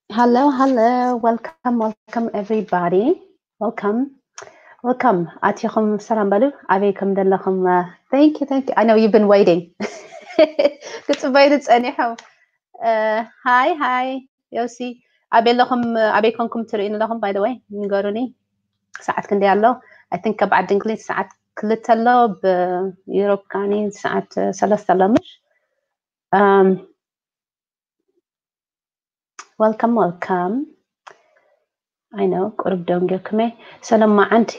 Hello, hello. Welcome, welcome everybody. Welcome. Welcome. ኣቲኹም ሰላም በሉ። ኣበይ ከም ዘለኹም? Thank you, thank you. I know you've been waiting. ክጽበዩ ጸኒሖም። ሃይ ሃይ። ዮሲ፣ ኣበይ ኣለኹም? ኣበይ ኮንኩም ትርእዩኒ ኣለኹም? By the way ንገሩኒ። ሰዓት ክንደይ ኣሎ? I think ካብ ዓዲ እንግሊዝ ሰዓት ክልተ ኣሎ፣ ብዩሮፕ ካኒ ሰዓት ሰለስተ ኣሎ። ምሽ? Welcome, welcome. I know ቁሩብ ደንጊኹም እየ። ሰለማዓንቲ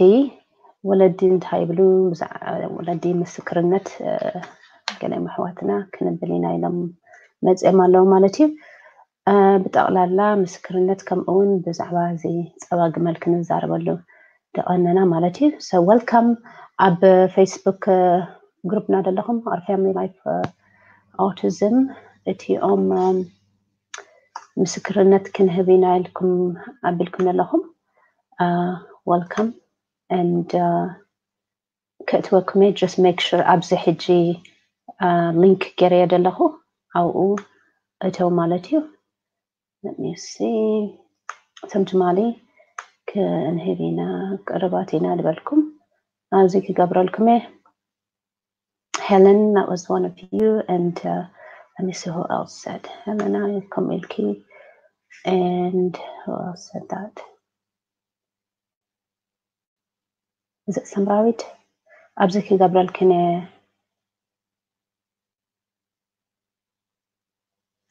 ወለዲ እንታይ ይብሉ? ወለዲ ምስክርነት ገለ ኣሕዋትና ክንብል ኢና ኢሎም መፅኦም ኣለዉ ማለት እዩ። ብጠቕላላ ምስክርነት ከምኡ እውን ብዛዕባ እዚ ፀባ ግመል ክንዛረበሉ ደቐነና ማለት እዩ። So welcome ኣብ Facebook ግሩፕና ዘለኹም our family life autism እቲኦም ምስክርነት ክንህብ ኢና ኢልኩም ኣቢልኩም ዘለኹም። Welcome and ከእትወኩም እየ። Just make sure ኣብዚ ሕጂ ሊንክ ገይረዮ ዘለኹ ኣብኡ እተው ማለት እዩ። Let me see. እቶም ትማሊ ክንህብ ኢና ቅርባት ኢና ዝበልኩም ኣብዚ ክገብረልኩም እየ። Helen, that was one of you, and uh, let me see who else said. Helena, ከምኡ ኢልኪ, and who else said that? Is it ሰምራዊት? ኣብዚ ክገብረልክን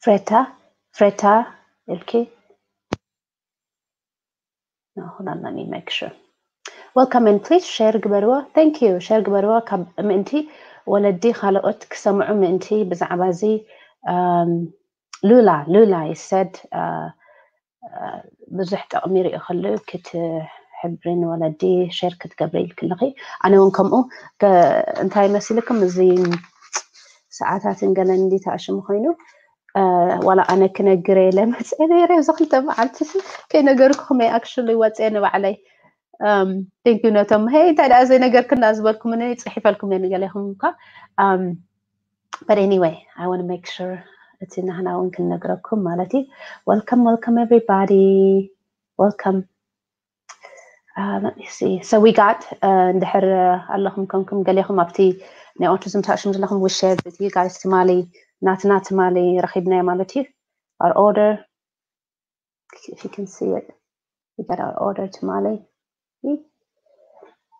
ፍሬታ ፍሬታ ኢልኪ። No, hold on, let me make sure. Welcome and please share ግበርዎ። Thank you. Share ግበርዎ ካብ ምእንቲ ወለዲ ካልኦት ክሰምዑ ምእንቲ ብዛዕባ እዚ ሉላ ሉላ ይሰድ ብዙሕ ጠቕሚ ሪኦ ከለዩ ክትሕብሪ ንወለዲ ሼር ክትገብሪ ኢልክለኺ። ኣነ እውን ከምኡ እንታይ መሲልኩም እዚ ሰዓታትን ገለን እንዲ ተኣሽሙ ኮይኑ ዋላ ኣነ ክነግር የለ መፅአ ነይረ እዚ ክልተ መዓልቲ ከይነገርኩኹም እየ actually ወፅአ ንባዕለይ። Thank you ነቶም ሄይ እንታይ ደኣ ዘይነገርክና ዝበልኩምኒ ፅሒፈልኩም እየ ንገሌኹም እኳ። But anyway, I want to make sure እቲ ናህና እውን ክንነግረኩም ማለት እዩ። Welcome, welcome everybody. Welcome. Uh, let me see. So we got እንድሕር ኣለኹም ከምኩም ገሌኹም ኣብቲ ናይ autism ተኣሽሙ ዘለኹም we shared with you guys ትማሊ ናትና ትማሊ ረኺብናዮ ማለት እዩ። Our order, if you can see it, we got our order ትማሊ።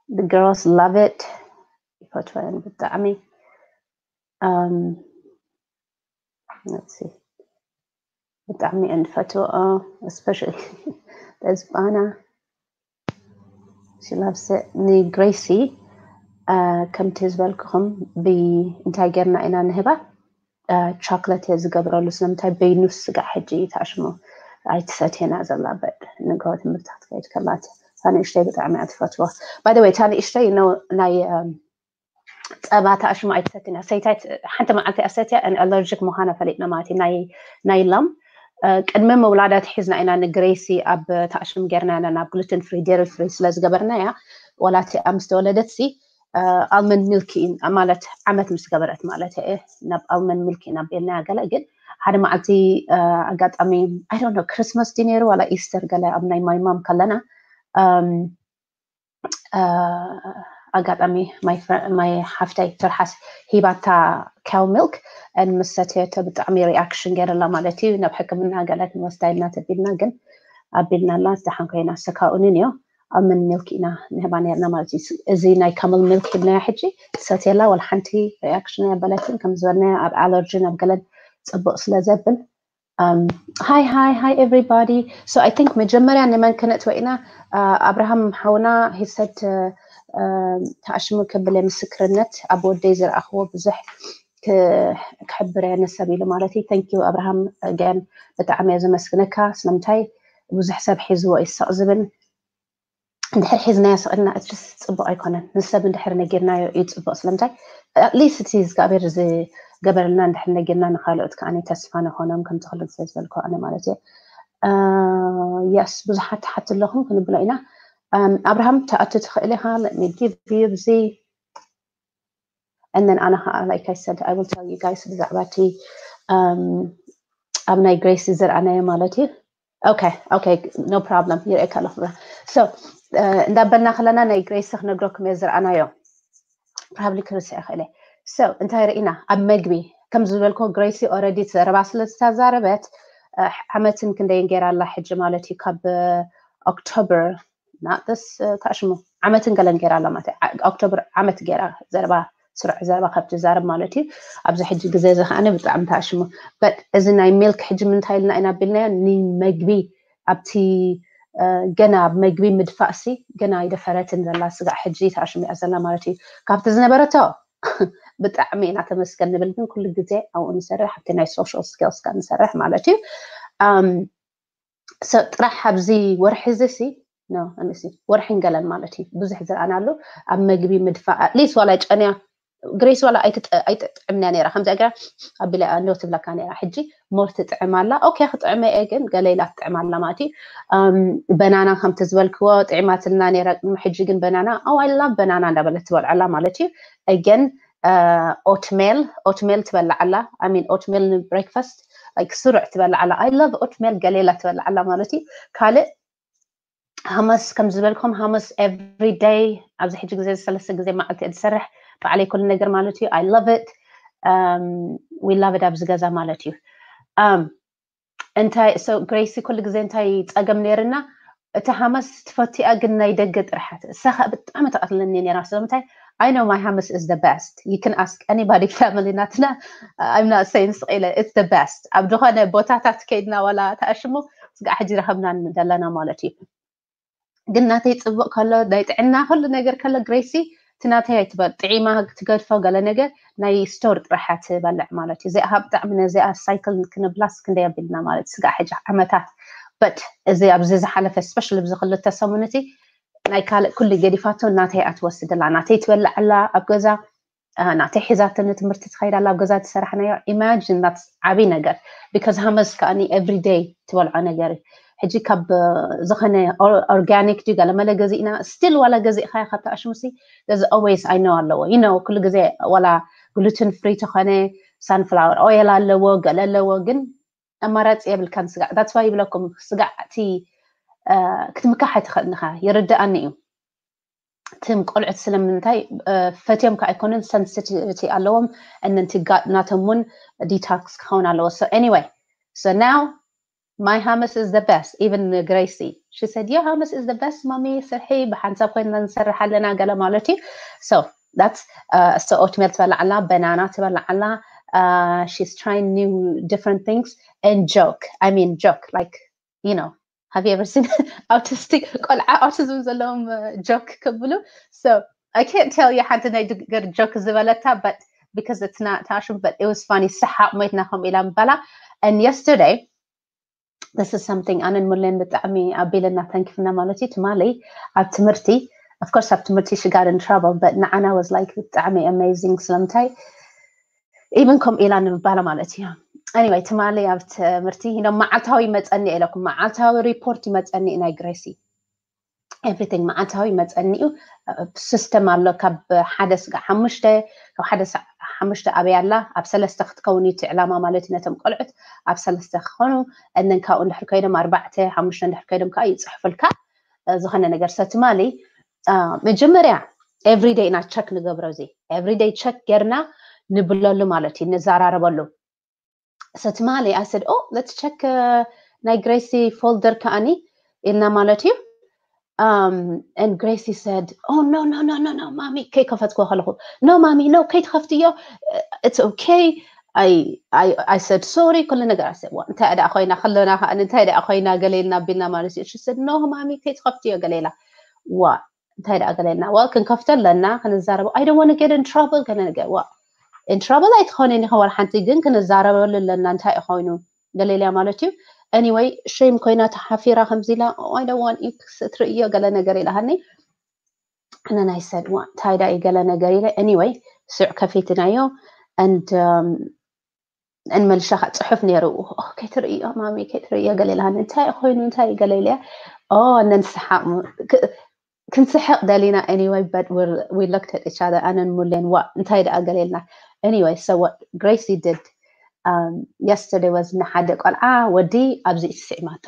The girls love it. ይፈትወን ብጣዕሚ። Let's see. ብጣዕሚ እየን ዝፈትወኦ especially ተስፋና። ንግሬሲ ከምቲ ዝበልኩኹም ብእንታይ ጌርና ኢና ንህባ? ቻክለት እየ ዝገብረሉ። ስለምንታይ በይኑ ስጋዕ ሕጂ ተኣሽሙ ኣይትሰትየና ዘላ በድ ንግሆ ትምህርቲ ክትከይድ ከላ እታ ንእሽተይ ብጣዕሚ እያ ትፈትዎ። By the way እታ ንእሽተይ ናይ ጸባ ተኣሽሙ ኣይትሰትየና ሰይታይ ሓንቲ መዓልቲ ኣሰትያ allergic ምዃና ፈሊጥና ማለት እዩ። ናይ ላም ቅድሚ ምውላዳ ትሒዝና ኢና ንግሬሲ ኣብ ተኣሽም ጌርና ኢና ናብ gluten free dairy free ስለ ዝገበርና እያ ወላቲ ምስ ተወለደት ሲ almond milk ማለት ዓመት ምስ ገበረት ማለት እየ ናብ almond milk ኢና ቤልና ገለ ግን ሓደ መዓልቲ ኣጋጣሚ I don't know Christmas ድዩ ነይሩ ዋላ Easter ገለ ኣብ ናይ my mom ከለና ኣጋጣሚ my ሓፍተይ ትርሓስ ሂባታ cow milk and ምስ ሰተየቶ ብጣዕሚ reaction ገይረላ ማለት እዩ። ናብ ሕክምና ገለ ክንወስዳ ኢልና ተቢልና ግን ኣቢልናላ ደሓን ኮይና ሰካኡንን እዮ almond milk ኢና ንህባ ነርና ማለት እዩ። እዚ ናይ camel milk ሂብናያ ሕጂ ትሰትየላ ወላ ሓንቲ reaction ኣየበለትን ከም ዝበልናዮ ኣብ allergy ናብ ገለን ፅቡቅ ስለ ዘብል Hi hi hi everybody. So I think መጀመርያ ንመን ክነእትወ ኢና? ኣብርሃም ሓውና he said ተኣሽሙ ክብል ምስክርነት ኣብ ወደይ ዝረኣኽዎ ብዙሕ ክሕብር እየ ንሰብ ኢሉ ማለት እዩ። Thank you ኣብርሃም again ብጣዕሚ እየ ዘመስግነካ። ስለምንታይ ብዙሕ ሰብ ሒዝዎ እዩ ስቕ ዝብል እንድሕር ሒዝናዮ ስቕ ኢልና it's just ፅቡቕ ኣይኮነን። ንሰብ እንድሕር ነጊርናዮ እዩ ፅቡቕ። ስለምንታይ at least እቲ እግዚኣብሔር ዝገበረልና እንድሕር ነጊርና ንካልኦት ከዓ ተስፋ ንኾኖም ከምቲ ክልተ ዝበልኩ ኣነ ማለት እየ። Yes ብዙሓት ትሓት ኣለኹም ክንብሎ ኢና። ኣብርሃም ተኣቱ ትኽእል ኢኻ let me give you ብዚ and then ኣነ ከዓ like I said I will tell you guys ብዛዕባ እቲ ኣብ ናይ ግሬሲ ዝረኣናዮ ማለት እዩ። okay okay no problem ይርእየካ ኣለኹ so እንዳበልና ከለና ናይ ግሬሲ ክነግረኩም እየ ዝረኣናዮ probably ክርስዕ ይኽእል እየ so እንታይ ርኢና ኣብ መግቢ ከም ዝበልኮ ግሬሲ already ዘረባ ስለ ዝተዛረበት ዓመትን ክንደይን ገይራ ኣላ ሕጂ ማለት እዩ ካብ ኦክቶበር ናጥስ ታሽሙ ዓመትን ገለን ገይራ ኣላ ማለት ኦክቶበር ዓመት ገይራ ዘረባ ስሩዕ ዘረባ ካብ ትዛረብ ማለት እዩ ኣብዚ ሕጂ ግዜ እዚ ከዓ ብጣዕሚ ታሽሙ but እዚ ናይ milk ሕጂ ምንታይ ኢልና ኢና ቢልናዮ ንመግቢ ኣብቲ ገና ኣብ መግቢ ምድፋእሲ ገና ኣይደፈረትን ዘላ ስጋዕ ሕጂ ታሽሙ እያ ዘላ ማለት እዩ ካብቲ ዝነበረቶ ብጣዕሚ ኢና ተመስገን ንብል ግን ኩሉ ግዜ ኣብኡ ንሰርሕ ኣብቲ ናይ social skills ካ ንሰርሕ ማለት እዩ ጥራሕ ኣብዚ ወርሒ እዚ ሲ ወርሒ ገለን ማለት እዩ ብዙሕ ዝረኣናሉ ኣብ መግቢ ምድፋእ at least ዋላ ጨንያ ግሬሲ ዋላ ኣይትጥዕምንያ ነራ ከምዚ ገራ ኣቢላ እንዶ ትብለካ ነራ ሕጂ more ትጥዕም ኣላ okay ክጥዕመ እየ ግን ገለ ኢላ ትጥዕም ኣላ ማለት እዩ በናና ከምቲ ዝበልክዎ ጥዕማትልና ነራ ቅድሚ ሕጂ ግን በናና oh I love በናና እንዳበለት ትበልዐላ ማለት እዩ again oatmeal oatmeal ትበልዕ ኣላ I mean oatmeal ን breakfast like ስሩዕ ትበልዕ ኣላ I love oatmeal ገለ ኢላ ትበልዕ ኣላ ማለት እዩ ካልእ ሃመስ ከም ዝበልኩም ሃመስ every day ኣብዚ ሕጂ ግዜ ሰለስተ ግዜ መዓልቲ እየ ዝሰርሕ ባዕለይ ኩሉ ነገር ማለት እዩ I love it we love it ኣብዚ ገዛ ማለት እዩ እንታይ so ግሬሲ ኩሉ ግዜ እንታይ ፀገም ነይርና እቲ ሃመስ ትፈትያ ግን ናይ ደገ ጥርሓት እሳኻ ብጣዕሚ ተቐትለኒ ነራ ስለምንታይ I know my hummus is the best you can ask anybody family ናትና I'm not saying ስቕ ኢለ it's the best ኣብ ዝኾነ ቦታታት ከይድና ዋላ ተኣሽሙ ስጋዕ ሕጂ ረኸብና ዘለና ማለት እዩ ግን ናተይ ፅቡቅ ከሎ ናይ ጥዕና ኩሉ ነገር ከሎ ግሬሲ እቲ ናተይ ኣይትበል ጥዒማ ትገድፎ ገለ ነገር ናይ ስቶር ጥራሓ ትበልዕ ማለት እዩ እዚኣ ብጣዕሚ ነዚኣ ሳይክል ክነብላስ ክንደይ ኣቢልና ማለት ስጋዕ ሕጂ ዓመታት but እዚ ኣብዚ ዝሓለፈ ስፔሻል ኣብዚ ክልተ ሰሙን እቲ ናይ ካልእ ኩሉ ገዲፋቶ ናተይ ኣትወስድላ ናተይ ትበልዕ ኣላ ኣብ ገዛ ናተይ ሒዛቶ ንትምህርቲ ትኸይድ ኣላ ኣብ ገዛ ትሰርሓናዮ imagine that's ዓብይ ነገር because ሃመስ ከኣኒ every day ትበልዖ ነገር እዩ ሕጂ ካብ ዝኾነ organic ድዩ ገለመለ ገዚእና still ዋላ ገዚእካዮ ካብ ተኣሽሙሲ there's always I know ኣለዎ you know ኩሉ ግዜ ዋላ gluten free ተኾነ sunflower oil ኣለዎ ገለ ኣለዎ ግን ኣማራፂ የብልካን ስጋዕ that's why ይብለኩም ስጋዕ እቲ ክትምካሕ ኣይትኽእልን ኢኻ ይርድኣኒ እዩ ትም ቆልዑት ስለምንታይ ፈትዮም ከ ኣይኮኑን sensitivity ኣለዎም and then ትጋጥ ናቶም እውን detox ክኸውን ኣለዎ so anyway so now my hummus is the best even Gracie she said your hummus is the best mommy ስርሒ ብሓንሳብ ኮይና ንሰርሕ ኣለና ገለ ማለት እዩ so that's uh, so oatmeal ትበልዕ ኣላ በናና ትበልዕ ኣላ uh, she's trying new different things and joke I mean joke like you know have you ever seen autistic ቆልዓ autism ዘለዎም joke ክብሉ so I can't tell you ሓንቲ ናይ ድገር joke ዝበለታ but because it's not ታሽም but it was funny ሰሓቕ ሞይትና ከምኡ ኢላ ምባላ and yesterday this is something ኣነን ሙሌን ብጣዕሚ ኣቢልና ተንኪፍና ማለት እዩ ትማሊ ኣብ ትምህርቲ of course ኣብ ትምህርቲ she got in trouble but ንዓና was like ብጣዕሚ amazing ስለምንታይ even ከምኡ ኢላ ንምባላ ማለት እዩ anyway ትማሊ ኣብ ትምህርቲ you know መዓልታዊ መፀኒ ኢለኩም መዓልታዊ report ይመፀኒ ናይ ግሬሲ everything መዓልታዊ መፀኒኡ system ኣሎ ካብ ሓደ ስጋ ሓሙሽተ ካብ ሓደ ሓሙሽተ ኣበይ ኣላ ኣብ ሰለስተ ክትከውን እዩ እቲ ዕላማ ማለት እዩ ነቶም ቆልዑት ኣብ ሰለስተ ክኾኑ እነን ካብኡ እንድሕር ኮይኖም ኣርባዕተ ሓሙሽተ እንድሕር ኮይኖም ከዓ ይፅሕፉልካ ዝኾነ ነገር so ትማሊ መጀመርያ everyday ኢና check ንገብሮ እዚ everyday check ጌርና ንብለሉ ማለት እዩ ንዘራረበሉ so ትማሊ I said oh let's check ናይ Gracie folder ከኣኒ ኢልና ማለት እዩ um, and Gracie said oh no no no no no ማሚ ከይከፈትክዎ ከለኹ no ማሚ no ከይትኸፍትዮ it's okay I, I, I said sorry ኩሉ ነገር ኣሰ እንታይ ደኣ ኮይና ከለና ከዓ እንታይ ደኣ ኮይና ገለ ኢልና ኣቢልና ማለት እዩ she said no ማሚ ከይትኸፍትዮ ገለ ኢላ ዋ እንታይ ደኣ ገለ ኢልና well ክንከፍቶ ኣለና ክንዛረብ I don't want to get in trouble ገለ ነገር ዋ in trouble ኣይትኾነን ኢኻ ዋላ ሓንቲ ግን ክንዛረበሉ ኣለና እንታይ ኮይኑ ገለ ኢልያ ማለት እዩ anyway shame ኮይና ተሓፊራ ከምዚ ኢላ I don't want you ክትርእዮ ገለ ነገር ኢላሃኒ and then I said ዋ እንታይ ደኣ ገለ ነገር ኢለ anyway ስዕ ከፊትናዮ and um, እንመልሻ ከዓ ፅሑፍ ነይሩ ከይትርእዮ ማሚ ከይትርእዮ ገለ ኢላሃኒ እንታይ ኮይኑ እንታይ ገለ ኢልያ and then ሰሓቕ ክንስሕቕ ደሊና anyway but we looked at each other ኣነን ሙሌን ዋ እንታይ ደኣ ገለ ኢልና anyway so what Gracie did um, yesterday was ንሓደ ቆልዓ ወዲ ኣብዚ ትስዒማቶ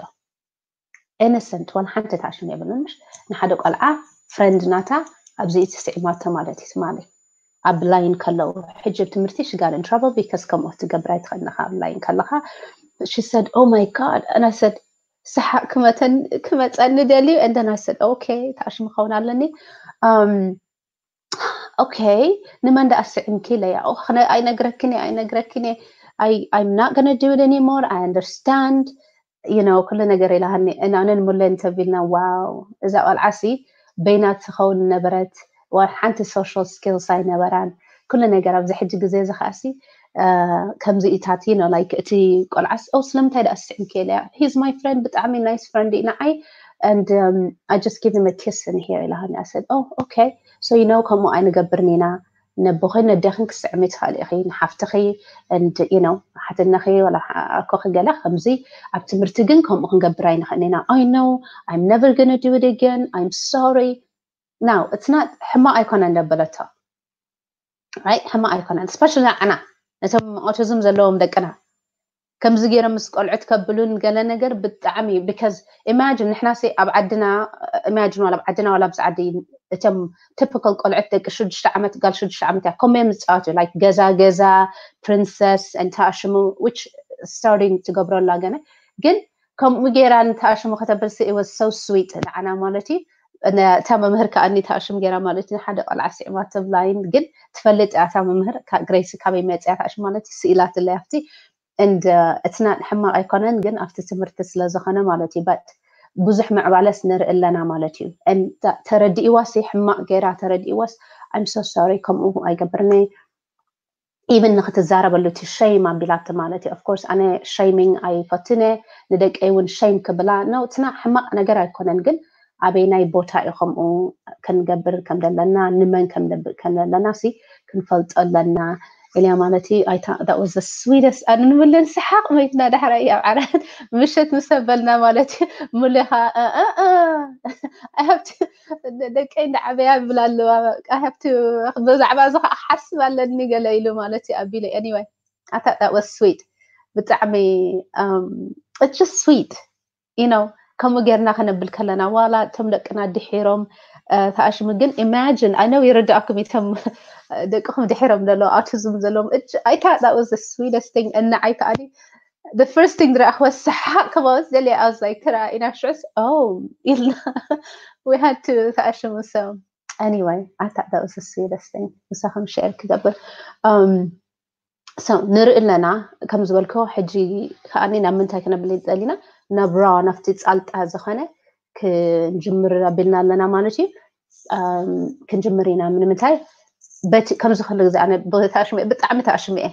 innocent ዋላ ሓንቲ ታሽም የብሉን። ምሽ ንሓደ ቆልዓ friend ናታ ኣብዚ እቲ ስዒማቶ ማለት እዩ ትማሊ ኣብ line ከለዉ ሕጂ ትምህርቲ she got in trouble because ከምኡ ክትገብር ኣይትኽእልን ኢኻ ኣብ line ከለኻ። She said, "Oh my God," and I said, "ሰሓቅ ክመተን ክመፀኒ ደልዩ?" And then I said, "Okay, ታሽም ክኸውን ኣለኒ." Um, okay, ንመን ደኣ ስዒምኪ ኢለያ። "Oh, ክነ- ኣይነግረክን እየ፣ ኣይነግረክን እየ። I, I'm not gonna do it anymore. I understand." You know, ኩሉ ነገር ኢላሃኒ። እናንን ሙለን ተቢልና፣ ዋው፣ እዛ ቆልዓ ሲ በይና ትኸውን ነበረት። ዋን ሓንቲ social skills ኣይነበራን። ኩሉ ነገር ኣብዚ ሕጂ ግዜ እዚ ከኣሲ ከምዚ ኢታት፣ you know, like እቲ ቆልዓስ፣ "Oh, ስለምንታይ ደኣ ስዒምኪ?" ኢለያ። "He's my friend፣ ብጣዕሚ nice friend እዩ ንዓይ። And um, I just give him a kiss in here," ኢላሃኒ። I said, "Oh, okay." So, you know, ከምኡ ኣይንገብርን ኢና። ነቦኺ ነዴኽን ክስዕሚ ትኽእሊ ኢኺ፣ ንሓፍትኺ and, you know፣ ሓትነኺ ወላ ኣኮኺ ገለ ከምዚ። ኣብ ትምህርቲ ግን ከምኡ ክንገብር ኣይንኽእልን ኢና። "I know, I'm never gonna do it again, I'm sorry." Now, it's not ሕማቕ ኣይኮነን ደበለቶ። Right? ሕማቕ ኣይኮነን። Especially ንዓና፣ ነቶም autism ዘለዎም ደቅና። ከምዚ ገይሮም ምስ ቆልዑት ከብሉን ገለ ነገር ብጣዕሚ እዩ። Because imagine ንሕና ሲ ኣብ ዓድና፣ imagine ዋላ ኣብ ዓድና ዋላ ኣብዚ ዓዲ እቶም typical ቆልዑት ደቂ ሽዱሽተ ዓመት፣ ጋል ሽዱሽተ ዓመት እያ። ከምኡ እዮም ዝፃወቱ። Like ገዛ ገዛ፣ princess፣ and ታሽሙ፣ which starting ትገብሮ ኣላ ገነ። ግን ከምኡ ገይራ ንታሽሙ ከተብል ሲ was so sweet ንዓና ማለት እዩ። ነ- እታ መምህር ከኣኒ ታሽም ገይራ ማለት እዩ። ሓደ ቆልዓ ስዒማቶ line ግን ትፈልጥ እያ እታ መምህር። ካ- ግሬሲ ካበይ መፅያ ታሽም ማለት እዩ። ስኢላትለይ ኣብቲ and uh, it's not ሕማቕ ኣይኮነን ግን ኣብቲ ትምህርቲ ስለ ዝኾነ ማለት እዩ። But ብዙሕ ምዕባለስ ንርኢ ኣለና ማለት እዩ። And ተ- ተረዲእዋስ ሕማቕ ገይራ ተረዲእዋስ I'm so sorry ከምኡ ኣይገብርኒ። Even ንክትዛረበሉ እቲ shame ኣቢላቲ ማለት እዩ። Of course ኣነ shaming ኣይፈትን እየ፣ ንደቀይ እውን shame ክብላ ነውትና ሕማቕ ነገር ኣይኮነን። ግን ኣበይናይ ቦታ እዩ ከምኡ ክንገብር ከም ዘለና፣ ንመን ከም ነብ- ከም ዘለና ሲ ክንፈልጦ ኣለና ኢልያ ማለት እዩ። I thought that was the sweetest። ኣነ ንምለን ሰሓቕ መይትና ዳሕራይ ኣብ ዓራት ምሸት ምስ ኣበልና ማለት እዩ። ሙሌኻ I have to ደቀይ እንዳዓበያ ይብላ ኣለዋ። I have to ብዛዕባ እዚ ከዓ ሓስብ ኣለኒ ገለ ኢሉ ማለት እዩ ኣቢለ። Anyway, I thought that was sweet። ብጣዕሚ um, it's just sweet, you know። ከምኡ ጌርና ከነብል ከለና ዋላ እቶም ደቅና ድሒሮም ተኣሽሙ ግን imagine I know ይርዳእኩም እቶም ደቅኹም ድሒሮም ዘለዉ autism ዘለዎም። I thought that was the sweetest thing። እና I thought the first thing ዝረኣኽዎ ሰሓቕ ከማወት ደልየ። I was like ክራ ኢና ሽዑስ oh ኢልና we had to ተኣሽሙ። So anyway, I thought that was the sweetest thing ምሳኹም share ክገብር። Um, so ንርኢ ኣለና ከም ዝበልኮ ሕጂ ከኣኒ ናብ ምንታይ ክነብል ጸሊና ናብ raw ናብቲ ጻልጣ ዝኾነ ክንጅምር ኣቢልና ኣለና ማለት እዩ። Um, ክንጅምር ኢና። ምንምንታይ በቲ ከምዚ ክሉ ግዜ ኣነ ብታሽሙ ብጣዕሚ ታሽሙ እየ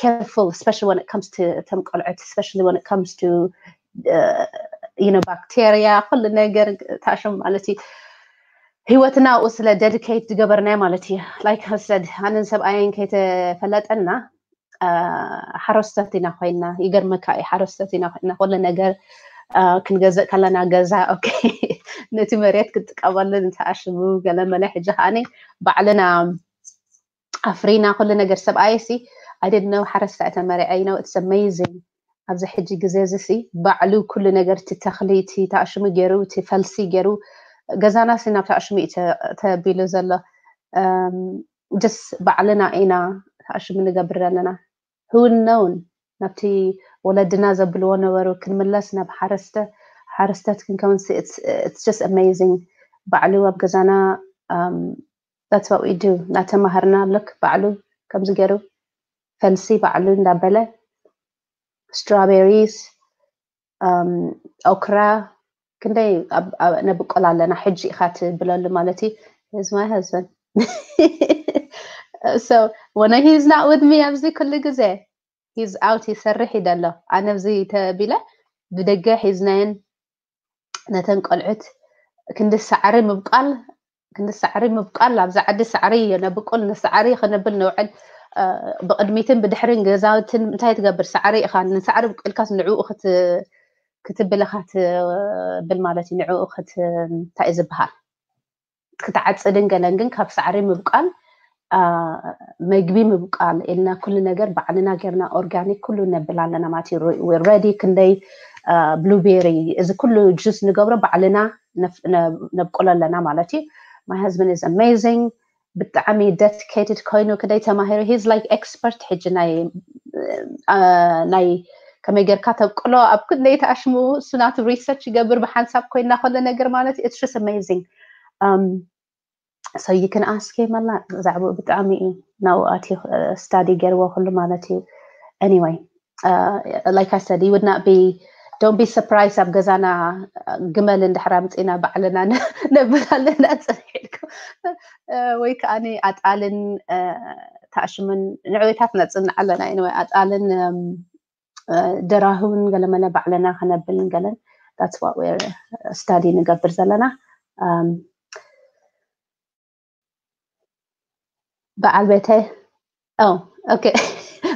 careful, especially when it comes to እቶም ቆልዑት, especially when it comes to uh, you know, bacteria ኩሉ ነገር ታሽሙ ማለት እዩ። ህይወትና ኣብኡ ስለ dedicate ዝገበርናዮ ማለት እዩ። Like I said ኣነን ሰብኣየን ከይተፈለጠና ሓረስቶት ኢና ኮይና። ይገርመካ እዩ፣ ሓረስቶት ኢና ኮይና። ኩሉ ነገር ክንገዝእ ከለና ገዛ okay ነቲ መሬት ክጥቀመሉ ንተኣሽሙ ገለመለ። ሕጂ ከዓኒ ባዕልና ኣፍሪና ኩሉ ነገር። ሰብኣየ ሲ I didn't know ሓረስታይ ተመሪዐ you know it's amazing። ኣብዚ ሕጂ ግዜ እዚ ሲ ባዕሉ ኩሉ ነገር እቲ ተኽሊ እቲ ተኣሽሙ ገይሩ እቲ ፈልሲ ገይሩ ገዛና ሲ ናብ ተኣሽሙ እዩ ተቢሉ ዘሎ። ጀስ ባዕልና ኢና ተኣሽሙ ንገብር ኣለና። Who known ናብቲ ወለድና ዘብልዎ ነበሩ ክንምለስ ናብ ሓረስተ ሓረስተት ክንከውን it's just amazing። ባዕሉ ኣብ ገዛና that's what we do እናተማሃርና ልክ ባዕሉ ከምዚ ገይሩ ፈልሲ ባዕሉ እንዳበለ strawberries okra ክንደይ ነብቆል ኣለና። ሕጂ ኢኻ ትብለሉ ማለት እዩ is my husband so when he's not with me ኣብዚ ኩሉ ግዜ he's out ይሰርሕ ይደሎ ኣነ ኣብዚ ተቢለ ብደገ ሒዝናየን ነተን ቆልዑት ክንዲ ሳዕሪ ምብቃል ክንዲ ሳዕሪ ምብቃል ኣብዛ ዓዲ ሳዕሪ ነብቁል ንሳዕሪ ክንብል ንውዕል። ብቕድሚትን ብድሕሪን ገዛውትን እንታይ ትገብር? ሳዕሪ ኢኻ ንሳዕሪ ብቂልካስ ንዕኡ ክትብል ኢኻ ትብል ማለት እዩ። ንዕኡ እንታይ እዩ ዝበሃል? ክትዓፅድን ገለን ግን ካብ ሳዕሪ ምብቃል መግቢ ምብቃል ኢልና ኩሉ ነገር ባዕልና ጌርና organic ኩሉ ነብል ኣለና ማለት እዩ። Ready ክንደይ blueberry፣ እዚ ኩሉ juice ንገብሮ ባዕልና ነብቁሎ ኣለና ማለት እዩ። My husband is amazing። ብጣዕሚ dedicated ኮይኑ ክደይ ተማሂሩ፣ he's like expert ሕጂ ናይ ናይ ከመይ ጌርካ ተብቅሎ ኣብ ክንደይ ተኣሽሙ እሱ ናቱ research ይገብር ብሓንሳብ ኮይና ከሎ ነገር ማለት it's just amazing። So you can ask him a lot ብዛዕባኡ። ብጣዕሚ እዩ ናብኡ ኣትዩ study ገይርዎ ኩሉ ማለት እዩ። Anyway, like I said, you would not be, don't be surprised ኣብ ገዛና ግመል እንድሕር ኣምፂና ባዕልና ነብር ኣለና ፅንሕ ኢልኩም ወይ ከዓ ኣጣልን ተኣሽሙን ንዕቤታት ነፅንዕ ኣለና። Anyway, ኣጣልን ደራህውን ገለመለ ባዕልና ከነብልን ገለን that's what we're study ንገብር ዘለና። በዓል ቤተይ okay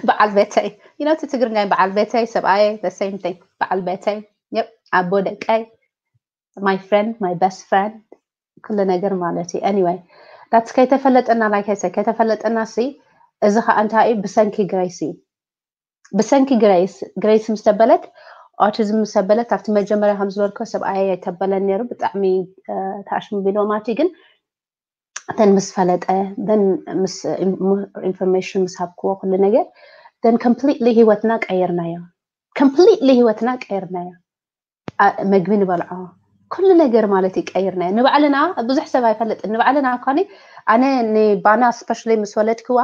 በዓል ቤተይ you know ትግርኛ በዓል ቤተይ ሰብኣየ the same thing። በዓል ቤተይ ኣቦ ደቀይ my friend my best friend ኩሉ ነገር ማለት እዩ። Anyway that's ከይተፈለጠና like I said ከይተፈለጠና ሲ እዚ ከዓ እንታይ እዩ ብሰንኪ ግሬስ እዩ። ብሰንኪ ግሬስ ግሬስ ምስ ተበለት autism ምስ ተበለት ኣብቲ መጀመርያ ከም ዝበልኮ ሰብኣየ ኣይተበለን ነይሩ ብጣዕሚ ተኣሽሙ ቢልዎ ማለት እዩ። ግን then ምስ ፈለጠ then ምስ information ምስ ሃብክዎ ኩሉ ነገር then completely ህይወትና ቀይርናዮ። Completely ህይወትና ቀይርናዮ። መግቢ ንበልዖ ኩሉ ነገር ማለት እዩ ቀይርናዮ። ንባዕልና ብዙሕ ሰብ ኣይፈልጥን። ንባዕልና እኳኒ ኣነ ንባና especially ምስ ወለድክዋ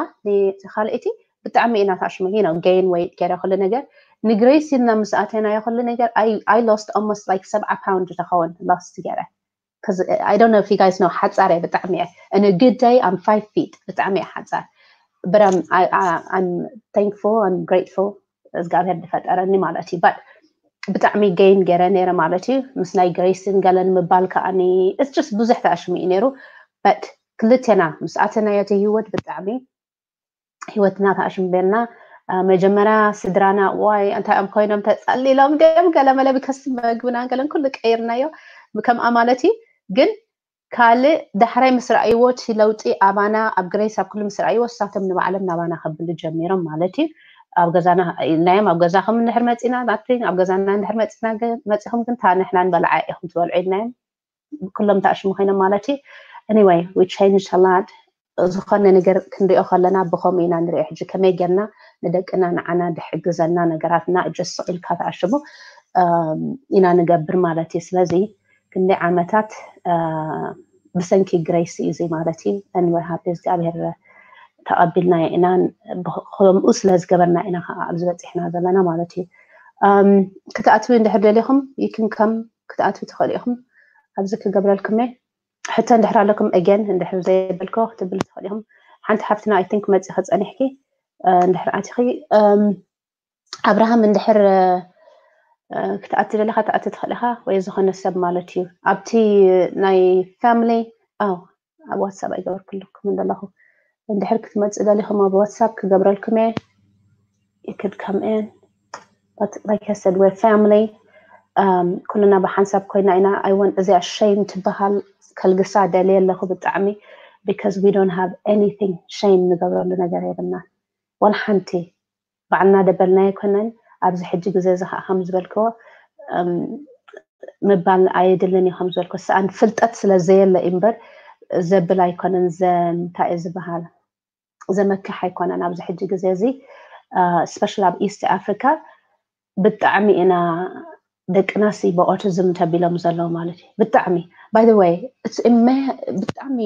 ንካልእቲ ብጣዕሚ ኢና ታሽሙ you know gain weight ገይረ ኩሉ ነገር ንግሬስ ኢልና ምስ ኣተናዮ ኩሉ ነገር I lost almost like ሰብዓ pound ተኸውን lost ገይረ። I don't know if you guys know ሓፃር እየ ብጣዕሚ እየ in a good day I'm five feet ብጣዕሚ እየ ሓፃር but I'm I, I, I'm thankful I'm grateful እግዚኣብሔር ዝፈጠረኒ ማለት እዩ። But ብጣዕሚ gain ገይረ ነይረ ማለት እዩ። ምስ ናይ ግሬስን ገለን ምባል ከዓኒ it's just ብዙሕ ተኣሽሙ እዩ ነይሩ። But ክልቴና ምስ ኣተናዮ እቲ ህይወት ብጣዕሚ ህይወትና ተኣሽምበልና። መጀመርያ ስድራና ዋይ እንታይ እዮም ኮይኖም ተፀሊሎም ድም ገለመለ because መግብና ገለን ኩሉ ቀይርናዮ ከምኣ ማለት እዩ። ግን ካልእ ዳሕራይ ምስ ረኣይዎ እቲ ለውጢ ኣባና ኣብ ግሬስ ኣብ ኩሉ ምስ ረኣይዎ እሳቶም ንባዕሎም ናባና ከብሉ ጀሚሮም ማለት እዩ። ኣብ ገዛና ኢልናዮም ኣብ ገዛኹም እንድሕር መፂና ናትኝ ኣብ ገዛና እንድሕር መፂና መፂኹም ግን እታ ንሕና ንበልዓ ኢኹም ትበልዑ ኢልናዮም። ኩሎም ተኣሽሙ ኮይኖም ማለት እዩ። Anyway we change a lot። ዝኾነ ነገር ክንሪኦ ከለና ብኸምኡ ኢና ንሪኦ። ሕጂ ከመይ ጌርና ንደቅና ንዓና ድሕግዘና ነገራትና እጀ ስቕ ኢልካ ተኣሽሙ ኢና ንገብር ማለት እዩ። ስለዚ ክንደይ ዓመታት ብሰንኪ ግሬስ እዩ እዚ ማለት እዩ። Anyway ሃቢ እግዚኣብሔር ተቐቢልና ኢና። ከምኡ ስለ ዝገበርና ኢና ከዓ ኣብዚ በፂሕና ዘለና ማለት እዩ። ክትኣትዊ እንድሕር ደሊኹም you can come ክትኣትዊ ትኽእሉ ኢኹም። ኣብዚ ክገብረልኩም እየ። ሕቶ እንድሕር ኣለኩም again እንድሕር ዘይበልኮ ክትብል ትኽእል ኢኹም። ሓንቲ ሓፍትና I think መፂ ክፀኒሕኪ እንድሕር ኣቲኺ ኣብርሃም እንድሕር ክትኣቲ ዘለካ ትኣቲ ትኽእል ኢኻ ወይ ዝኾነ ሰብ ማለት እዩ ኣብቲ ናይ family ኣብ ዋትሳፕ ኣይገበርኩልኩም ዘለኹ እንድሕር ክትመፅእ ደሊኹም ኣብ ዋትሳፕ ክገብረልኩም እየ። You could come in but like I said we're family ኩልና ብሓንሳብ ኮይና ኢና። I want እዚኣ shame ትበሃል ከልግሳ ደልየ ኣለኹ ብጣዕሚ because we don't have anything shame ንገብረሉ ነገር የብልና። ዋላ ሓንቲ ባዕልና ደበልና ኣይኮነን። ኣብዚ ሕጂ ግዜ እዚ ከዓ ከም ዝበልክዎ ምባል ኣየድልን እዩ ከም ዝበልክዎ ሰኣን ፍልጠት ስለ ዘየለ እምበር ዘብል ኣይኮነን። ዘንታይ እዩ ዝበሃል ዘመክሕ ኣይኮነን። ኣብዚ ሕጂ ግዜ እዚ special ኣብ East Africa ብጣዕሚ ኢና ደቅናሲ ብ autism ተቢሎም ዘለዉ ማለት እዩ። ብጣዕሚ by the way ብጣዕሚ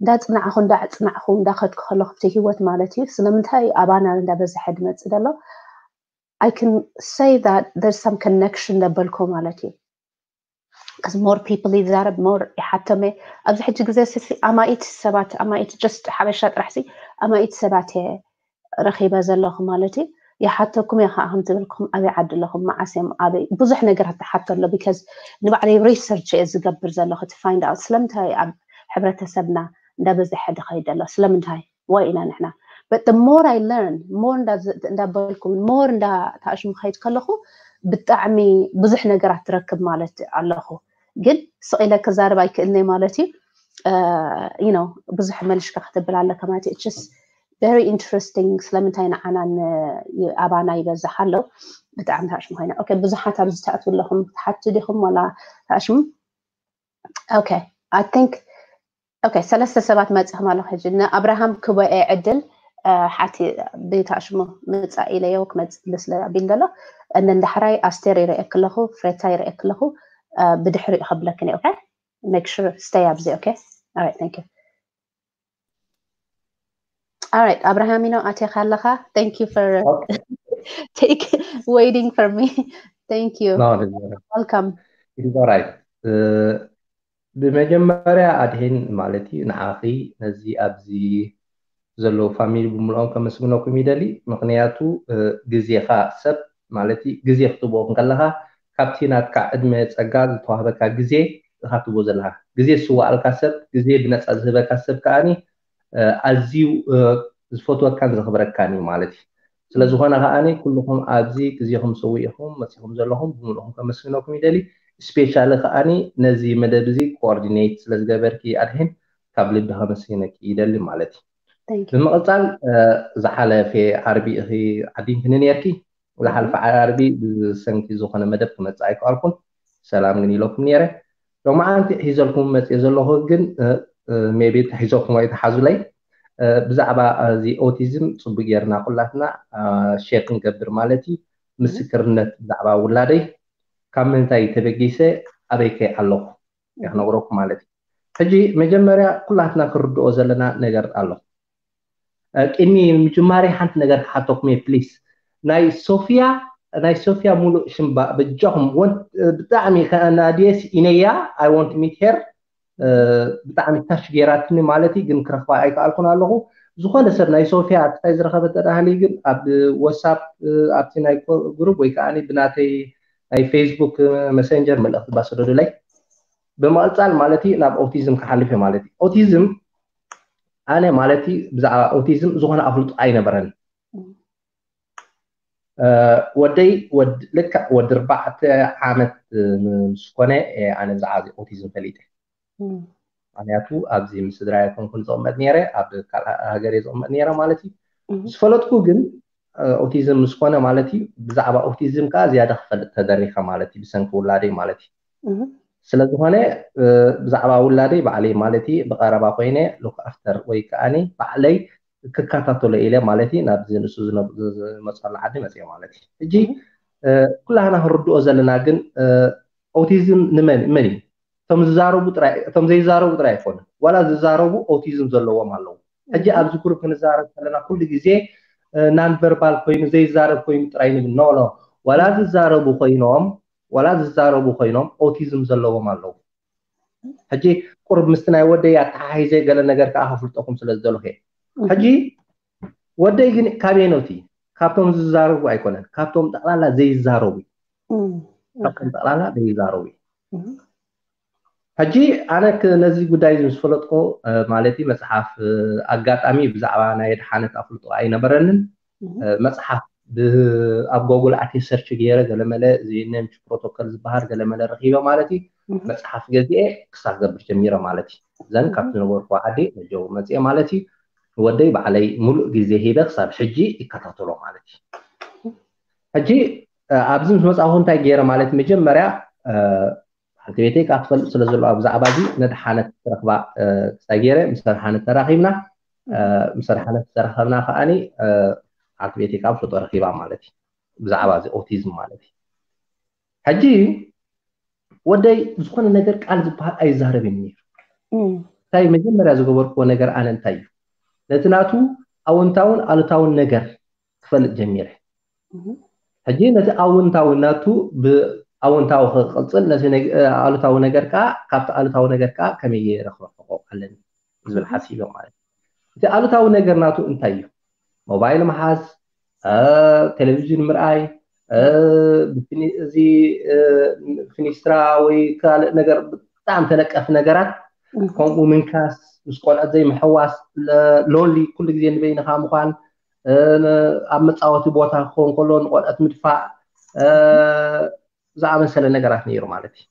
እንዳፅናዕኹ እንዳፅናዕኹ እንዳኸድኩ ከለኹ ብቲ ህይወት ማለት እዩ ስለምንታይ ኣባና እንዳበዝሐ ድመፅእ ዘሎ I can say that there's some connection ደበልኩ ማለት እዩ። Because more people ይዛረብ more ይሓቶም እየ። ኣብዚ ሕጂ ግዜ ሲ ኣማኢት ሰባት ኣማኢት just ሓበሻ ጥራሕ ሲ ኣማኢት ሰባት እየ ረኺበ ዘለኹ ማለት እዩ። ይሓተኩም እየ ከዓ ከም ትብልኩም ኣበይ ዓዲ ኣለኹም መዓስ እዮም ኣበይ ብዙሕ ነገራት ትሓቶ ኣሎ። Because ንባዕለይ research እየ ዝገብር ዘለኹ to find out ስለምንታይ ኣብ ሕብረተሰብና እንዳበዝሐ ድኸይድ ኣሎ ስለምንታይ ወይ ኢና ንሕና but the more I learn more እንዳበልኩ more እንዳተኣሽሙ ከይድ ከለኹ ብጣዕሚ ብዙሕ ነገራት ትረክብ ማለት ኣለኹ። ግን ስቕ ኢለ ክዛረብ ኣይክእልንየ ማለት እዩ። You know ብዙሕ መልሽካ ክትብል ኣለካ ማለት እዩ። It's just very interesting ስለምንታይ ንዓና ኣባና ይበዝሕ ኣሎ። ብጣዕሚ ታሽሙ ኮይና። Okay፣ ብዙሓት ኣብዚ ትኣትዉ ኣለኹም፣ ትሓቱ ዲኹም ወላ ታሽሙ? Okay, I think okay፣ ሰለስተ ሰባት መፂኹም ኣለኹ። ሕጂ ንኣብርሃም ክበኤ ዕድል ሓቲ ብታሽሙ ምፃእ ኢለዮ ክመፅእ ስለ ኣቢል ዘሎ እነን ዳሕራይ ኣስቴር ይረእየክ ኣለኹ፣ ፍሬታ ይረእየክ ኣለኹ። ብድሕሪኡ ከብለክን። Okay, make sure stay ኣብዚ። Okay, all right, thank you. All right, ኣብርሃሚኖ ኣቴኻ ኣለኻ? Thank you for take waiting for me. Thank you. Welcome. ብመጀመርያ ኣድሄን ማለት እዩ ንዓኺ ነዚ ኣብዚ ዘለዉ ፋሚሊ ብምልኦም ከመስግነኩም ይደሊ። ምክንያቱ ግዜኻ ሰብ ማለት ግዜ ክትቦ ከለኻ ካብቲ ናትካ ዕድመ ጸጋ ዝተዋህበካ ግዜ ኢኻ ትቦ ዘለኻ። ግዜ ዝስዋኣልካ ሰብ፣ ግዜ ብነፃ ዝህበካ ሰብ ከዓኒ ኣዝዩ ዝፈትወካን ዘኽብረካን እዩ ማለት እዩ። ስለዝኾነ ከዓኒ ኩልኹም ኣብዚ ግዜኹም ሰዊእኹም መፂኹም ዘለኹም ብምልኦም ከመስግነኩም ይደሊ። ስፔሻሊ ከዓኒ ነዚ መደብ እዚ ኮኦርዲኔት ስለዝገበርኪ ኣድሄን ካብ ልቢ ከመስግነኪ ይደሊ ማለት እዩ። ብምቕፃል ዝሓለፈ ዓርቢ ኢኺ ዓዲምክኒ ነርኪ። ዝሓለፈ ዓርቢ ብሰንኪ ዝኾነ መደብ ክመፅእ ኣይከኣልኩን። ሰላም ግን ኢለኩም ነይረ። ሎማዓንቲ ሒዘልኩም መፅእ ዘለኹ ግን ሜቢ ተሒዘኩም ወይ ተሓዙለይ ብዛዕባ እዚ ኦቲዝም ፅቡቅ ጌርና ኩላትና ሼር ክንገብር ማለት እዩ። ምስክርነት ብዛዕባ ውላደይ ካብ ምንታይ ተበጊሰ ኣበይከ ኣለኹ ክነግረኩም ማለት እዩ። ሕጂ መጀመርያ ኩላትና ክንርድኦ ዘለና ነገር ኣሎ። ቅድሚ ምጅማሪ ሓንቲ ነገር ክሓተኩም እየ ፕሊስ። ናይ ሶፊያ ናይ ሶፊያ ሙሉእ ሽምባ በጃኹም ብጣዕሚ ከናድየስ ኢነያ። I want meet her። ብጣዕሚ ታሽ ጌራትኒ ማለት እዩ፣ ግን ክረኽባ ኣይከኣልኩን ኣለኹ። ዝኾነ ሰብ ናይ ሶፊያ እንታይ ዝረኸበ ተዳህሊ ግን ኣብ ወሳፕ ኣብቲ ናይ ግሩፕ ወይ ከዓ ብናተይ ናይ ፌስቡክ መሰንጀር መልእኽቲ ባስደዱለይ። ብምቕፃል ማለት እዩ ናብ ኦቲዝም ክሓልፍ እየ ማለት እዩ። ኦቲዝም ኣነ ማለት እዩ ብዛዕባ ኦቲዝም ዝኾነ ኣፍልጦ ኣይነበረን። ወደይ ልክዕ ወዲ ኣርባዕተ ዓመት ምስ ኮነ ኣነ ብዛዕባ ኦቲዝም ፈሊጠ። ምክንያቱ ኣብዚ ምስ ስድራ ኣይኮንኩን ዝቕመጥ ነይረ፣ ኣብ ካልእ ሃገር እየ ዝቕመጥ ነይረ ማለት እዩ። ዝፈለጥኩ ግን ኦቲዝም ምስ ኮነ ማለት እዩ ብዛዕባ ኦቲዝም ከዓ ዝያዳ ክፈልጥ ተደሪኸ ማለት እዩ ብሰንኪ ውላደይ ማለት እዩ። ስለዝኾነ ብዛዕባ ውላደይ ባዕለይ ማለት እዩ ብቐረባ ኮይነ ሉክ ኣፍተር ወይ ከዓኒ ባዕለይ ክከታተሎ ኢለ ማለት እዩ ናብዚ ንሱ ዝመፀሉ ዓዲ መፅየ ማለት እዩ። ሕጂ ኩላህና ክንርድኦ ዘለና ግን ኦቲዝም ንመን መን እዩ? እቶም ዝዛረቡ ጥራይ እቶም ዘይዛረቡ ጥራይ ኣይኮኑን፣ ዋላ ዝዛረቡ ኦቲዝም ዘለዎም ኣለዉ። ሕጂ ኣብዚ ግሩፕ ክንዛረብ ከለና ኩሉ ግዜ ናን ቨርባል ኮይኑ ዘይዛረብ ኮይኑ ጥራይ ንብል ኖ ኖ ዋላ ዝዛረቡ ኮይኖም ዋላ ዝዛረቡ ኮይኖም ኦቲዝም ዘለዎም ኣለዉ። ሕጂ ቁርብ ምስቲ ናይ ወደይ ኣተሓሒዘ ገለ ነገር ከዓ ከፍልጠኩም ስለ ዝደለኹ እየ። ሕጂ ወደይ ግን ካበየኖት እዩ? ካብቶም ዝዛረቡ ኣይኮነን፣ ካብቶም ጠቕላላ ዘይዛረቡ እዩ። ካብቶም ጠቕላላ ዘይዛረቡ እዩ። ሕጂ ኣነ ነዚ ጉዳይ እዚ ምስ ፈለጥኩ ማለት መፅሓፍ ኣጋጣሚ ብዛዕባ ናይ ድሓነት ኣፍልጦ ኣይነበረንን። መፅሓፍ ኣብ ጎግል ኣትየ ሰርች ገይረ ገለመለ እዚ ነምች ፕሮቶኮል ዝበሃል ገለመለ ረኪበ ማለት እዩ። መፅሓፍ ገዚኤ ክሳብ ገብር ጀሚረ ማለት እዩ። ዘን ካብቲ ዝነበርኩ ዓዲ መጀው መፅኤ ማለት እዩ። ወደይ ባዕለይ ሙሉእ ግዜ ሂበ ክሳብ ሕጂ ይከታተሎ ማለት እዩ። ሕጂ ኣብዚ ምስ መፅኣኹ እንታይ ገይረ ማለት መጀመርያ ሓንቲ ቤተይ ከዓ ትፈልጥ ስለ ዘለዋ ብዛዕባ እዚ ነድሓነት ተረኽባ ክሳይ ገይረ ምስ ኣድሓነት ተራኺብና ምስ ኣድሓነት ዝተረኸብና ከዓኒ ሓንቲ ቤተይ ከዓ ፍልጦ ረኺባ ማለት እዩ። ብዛዕባ እዚ ኦቲዝም ማለት እዩ። ሕጂ ወደይ ዝኾነ ነገር ቃል ዝበሃል ኣይዛረብን ነይሩ። እንታይ መጀመርያ ዝገበርክዎ ነገር ኣነ እንታይ እዩ ነቲ ናቱ ኣወንታውን ኣሉታውን ነገር ክፈልጥ ጀሚረ። ሕጂ ነቲ ኣወንታዊ ናቱ ብኣወንታዊ ክቅፅል ነቲ ኣሉታዊ ነገር ከዓ ካብቲ ኣሉታዊ ነገር ከዓ ከመይ ገይረ ክረሕቆ ኣለኒ ዝብል ሓሲብ እዮም ማለት እዩ። እቲ ኣሉታዊ ነገር ናቱ እንታይ እዩ? ሞባይል ምሓዝ፣ ቴሌቪዥን ምርኣይ፣ እዚ ፊኒስትራ ወይ ካልእ ነገር ብጣዕሚ ተለቀፊ ነገራት ከምኡ ምንካስ፣ ምስ ቆልዐት ዘይምሕዋስ፣ ሎንሊ ኩሉ ግዜ ንበይንኻ ምዃን፣ ኣብ መፃወቲ ቦታ ክኸውን ከሎ ንቆልዐት ምድፋእ ዝኣመሰለ ነገራት ነይሩ ማለት እዩ።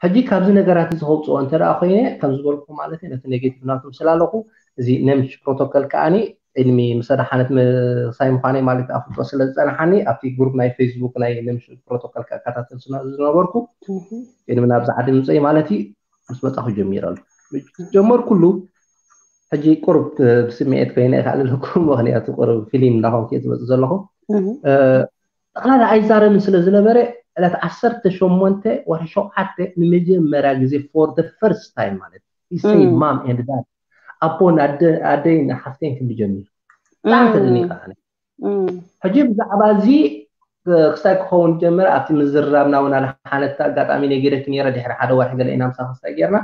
ሕጂ ካብዚ ነገራት እዚ ከውፅኦ እንተ ደኣ ኮይነ ከም ዝበልኩ ማለት እዩ ነቲ ኔጌቲቭ ናቱ ስላለኹ እዚ ነምሽ ፕሮቶኮል ከዓኒ ቅድሚ ምስ ኣድሓነት ምሳይ ምዃነይ ማለት ኣፍልጦ ስለ ዝፀናሓኒ ኣብቲ ግሩፕ ናይ ፌስቡክ ናይ ነምሽ ፕሮቶኮል ከከታተል ዝነበርኩ ቅድሚ ናብዚ ዓዲ ምፅኢ ማለት እዩ ምስ መፃኹ ጀሚረሉ ጀመርኩሉ ሕጂ ቁሩብ ብስምዒት ኮይነ ይክኣልለኩም ምክንያቱ ቁሩብ ፊሊም እንዳኾንኩ ዝመፅእ ዘለኹ ጠቕላላ ኣይዛረብን ስለ ዝነበረ ዕለት ዓሰርተ ሸሞንተ ወርሒ ሸውዓተ ንመጀመርያ ግዜ for the first time ማለት he said mom and dad ኣቦን ኣደይን ሓፍተይን ክብል ጀሚሩ ብጣዕሚ ተደኒቀ ኣነ ሕጂ ብዛዕባ እዚ ክስታይ ክኸውን ጀመረ ኣብቲ ምዝርራብና እውን ኣድሓነታ ኣጋጣሚ ነጊረኪ ነረ ድሕሪ ሓደ ወርሒ ገለ ኢና ምሳኺ ክስታይ ጌርና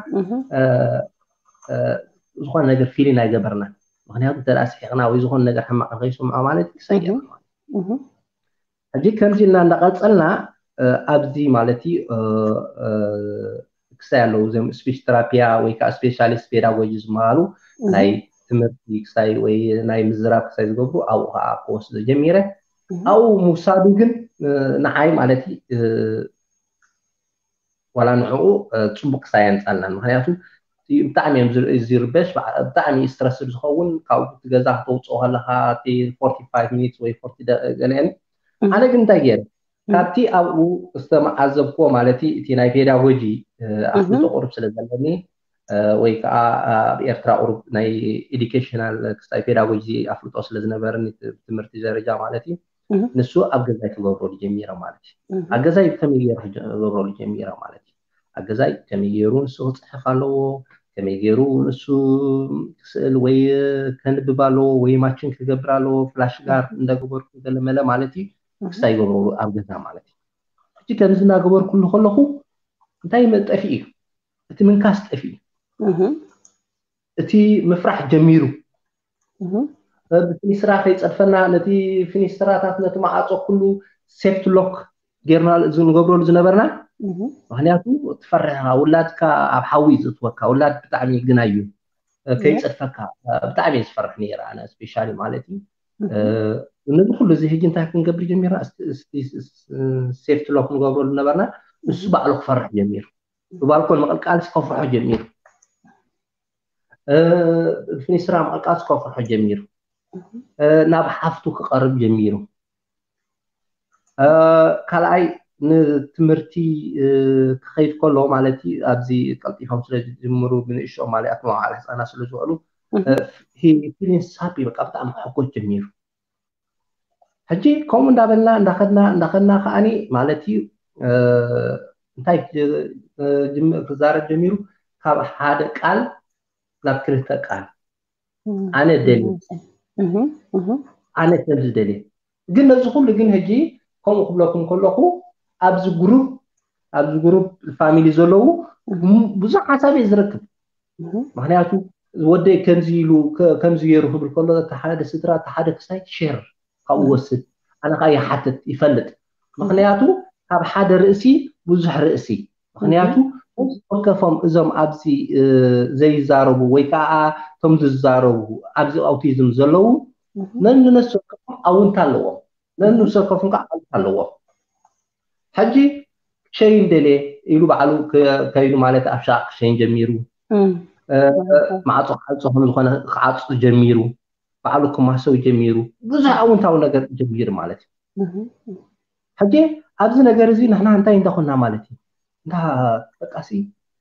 ዝኾነ ነገር ፊሊን ኣይገበርና ምክንያቱ እንተ ስሒቕና ወይ ዝኾነ ነገር ሕማቕ ከይስምዖ ማለት ክስታይ ጌርና ሕጂ ከምዚ ኢልና እንዳቐፀልና ኣብዚ ማለት እዩ ክሳይ ኣለዉ እዞም ስፒች ተራፒያ ወይ ከዓ ስፔሻሊስት ፔዳጎጂ ዝበሃሉ ናይ ትምህርቲ ክሳይ ወይ ናይ ምዝራብ ክሳይ ዝገብሩ ኣብኡ ከዓ ክወስዶ ጀሚረ ኣብኡ ምውሳዱ ግን ንዓይ ማለት ዋላ ንዕኡ ፅቡቅ ክሳይ ኣንፃልናን ምክንያቱ ብጣዕሚ እዮም ዝርበሽ ብጣዕሚ ስትረስድ ዝኸውን ካብኡ እቲ ገዛ ክተውፅኦ ከለካ እቲ ፎርቲ ፋይቭ ሚኒትስ ወይ ፎርቲ ገለአን ኣነ ግን እንታይ ገይረ ካብቲ ኣብኡ ዝተመዓዘብክዎ ማለት እቲ ናይ ፔዳጎጂ ኣፍልጦ ቁሩብ ስለ ዘለኒ ወይ ከዓ ኣብ ኤርትራ ቁሩብ ናይ ኤዱኬሽናል ክስታይ ፔዳጎጂ ኣፍልጦ ስለ ዝነበረኒ ትምህርቲ ደረጃ ማለት እዩ ንሱ ኣብ ገዛይ ክገብረሉ ጀሚረ ማለት እዩ ኣብ ገዛይ ከመይ ገይረ ክገብረሉ ጀሚረ ማለት እዩ ኣብ ገዛይ ከመይ ገይሩ ንሱ ክፅሕፍ ኣለዎ ከመይ ገይሩ ንሱ ክስእል ወይ ከንብብ ኣለዎ ወይ ማችን ክገብር ኣለዎ ፍላሽ ጋር እንዳገበርኩ ገለመለ ማለት እዩ ክስታይ ይገብረሉ ኣብ ገዛ ማለት እዩ ሕጂ ከምዚ እናገበርኩሉ ከለኹ እንታይ ጠፊኡ እዩ እቲ ምንካስ ጠፊኡ እዩ እቲ ምፍራሕ ጀሚሩ ብፊኒስትራ ከይፀድፈና ነቲ ፊኒስትራታት ነቲ መዓፆ ኩሉ ሴፍቲ ሎክ ጌርና ንገብረሉ ዝነበርና ምክንያቱ ትፈርሕካ ውላድካ ኣብ ሓዊ ዝእትወካ ውላድ ብጣዕሚ ግናዩ ከይፀድፈካ ብጣዕሚ ዝፈርሕ ነይረ ኣነ ስፔሻሊ ማለት እዩ ነዚ ኩሉ እዚ ሕጂ እንታይ ክንገብር ጀሚርና ሴፍቲ ሎክ ንገብረሉ ነበርና ንሱ ባዕሉ ክፈርሕ ጀሚሩ ብባልኮን ምቕልቃልስ ከፍርሖ ጀሚሩ ብፊኒስትራ ምቕልቃልስ ከፍርሖ ጀሚሩ ናብ ሓፍቱ ክቐርብ ጀሚሩ ካልኣይ ንትምህርቲ ክኸይድ ከሎ ማለት ኣብዚ ቀልጢፎም ስለ ዝጅምሩ ብንእሽኦም ማለት ኣተማማዕላ ህፃናት ስለ ዝውዕሉ ፊሊንስ ሃፒ በቃ ብጣዕሚ ክሕጎስ ጀሚሩ ሕጂ ከምኡ እንዳበልና እንዳኸድና እንዳኸድና ከዓኒ ማለት እዩ እንታይ ክዛረብ ጀሚሩ ካብ ሓደ ቃል ናብ ክልተ ቃል ኣነ ደልየ ኣነ ከም ዝደልየ ግን ነዚ ኩሉ ግን ሕጂ ከምኡ ክብለኩም ከለኹ ኣብዚ ግሩፕ ኣብዚ ግሩፕ ፋሚሊ ዘለዉ ብዙሕ ሓሳብ እየ ዝረክብ ምክንያቱ ወደይ ከምዚ ኢሉ ከምዚ ገይሩ ክብል ከሎ እቲ ሓደ ስድራ እቲ ሓደ ክሳይ ሸር ካብኡ ወስድ ኣነ ከዓ ይሓትት ይፈልጥ ምክንያቱ ካብ ሓደ ርእሲ ብዙሕ ርእሲ ምክንያቱ ነፍሲ ወከፎም እዞም ኣብዚ ዘይዛረቡ ወይ ከዓ እቶም ዝዛረቡ ኣብዚ ኣውቲዝም ዘለዉ ነንነፍሲ ወከፎም ኣውንታ ኣለዎም ነንነፍሲ ወከፎም ከዓ ኣውንታ ኣለዎም ሕጂ ሸይን ደልየ ኢሉ ባዕሉ ከይዱ ማለት ኣብ ሻቕ ክሸይን ጀሚሩ ማዕፆ ክዓፆ ከም ዝኾነ ክዓፁ ጀሚሩ ባዕሉ ክማሰው ጀሚሩ ብዙሕ ኣውንታዊ ነገር ጀሚሩ ማለት እዩ ሕጂ ኣብዚ ነገር እዚ ንሕና እንታይ እንዳኮና ማለት እዩ እንዳ በቃሲ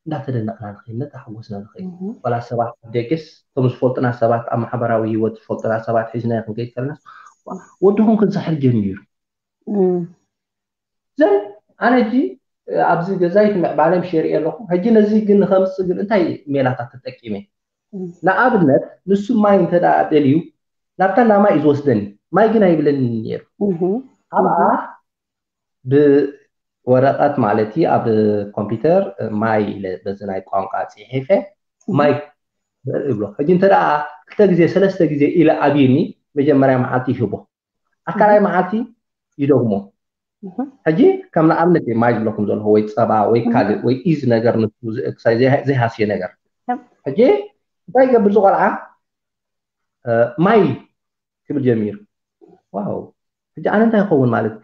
እንዳተደነቕና ንኸይድ እንዳተሓጎስና ንኸይድ ዋላ ሰባት ደገስ እቶም ዝፈልጡና ሰባት ኣብ ማሕበራዊ ህይወት ዝፈልጡና ሰባት ሒዝና ክንከይድ ከለና ወድኹም ክንስሕር ጀሚሩ ዘን ኣነ ሕጂ ኣብዚ ገዛይ ምዕባለ ምሸር ኣለኹ ሕጂ ነዚ ግን ንኸምፅእ ግን እንታይ ሜላታት ተጠቂመ ንኣብነት ንሱ ማይ እንተ ደልዩ ናብታ ናማይ እዩ ዝወስደኒ ማይ ግን ኣይብለኒ ነይሩ ኣብኣ ብወረቐት ማለት ኣብ ኮምፒውተር ማይ ኢለ በዚ ናይ ቋንቋ ፅሒፈ ማይ ይብሎ ሕጂ እንተ ክልተ ግዜ ሰለስተ ግዜ ኢለ ኣብዩኒ መጀመርያ መዓልቲ ይህቦ ኣብ ካልኣይ መዓልቲ ይደግሞ ሕጂ ከም ንኣብነት ማይ ዝብለኩም ዘለኹ ወይ ፀባ ወይ ካልእ ወይ ኢዝ ነገር ንሱ ዘይሃስየ ነገር ሕጂ እንታይ ይገብር ዝቆልዓ ማይ ክብል ጀሚሩ ዋው ሕጂ ኣነ እንታይ ይኸውን ማለት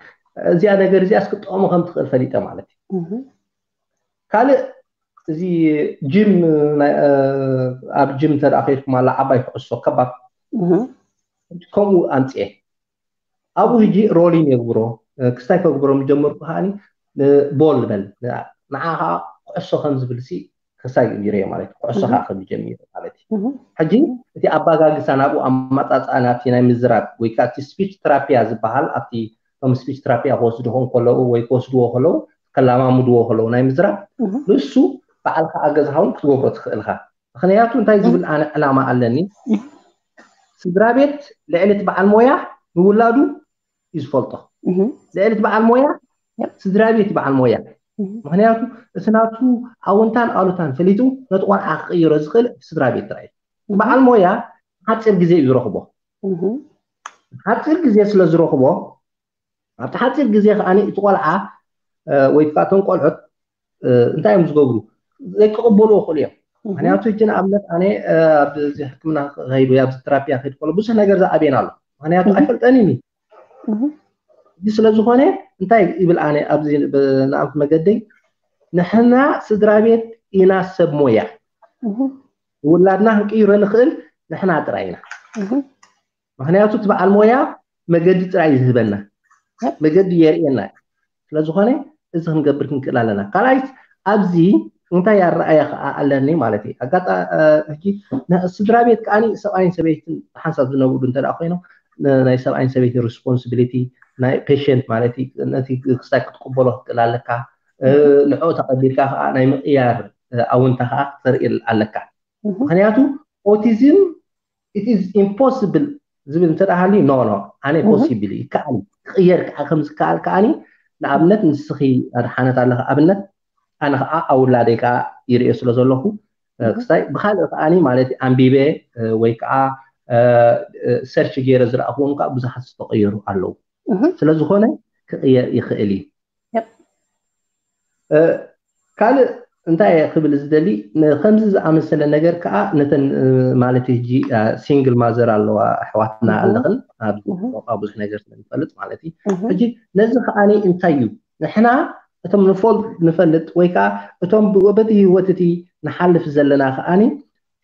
እዚኣ ነገር እዚኣ እስክጠቕሙ ከም ትኽእል ፈሊጠ ማለት እዩ ካልእ እዚ ጅም ኣብ ጅም እንተ ከይድኩም ኣላ ዓባይ ኩዕሶ ከባብ ከምኡ ኣምፅኤ ኣብኡ ሕጂ ሮሊን የግብሮ ክስታይ ከግብሮ ምጀመርኩ ከዓኒ ቦል በል ንዓ ከዓ ኩዕሶ ከም ዝብል ሲ ክሳይ ይረዮ ማለት ኩዕሶ ከዓ ከም ጀሚሩ ማለት እዩ ሕጂ እቲ ኣባጋግሳ ናብኡ ኣማፃፃኣ ናብቲ ናይ ምዝራብ ወይ ከዓ እቲ ስፒች ትራፒያ ዝበሃል ኣብቲ ቶም ስፒች ትራፒያ ክወስዱ ከለዉ ወይ ክወስድዎ ከለዉ ከላማምድዎ ከለዉ ናይ ምዝራብ ንሱ በዓልካ ኣብ ገዛኻ እውን ክትገብሮ ትኽእልካ ምክንያቱ እንታይ ዝብል ኣነ ዕላማ ኣለኒ ስድራ ቤት ልዕሊ እቲ በዓል ሞያ ንውላዱ እዩ ዝፈልጦ ልዕሊ እቲ በዓል ሞያ ስድራ ቤት በዓል ሞያ ምክንያቱ እቲ ናቱ ኣውንታን ኣሉታን ፈሊጡ ነቲ ቆልዓ ክቅይሮ ዝኽእል ስድራ ቤት ጥራይ በዓል ሞያ ሓፂር ግዜ እዩ ዝረኽቦ ሓፂር ግዜ ስለ ዝረኽቦ ኣብቲ ሓፂር ግዜ ከዓ እቲ ቆልዓ ወይ ከዓ እቶም ቆልዑት እንታይ እዮም ዝገብሩ ዘይክቕበልዎ ክእሉ እዮም ምክንያቱ ሕጂ ንኣብነት ኣነ ኣብዚ ሕክምና ከይድ ወይ ኣብዚ ትራፒያ ከይድ ከሎ ብዙሕ ነገር ዝኣብየን ኣሎ ምክንያቱ ኣይፈልጠን እዩ እዚ ስለ ዝኾነ እንታይ ይብል ኣነ ኣብዚ ንኣብት መገደይ ንሕና ስድራ ቤት ኢና ሰብ ሞያ ውላድና ክንቅይሮ ንኽእል ንሕና ጥራይ ኢና ምክንያቱ እቲ በዓል ሞያ መገዲ ጥራይ ዝህበና መገዲ የርእየና ስለዝኾነ እዚ ክንገብር ክንክእል ኣለና ካልኣይት ኣብዚ እንታይ ኣረኣያ ከዓ ኣለኒ ማለት እዩ ኣጋጣ ሕጂ ስድራ ቤት ከዓ ሰብኣይን ሰበይትን ሓንሳብ ዝነብሩ እንተ ኮይኖም ናይ ሰብኣይን ሰበይቲ ሪስፖንሲቢሊቲ ናይ ፔሽንት ማለት ነቲ ክስታይ ክትቅበሎ ክትክእል ኣለካ ንዕኡ ተቐቢልካ ከዓ ናይ ምቅያር ኣውንታ ከዓ ክተርኢ ኣለካ ምክንያቱ ኦቲዝም it is impossible ዝብል እንተ ሃልዩ no no ኣነ possible ይከኣል ክቅየር ከዓ ከም ዝከኣል ከዓኒ ንኣብነት ንስኺ ኣድሓነት ኣለካ ኣብነት ኣነ ከዓ ኣውላደይ ከዓ ይርእዮ ስለ ዘለኹ ክስታይ ብካልእ ከዓኒ ማለት ኣንቢበ ወይ ከዓ ሰርች ገይረ ዝረኣኽዎም ከዓ ብዙሓት ዝተቀየሩ ኣለዉ ስለዝኾነ ክቅየር ይኽእል እዩ ካልእ እንታይ እየ ክብል ዝደሊ ከምዚ ዝኣመሰለ ነገር ከዓ ነተን ማለት ሕጂ ሲንግል ማዘር ኣለዋ ኣሕዋትና ኣለኽን ኣብ ብዙሕ ነገር ስለንፈልጥ ማለት እዩ ሕጂ ነዚ ከዓኒ እንታይ እዩ ንሕና እቶም ንፈልጥ ንፈልጥ ወይ ከዓ እቶም በቲ ህይወት እቲ ንሓልፍ ዘለና ከዓኒ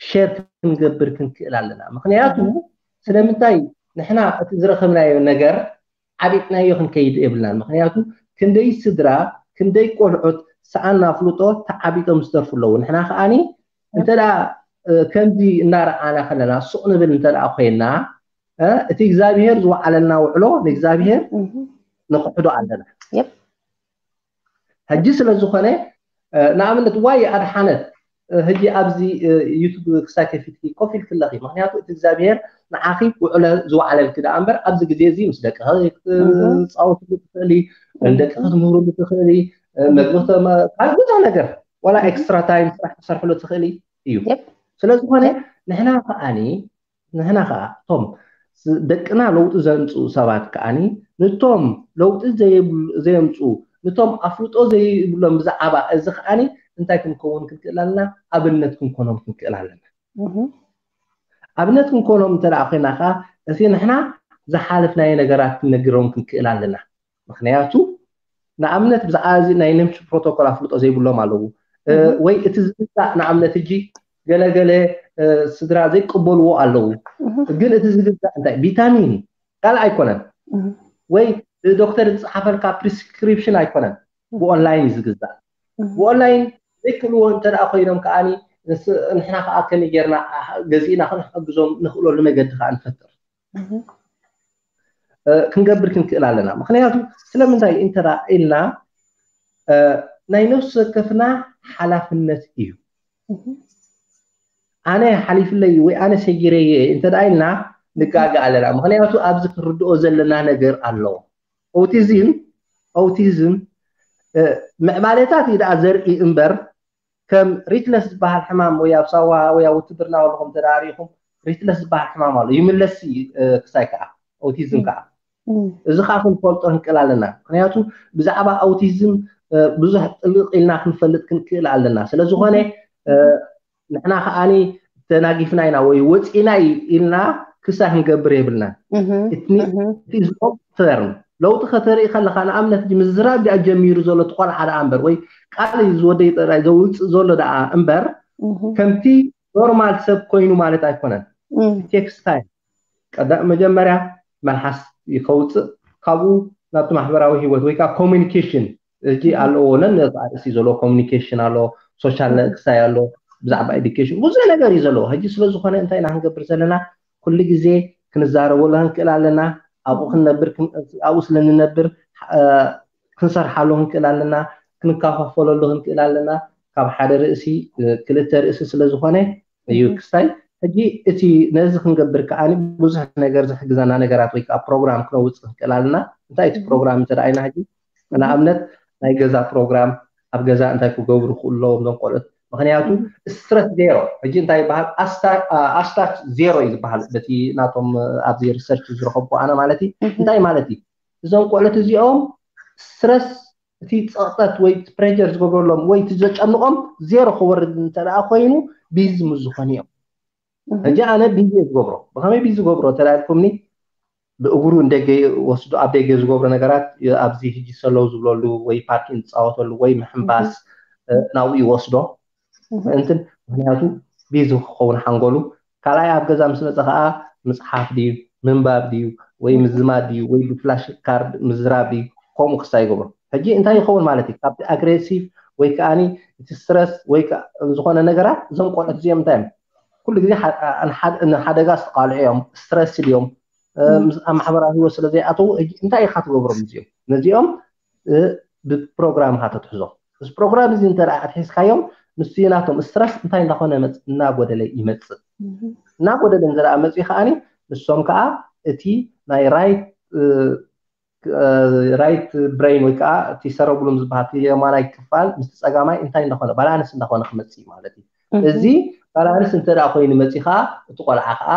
ሸር ክንገብር ክንክእል ኣለና ምክንያቱ ስለምንታይ ንሕና እቲ ዝረኸብናዮ ነገር ዓቢጥናዮ ክንከይድ የብልናን ምክንያቱ ክንደይ ስድራ ክንደይ ቆልዑት ሰኣን ኣፍልጦ ተዓቢጦም ዝተርፉ ኣለዉ ንሕና ከዓኒ እንተ ከምዚ እናረኣና ከለና ሱቕ ንብል እንተ ኮይንና እቲ እግዚኣብሄር ዝወዓለና ውዕሎ ንእግዚኣብሄር ንክሕዶ ኣለና ሕጂ ስለ ዝኾነ ንኣብነት ዋይ ኣድሓነት ሕጂ ኣብዚ ዩቱብ ክሳይ ከፊትኪ ኮፍ ኢልክለኺ ምክንያቱ እቲ እግዚኣብሄር ንዓኺ ውዕለ ዝወዓለልኪ ደኣ እምበር ኣብዚ ግዜ እዚ ምስ ደቂ ክትፃወትሉ ትኽእሊ ንደቂ ክትምህሩሉ ትኽእሊ መግቢ ካልእ ብዙሕ ነገር ዋላ ኤክስትራ ታይም ስራሕ ትሰርሕሉ ትኽእሊ እዩ ስለ ዝኾነ ንሕና ከዓኒ ንሕና ከዓ እቶም ደቅና ለውጢ ዘምፅኡ ሰባት ከዓኒ ንቶም ለውጢ ዘየምፅኡ ንቶም ኣፍልጦ ዘይብሎም ብዛዕባ እዚ ከዓኒ እንታይ ክንከውን ክንክእል ኣለና ኣብነት ክንኮኖም ክንክእል ኣለና ኣብነት ክንኮኖም እንተ ኮይና ከዓ እቲ ንሕና ዝሓለፍናዮ ነገራት ክንነግሮም ክንክእል ኣለና ምክንያቱ ንኣብነት ብዛዕባ እዚ ናይ ነምሲ ፕሮቶኮል ኣፍልጦ ዘይብሎም ኣለዉ ወይ እቲ ዝግዛእ ንኣብነት እጂ ገለገለ ስድራ ዘይቀበልዎ ኣለዉ ግን እቲ ዝግዛእ እንታይ ቪታሚን ካልእ ኣይኮነን ወይ ዶክተር ዝፅሓፈልካ ፕሪስክሪፕሽን ኣይኮነን ብኦንላይን እዩ ዝግዛእ ብኦንላይን ዘይክእልዎ እንተ ኮይኖም ከዓ ንሕና ከዓ ከመይ ጌርና ገዚእና ክንሕግዞም ንኽእለሉ መገዲ ከዓ ንፈጥር ክንገብር ክንክእል ኣለና ምክንያቱ ስለምንታይ እንተ ኢልና ናይ ነፍሲ ወከፍና ሓላፍነት እዩ ኣነ ሓሊፍለይ ወይ ኣነ ሰጊረየ እንተ ኢልና ንጋገ ኣለና ምክንያቱ ኣብዚ ክንርድኦ ዘለና ነገር ኣሎ ኦቲዝም ኦቲዝም ምዕባለታት እዩ ደኣ ዘርኢ እምበር ከም ሪትለስ ዝበሃል ሕማም ወይ ኣብ ሳዋ ወይ ኣብ ውትድርና ከለኹም ተዳሪኹም ሪትለስ ዝበሃል ሕማም ኣሎ ይምለስ ክሳይ ከዓ ኦቲዝም ከዓ እዚ ከዓ ክንፈልጦ ክንክእል ኣለና ምክንያቱ ብዛዕባ ኦቲዝም ብዙሕ ጥልቅ ኢልና ክንፈልጥ ክንክእል ኣለና ስለዝኾነ ንሕና ከዓኒ ተናጊፍና ኢና ወይ ወፂና ኢልና ክሳ ክንገብር የብልና it's long term ለውጢ ከተርኢ ከለካ ንኣብነት ምዝራብ ዲኣ ጀሚሩ ዘሎ እቲ ቆልዓ ደኣ እምበር ወይ ቃል እዩ ዝወደይ ጥራይ ዘውፅእ ዘሎ ደኣ እምበር ከምቲ ኖርማል ሰብ ኮይኑ ማለት ኣይኮነን። ቴክስታይል ቀዳም መጀመርያ መልሓስ ከውፅእ ካብኡ ናብቲ ማሕበራዊ ህይወት ወይ ከዓ ኮሚኒኬሽን እጂ ኣለዎ ነን ኣርእሲ ዘለዎ ኮሚኒኬሽን ኣሎ ሶሻል ክሳይ ኣሎ ብዛዕባ ኤዱኬሽን ብዙሕ ነገር እዩ ዘለዎ ሕጂ ስለዝኾነ እንታይ ኢና ክንገብር ዘለና ኩሉ ግዜ ክንዛረበሉ ክንክእል ኣለና ኣብኡ ክንነብር ኣብኡ ስለንነብር ክንሰርሓሉ ክንክእል ኣለና ክንከፋፈለሉ ክንክእል ኣለና ካብ ሓደ ርእሲ ክልተ ርእሲ ስለዝኾነ እዩ ክስታይ ሕጂ እቲ ነዚ ክንገብር ከዓ ብዙሕ ነገር ዝሕግዘና ነገራት ወይ ከዓ ፕሮግራም ክነውፅእ ክንክእል ኣለና እንታይ እቲ ፕሮግራም እንተ ኢና ሕጂ ንኣብነት ናይ ገዛ ፕሮግራም ኣብ ገዛ እንታይ ክገብሩ ክእለዎም ዞም ቆልዑት ምክንያቱ ስትረስ ዜሮ ሕጂ እንታይ ይበሃል ኣስታች ዜሮ እዩ ዝበሃል በቲ ናቶም ኣብዚ ሪሰርች ዝረከብኩ ኣነ ማለት እዩ እንታይ ማለት እዩ እዞም ቆልዑት እዚኦም ስትረስ እቲ ፀቕጠት ወይ ፕሬር ዝገብረሎም ወይ እቲ ዘጨንቆም ዜሮ ክወርድ እንተ ኮይኑ ቢዚ ምስ ዝኾኑ እዮም ሕጂ ኣነ ቢዚ ዝገብሮ ብከመይ ቢዚ ዝገብሮ ተላልኩምኒ ብእግሩ እንደገ ወስዶ ኣብ ደገ ዝገብሮ ነገራት ኣብዚ ህጂ ሰለው ዝብለሉ ወይ ፓርኪን ዝፃወተሉ ወይ ምሕምባስ ናብኡ ይወስዶ ምእንትን ምክንያቱ ቢዚ ክኸውን ሓንጎሉ ካልኣይ ኣብ ገዛ ምስ መፀ ከዓ ምፅሓፍ ድዩ ምንባብ ድዩ ወይ ምዝማድ ድዩ ወይ ብፍላሽ ካርድ ምዝራብ ድዩ ከምኡ ክስታይ ይገብሮ ሕጂ እንታይ ይኸውን ማለት እዩ ካብቲ ኣግሬሲቭ ወይ ከዓ እቲ ስትረስ ወይ ዝኾነ ነገራት እዞም ቆልዑት እዚኦም እንታይ እዮም ኩሉ ግዜ ንሓደጋ ዝተቃልዑ እዮም ስትረስ ድዮም ኣብ ማሕበራዊ ህይወት ስለ ዘይኣተዉ እንታይ ኢካ ትገብሮም እዚኦም ነዚኦም ብፕሮግራም ኢካ ተትሕዞ እዚ ፕሮግራም እዚ እንተ ኣትሒዝካዮም ምስ ናቶም ስትረስ እንታይ እንዳኾነ መፅ እናጎደለ ይመፅእ እናጎደለ እንተ መፅኡ ከዓ ንሶም ከዓ እቲ ናይ ራይት ራይት ብሬን ወይ ከዓ እቲ ሰረብሉም ዝበሃል የማናይ ክፋል ምስ ፀጋማይ እንታይ እንዳኾነ ባላንስ እንዳኾነ ክመፅእ ማለት እዩ እዚ ባላንስ እንተ ኮይኑ መፂ ከዓ እቲ ቆልዓ ከዓ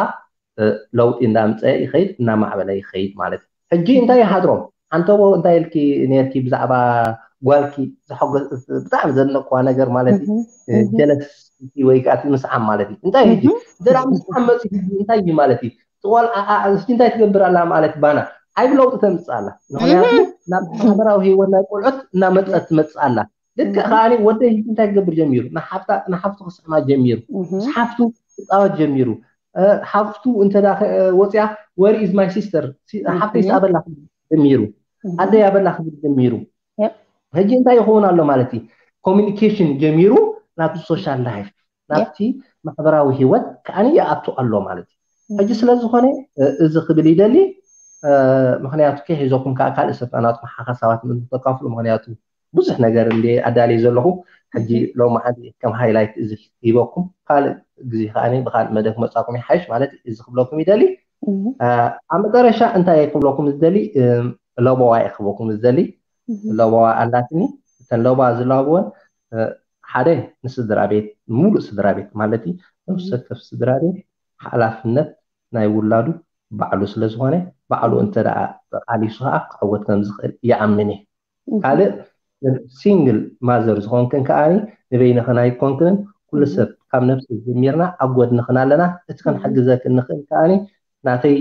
ለውጢ እንዳምፀ ይኸይድ እናማዕበለ ይኸይድ ማለት እዩ ሕጂ እንታይ ይሓድሮም ሓንተቦ እንታይ ኢልኪ ነርኪ ብዛዕባ ጓልኪ ብጣዕሚ ዘድነቅዋ ነገር ማለት እዩ ጀለስ ወይ ከዓ ምስዓም ማለት እዩ እንታይ ሕጂ እንተ ምስዓም መፂ እንታይ እዩ ማለት እዩ ትቆልዓ ኣንስቲ እንታይ ትገብር ኣላ ማለት ባና ዓይብ ለውጢ ተምፅእ ኣላ ምክንያቱ ናብ ማሕበራዊ ህይወት ናይ ቆልዑት እናመፀት ትመፅእ ኣላ ልክዕ ከዓ ወደይ እንታይ ክገብር ጀሚሩ ንሓፍቱ ክስሕማ ጀሚሩ ምስ ሓፍቱ ክፃወት ጀሚሩ ሓፍቱ እንተ ወፅያ where is my sister ሓፍተይ ኣበላ ክብል ጀሚሩ ኣደይ ኣበላ ክብል ጀሚሩ ሕጂ እንታይ ይኸውን ኣሎ ማለት እዩ ኮሚኒኬሽን ጀሚሩ ናብቲ ሶሻል ላይፍ ናብቲ ማሕበራዊ ህይወት ከዓ ይኣቱ ኣሎ ማለት እዩ ሕጂ ስለዝኾነ እዚ ክብል ይደሊ ምክንያቱ ከይሒዘኩም ከዓ ካልእ ሰብ ናትኩም ሓሳባት ተካፍሉ ምክንያቱ ብዙሕ ነገር እንደ ኣዳልየ ዘለኹ ሕጂ ሎማዓንቲ ከም ሃይላይት እዚ ሂበኩም ካልእ ግዜ ከዓ ብካልእ መደብ ክመፃኩም ይሓይሽ ማለት እዚ ክብለኩም ይደሊ ኣብ መጨረሻ እንታይ ክብለኩም ዝደሊ ለበዋ እየ ክብለኩም ዝደሊ ለበዋ ኣላትኒ እተን ለበዋ ዝለብወን ሓደ ንስድራ ቤት ሙሉእ ስድራ ቤት ማለት እዩ ነብሰከፍ ስድራ ቤት ሓላፍነት ናይ ውላዱ ባዕሉ ስለዝኾነ ባዕሉ እንተ ቃሊሱ ከዓ ክዕወት ከም ዝኽእል ይኣምን እየ ካልእ ሲንግል ማዘር ዝኾንክን ከዓ ንበይንኽን ኣይኮንክንን ኩሉ ሰብ ካብ ነብሲ ጀሚርና ኣብ ጎድንኽን ኣለና እቲ ክንሕግዘክን ንኽእል ከዓ ናተይ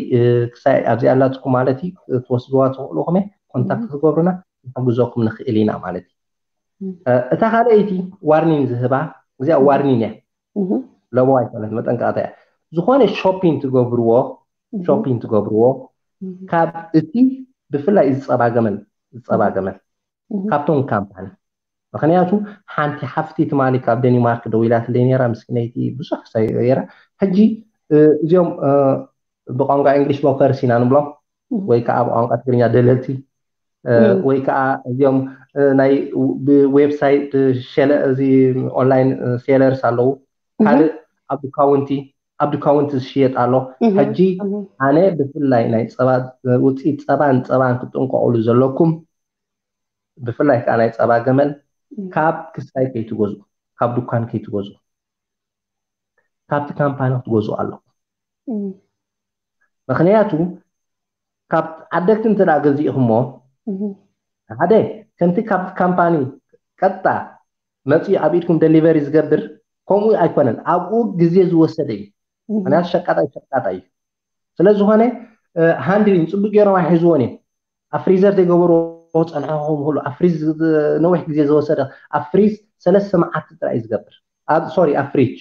ክሳይ ኣብዚኣ ኣላትኩም ማለት እዩ ትወስድዋ ትኽእሉ ኹም ኮንታክት ትገብሩና ንሕግዘኩም ንኽእል ኢና ማለት እዩ እታ ካልኣይቲ ዋርኒን ዝህባ እዚኣ ዋርኒን እያ ለቦ ኣይኮነት መጠንቀቕታ እያ ዝኾነ ሾፒን ትገብርዎ ሾፒን ትገብርዎ ካብ እቲ ብፍላይ ዝፀባ ገመል ዝፀባ ገመል ካብቶም ካምፓኒ ምክንያቱ ሓንቲ ሓፍቲ ትማሊ ካብ ደኒማርክ ደዊላትለይ ነራ ምስኪነይቲ ብዙሕ ክሳይ ገይራ ሕጂ እዚኦም ብቋንቋ እንግሊሽ ሞከርስ ኢና ንብሎም ወይ ከዓ ብቋንቋ ትግርኛ ደለልቲ ወይ ከዓ እዚኦም ናይ ብዌብሳይት እዚ ኦንላይን ሴለርስ ኣለዉ ካልእ ኣብ ካውንቲ ኣብ ካውንቲ ዝሽየጥ ኣሎ ሕጂ ኣነ ብፍላይ ናይ ጸባ ውፅኢት ጸባን ጸባን ክትጥንቀቑሉ ዘለኩም ብፍላይ ከዓ ናይ ጸባ ገመል ካብ ክሳይ ከይትገዝኡ ካብ ድኳን ከይትገዝኡ ካብቲ ካምፓኒ ክትገዝኡ ኣለኩም ምክንያቱ ካብ ዓደግቲ እንተ ገዚእኹሞ ሓደ ከምቲ ካብቲ ካምፓኒ ቀጥታ መፅኡ ኣብ ኢድኩም ደሊቨሪ ዝገብር ከምኡ ኣይኮነን ኣብኡ ግዜ ዝወሰደ እዩ ምክንያቱ ሸቃጣይ ሸቃጣ እዩ ስለዝኾነ ሃንድሊን ፅቡቅ ገይሮም ኣይሕዝዎን እዮም ኣብ ፍሪዘር ዘይገበርዎ ክፀንሑ ክኽእሉ፣ ኣብ ፍሪዝ ነዊሕ ግዜ ዝወሰደ፣ ኣብ ፍሪዝ ሰለስተ መዓልቲ ጥራይ እዩ ዝገብር። ኣብ ሶሪ ኣብ ፍሪጅ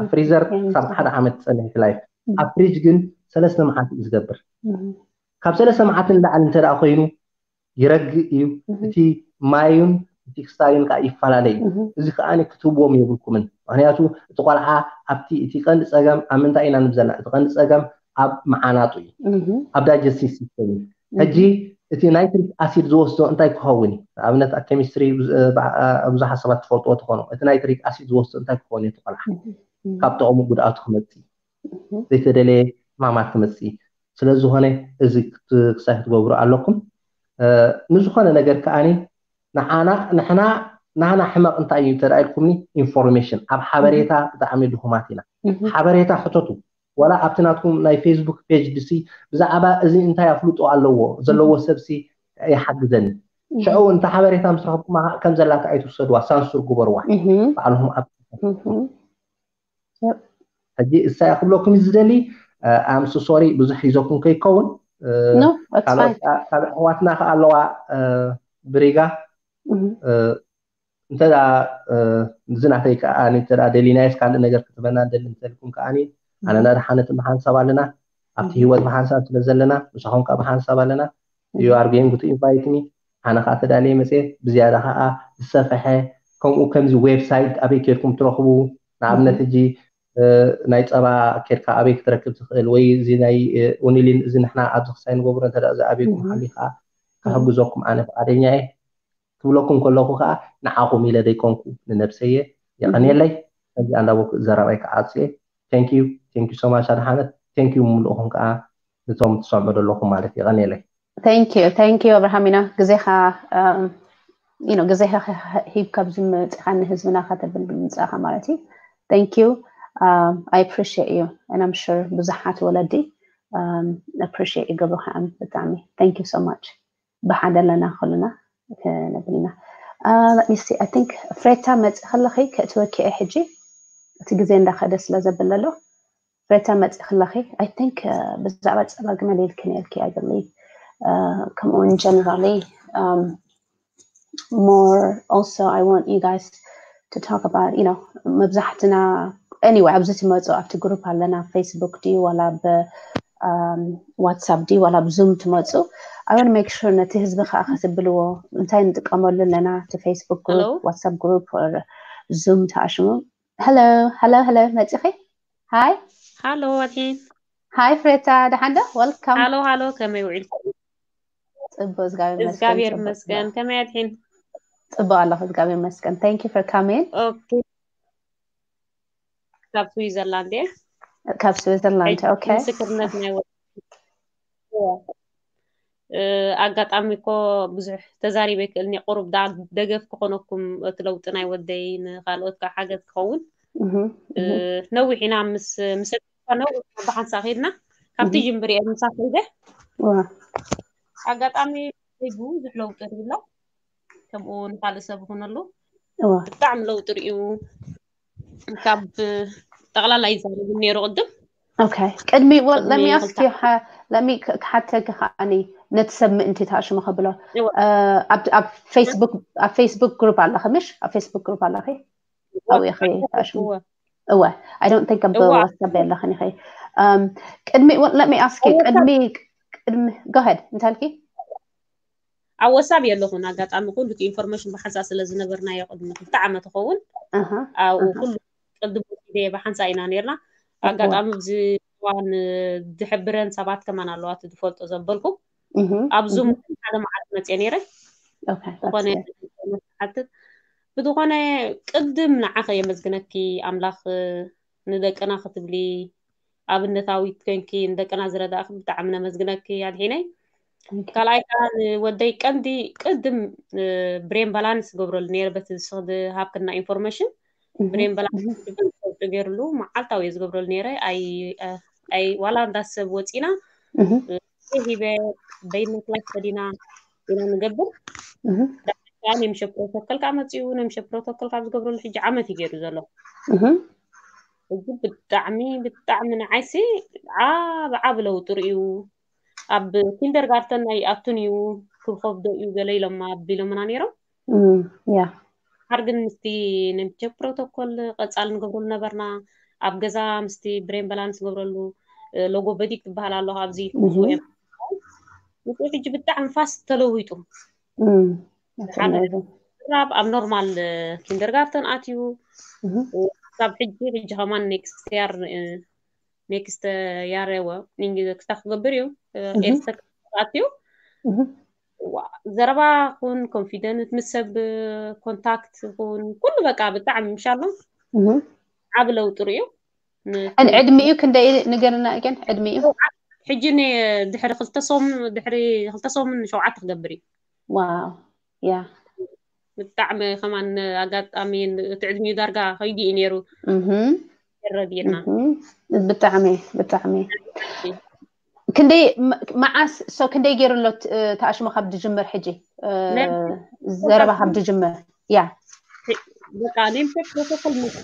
ኣብ ፍሪዘር ክሳብ ሓደ ዓመት ዝፀንሕ ላይፍ፣ ኣብ ፍሪጅ ግን ሰለስተ መዓልቲ እዩ ዝገብር። ካብ ሰለስተ መዓልቲ ንላዕሊ እንተ ደኣ ኮይኑ ይረግእ እዩ። እቲ ማዩን እቲ ክስታዩን ከዓ ይፈላለ እዩ። እዚ ከዓ ክትህብዎም የብልኩምን። ምክንያቱ እቲ ቆልዓ ኣብቲ እቲ ቀንዲ ፀገም ኣብ ምንታይ ኢና ንብዘና? እቲ ቀንዲ ፀገም ኣብ መዓናጡ እዩ፣ ኣብ ዳይጀስቲቭ ሲስተም እዩ። ሕጂ እቲ ናይትሪክ ኣሲድ ዝወስዶ እንታይ ክኸውን እዩ? ንኣብነት ኣብ ኬሚስትሪ ብዙሓት ሰባት ትፈልጥዎ ትኾኑ። እቲ ናይትሪክ ኣሲድ ዝወስዶ እንታይ ክኸውን እዩ? እቲ ቆልዓ ካብ ጥቕሙ ጉድኣቱ ክመፅእ እዩ። ዘይተደለየ ሕማማት ክመፅእ እዩ። ስለዝኾነ እዚ ክሳይ ክትገብሩ ኣለኩም። ንዝኾነ ነገር ከዓኒ ንዓና ንሕና ናህና ሕመቕ እንታይ እዩ እንተ ኢልኩምኒ፣ ኢንፎርሜሽን ኣብ ሓበሬታ ብጣዕሚ ድኹማት ኢና። ሓበሬታ ሕተቱ። ዋላ ኣብቲ ናትኩም ናይ ፌስቡክ ፔጅ ድሲ ብዛዕባ እዚ እንታይ ኣፍልጦ ኣለዎ ዘለዎ ሰብሲ ይሓግዘኒ። ሽዑ እንተ ሓበሬታ ምስ ረኸብኩማ ከም ዘላታ ኣይትውሰድዋ፣ ሳንሱር ግበርዋ ባዕልኹም ኣብ ሕጂ እሳያ ክብለኩም እዩ ዝደሊ። ኣምስ ሶሪ ብዙሕ ሒዘኩም ከይከውን ካልኦት ኣሕዋትና ከ ኣለዋ ብሪጋ እንተ እዚ ናተይ ከዓ እንተ ደሊናየስ ካልእ ነገር ክትበና ደሊ እንተልኩም ከዓ ኣነና ድሓነት ብሓንሳብ ኣለና ኣብቲ ህይወት ብሓንሳብ ስለ ዘለና ምሳኹም ከዓ ብሓንሳብ ኣለና። You are going to invite me ኣነ ከዓ ተዳልየ መፅየ ብዝያዳ ከዓ ዝሰፈሐ ከምኡ ከምዚ ዌብሳይት ኣበይ ኬድኩም ትረኽቡ ንኣብነት እጂ ናይ ፀባ ኬድካ ኣበይ ክትረክብ ትኽእል ወይ እዚ ናይ ኡኒሊን እዚ ንሕና ኣብዚ ክሳይ ንገብሮ እንተ እዚ ኣበይኩም ሓሊ ከዓ ክሕግዘኩም ኣነ ፍቃደኛ እየ ክብለኩም ከለኩ ከዓ ንዓኹም ኢለ ዘይኮንኩ ንነብሰየ የቐንየለይ ከዚ ኣንዳበኩ ዘረባይ ክዓፅየ thank you thank you so much ኣድሓነት thank you ምልእኹም ከዓ ንቶም ትሰምዑ ዘለኹም ማለት የቐንየለይ thank you thank you ኣብርሃሚና ግዜኻ you know ግዜኻ ሂብካ ኣብዚ መፅኻ ንህዝብና ከተብል ብምምፃእኻ ማለት እዩ thank you I appreciate you and I'm sure ብዙሓት ወለዲ appreciate ይገብሩ ከዓ ብጣዕሚ thank you so much ብሓደ ኣለና ኩልና ክንብል ኢና let me see I think ፍሬታ መፂ ከለኺ ከእትወኪ እየ ሕጂ እቲ ግዜ እንዳኸደ ስለ ዘብል ኣሎ ፍሬታ መፂ ከለኺ I think ብዛዕባ ፀባ ግመል ኢልኪ ነርኪ I believe ከምኡ እውን generally more also I want you guys to talk about you know መብዛሕትና anyway ኣብዚ ትመፁ ኣብቲ ግሩፕ ኣለና ፌስቡክ ድዩ ዋላ ብ ዋትሳፕ ድዩ ዋላ ብዙም ትመፁ I want make sure ነቲ ህዝቢ ከዓ ክትብልዎ እንታይ ንጥቀመሉ ኣለና እቲ ፌስቡክ ግሩፕ ዋትሳፕ ግሩፕ ዙም ተኣሽሙ hello hello hello መፂኺ hi ሃሎ ኣድሒን hi ፍሬታ ደሓን ዶ welcome ሃሎ ሃሎ ከመይ ውዒልኩም ፅቡቅ እግዚኣብሔር እግዚኣብሔር ይመስገን ከመይ ኣድሒን ፅቡቅ ኣለኹ እግዚኣብሔር ይመስገን thank you for coming okay ካብ ስዊዘርላንድ እየ ካብ ስዊዘርላንድ okay ምስክርነት ናይ ኣጋጣሚ እኮ ብዙሕ ተዛሪበ ይክእልኒ ቁሩብ ደገፍ ክኾነኩም እቲ ለውጢ ናይ ወደይ ንካልኦት ከዓ ሓገዝ ክኸውን ነዊሕ ኢና ምስ ምስ ነዊሕ ብሓንሳ ከይድና ካብቲ ጅምብር እየ ምሳ ከይደ ኣጋጣሚ ብዙሕ ለውጢ ርእዩ ኣሎ ከምኡ ንካልእ ሰብ ይኹነሉ ብጣዕሚ ለውጢ ርእዩ ካብ ጠቕላላ ይዛረብ ነይሩ ቅድም Okay. ቅድሚ well, let me ask you let me ክሓተኪ ከዓኒ ነቲ ሰብ ምእንቲ ተኣሽሙ ከብሎ ኣብ ፌስቡክ ኣብ ፌስቡክ ግሩፕ ኣለኺ ምሽ ኣብ ፌስቡክ ግሩፕ ኣለኺ ኣብኡ ኢኺ ተኣሽሙ እወ I don't think ኣብ ዋትሳፕ ኣለኽን ኢኺ ቅድሚ well, let me ask you ቅድሚ ቅድሚ go ahead እንታይ ኢልኪ ኣብ ዋትሳፕ የለኹን ኣጋጣሚ ኩሉ እቲ ኢንፎርሜሽን ብሓንሳእ ስለ ዝነበርናዮ ቅድሚ ክልተ ዓመት ይኸውን ኣብኡ ኩሉ ቅድም ወሲደ ብሓንሳእ ኢና ነርና ኣጋጣሚ ኣብዚ እዋን ዝሕብረን ሰባት ከማን ኣለዋ እቲ ዝፈልጦ ዘበልኩም ኣብ ዙም ሓደ መዓልቲ መፅየ ነይረ ዝኾነ ሓትት ብዝኾነ ቅድም ንዓኸ የመስግነኪ ኣምላኽ ንደቅና ክትብሊ ኣብነታዊት ኮንኪ ንደቅና ዝረዳእኪ ብጣዕሚ ነመስግነኪ ኣድሒነይ ካልኣይ ከዓ ንወደይ ቀንዲ ቅድም ብሬን ባላንስ ዝገብረሉ ነይረ በቲ ዝሃብክና ኢንፎርሜሽን ብሬን ባላንስ ዝብል ሰውጢ ገይርሉ መዓልታዊ እየ ዝገብረሉ ነይረ ዋላ እንዳሰብ ወፂና ሂበ በይነ ክላስ ከዲና ኢና ንገብር ናይ ምሸ ፕሮቶኮል ከዓ መፅኡ ናይ ምሸ ፕሮቶኮል ካብ ዝገብረሉ ሕጂ ዓመት እዩ ገይሩ ዘሎ እዚ ብጣዕሚ ብጣዕሚ ንዓይሲ ዓብ ዓብ ለውጢ ርእዩ ኣብ ኪንደርጋርተን ኣይኣቱን እዩ፣ ክኸብዶ እዩ ገለ ኢሎም ኣቢሎምና ነይሮም። እም፣ ያ ሓር ግን ምስቲ ነምቸክ ፕሮቶኮል ቀጻል ንገብረሉ ነበርና። ኣብ ገዛ ምስቲ ብሬን ባላንስ ንገብረሉ እ፣ ሎጎ በዲክ ትበሃል ኣሎ ኣብዚ እህ፣ ምስ ሕጂ ብጣዕሚ ፋስት ተለዊጡ። እም፣ ሓደ ኣመዘ ስድራ ኣብ ኖርማል ኪንደርጋርተን ኣትዩ። እህ፣ ካብ ሕጂ ሕጂ ከማን ኔክስት ያር ኔክስት ያር ወ ክስታ ክገብር እዩ እህ፣ ኤርትር ኣትዩ። እህ፣ ዋ፣ ዘረባ ኩን ኮንፊደንት ምስ ሰብ ኮንታክት ኩን ኩሉ በቃ ብጣዕሚ ምሻሎ እህ። ዓብ ለውጢ ርእዩ። ን- And ዕድሚኡ ክንደይ ንገርና? ግን ዕድሚኡ ሕጂ ን- ድሕሪ ክልተ ሰሙን ድሕሪ ክልተ ሰሙን ሸውዓተ ክገብር እዩ። ዋው ያ ብጣዕሚ ከማን ኣጋጣሚ እቲ ዕድሚኡ ዳርጋ ከይዱ እዩ ነይሩ። እህም፣ ይረድየና እህም። ብጣዕሚ ብጣዕሚ ክንደይ መ- መዓስ so ክንደይ ገይሩ ኣሎ ት- ተኣሽሞ ካብ ድጅምር ሕጂ እ፣ ነ- ዘረባ ካብ ድጅምር ያ በቃ ኔምሴክ ፕሮቶኮል ምስ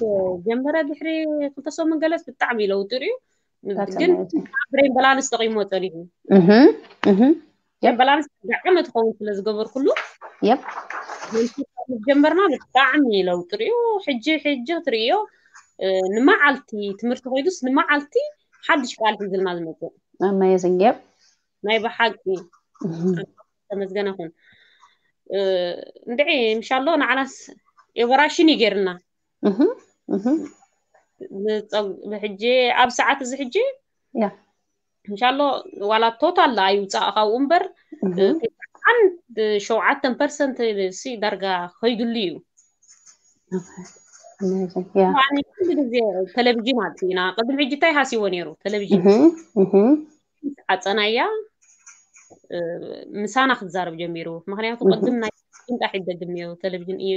ጀመረ ድሕሪ ክልተ ሰሙን ገለስ ብጣዕሚ ለውጢ ርእዩ። That's ግን amazing. ብሬን ባላንስ ጠቂሞ ጸኒሑ። እህም፣ እህም። ብሬን ባላንስ ዓመት ክኸውን ስለ ዝገበርኩሉ Yep. ምስ ጀመርና ብጣዕሚ ለውጢ ርእዩ። ሕጂ ሕጂ ክትርእዮ እ፣ ንመዓልቲ ትምህርቲ ኮይኑስ ንመዓልቲ ሓድሽ ቃል ሒዝልና ዝመጽእ Amazing. Yep. ናይ ብሓቂ እህም፣ ተመስገነ ኩን። እ፣ እንድዒ ምሻሎ ንዓናስ ኤቨራሽን እዩ ገይርና። እህም፣ እህም። ንጸብ- ብሕጂ ኣብ ሰዓት እዚ ሕጂ ያ ምሻሎ ዋላ ቶታል ኣይውፃእ ካብኡ እምበር እህም፣ ኣን ሸውዓተን ፐርሰንት ሲ ዳርጋ ከይዱሉ እዩ። Amazing. ያ ኣነ ኩሉ ግዜ ቴሌቪዥን ኣጥፊእና ቅድሚ ሕጂ እንታይ ሃሲዎ ነይሩ ቴሌቪዥን እህም፣ እህም። ዓፀናያ እ፣ ምሳና ክትዛረብ ጀሚሩ። ምክንያቱ እህ። ቅድም ናይ ጭንጣ ሒደግም እዩ ቴሌቪዥን እዩ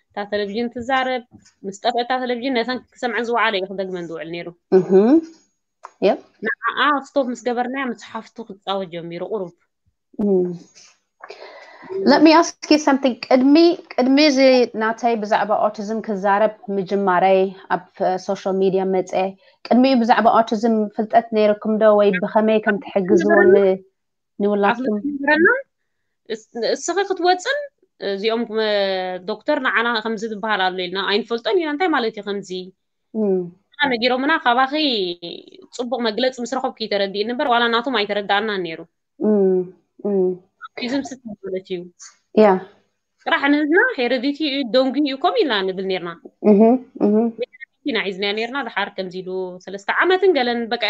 እታ ቴሌቪዥን ትዛረብ ምስ ጠፍአ እታ ቴሌቪዥን ነተን ክሰምዐን ዝወዓለ እዩ ክደግመን ዝውዕል ነይሩ። እህም። Yep. ንዓኣ ስቶፕ ምስ ገበርናያ ምስ ሓፍቱ ክፃወት ጀሚሩ ቁሩብ Mm. Let me ask you something. ቅድሚ ቅድሚ እዚ ናተይ ብዛዕባ ኦቲዝም ክዛረብ ምጅማረይ ኣብ ሶሻል ሚድያ መፀ ቅድሚኡ ብዛዕባ ኦቲዝም ፍልጠት ነይርኩም ዶ ወይ ብኸመይ ከም ትሕግዝዎ ን- ንውላድኩም? ኣፍልጦ ነበረና። እስ- እስኺ ክትወፅን እዚኦም ክመ- ዶክተር ንዓና ከምዚ ዝበሃል ኣሎ ኢልና ኣይንፈልጦን ኢና። እንታይ ማለት እዩ ከምዚ? Mm. ንዓና ነጊሮምና ካባኺ ፅቡቕ መግለፂ ምስ ረኸብኩ እዩ ተረዲእኒ እምበር ዋላ ናቶም ኣይተረዳእናን ነይሩ። Mm. Mm. ኦቲዝም ስቲ ማለት እዩ Yeah. ጥራሕ ንህና ሄረዲቲ እዩ ደንጉ እዩ ከምኡ ኢልና ንብል ነርና Mhm. Mhm. ኢና ሒዝና ነርና። ድሓር ከምዚ ኢሉ ሰለስተ ዓመትን ገለን በቃ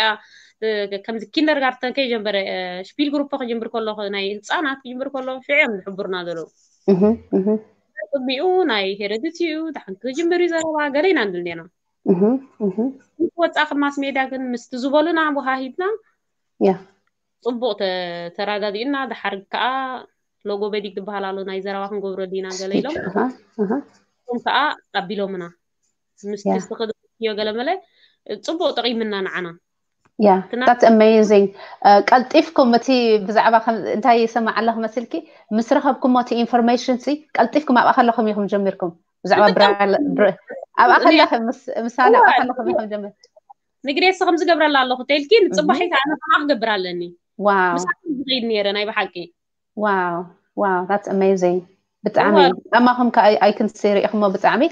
እ፣ ከምዚ ኪንደርጋርተን ከይጀመረ እ፣ ሽፒል ግሩፕ ክጅምር ከሎ ናይ ህፃናት ክጅምር ከሎ ሽዑ እዮም ዝሕብሩና ዘለዉ። Mhm. Mhm. ቅድሚኡ ናይ ሄረዲቲ እዩ ድሓን ክጅምር እዩ ዘረባ ገለ ኢና ንብል ነርና። Mhm. Mhm. ወፃ ክማስ ሜድያ ግን ምስቲ ዝበሉና ወሃሂብና Yeah. ፅቡቅ ተ- ተረዳዲእና ድሓር ከዓ ሎጎ በዲግ ዝበሃል ኣሎ ናይ ዘረባ ክንገብረሉ ኢና ገለ ኢሎም Speech. Uh-huh. Uh-huh. እቶም ከዓ ኣቢሎምና ምስቲ Yeah. ዝተኸደዮ ገለ መለ ፅቡቅ ጠቂምና ንዓና Yeah, ትናት- that's amazing. Uh, ቀልጢፍኩም እቲ ብዛዕባ ከም እንታይ ይሰማዕ ኣለኹ መስልኪ ምስ ረኸብኩሞ እቲ ኢንፎርሜሽን ሲ ቀልጢፍኩም ኣብኣ ከለኹም ኢኹም ጀሚርኩም ብዛዕባ ብጣዕሚ ብራይል ብር- ኣብኣ እኔ- ከለኹም ምስ ምሳሌ ኣብኣ እዋ፣ ከለኹም ኢኹም ጀሚር ንግሬስ ከም ዝገብረላ ኣለኹ ተልኪ ንፅባሒት ኣነ ከኣ ክገብር ኣለኒ ዋው ምሳሌ ዝኸይድ ነይረ ናይ ብሓቂ ዋው ዋው that's amazing ብጣዕሚ እዋ። ጫማኹም ከ I can see ሪኢኹሞ ብጣዕሚ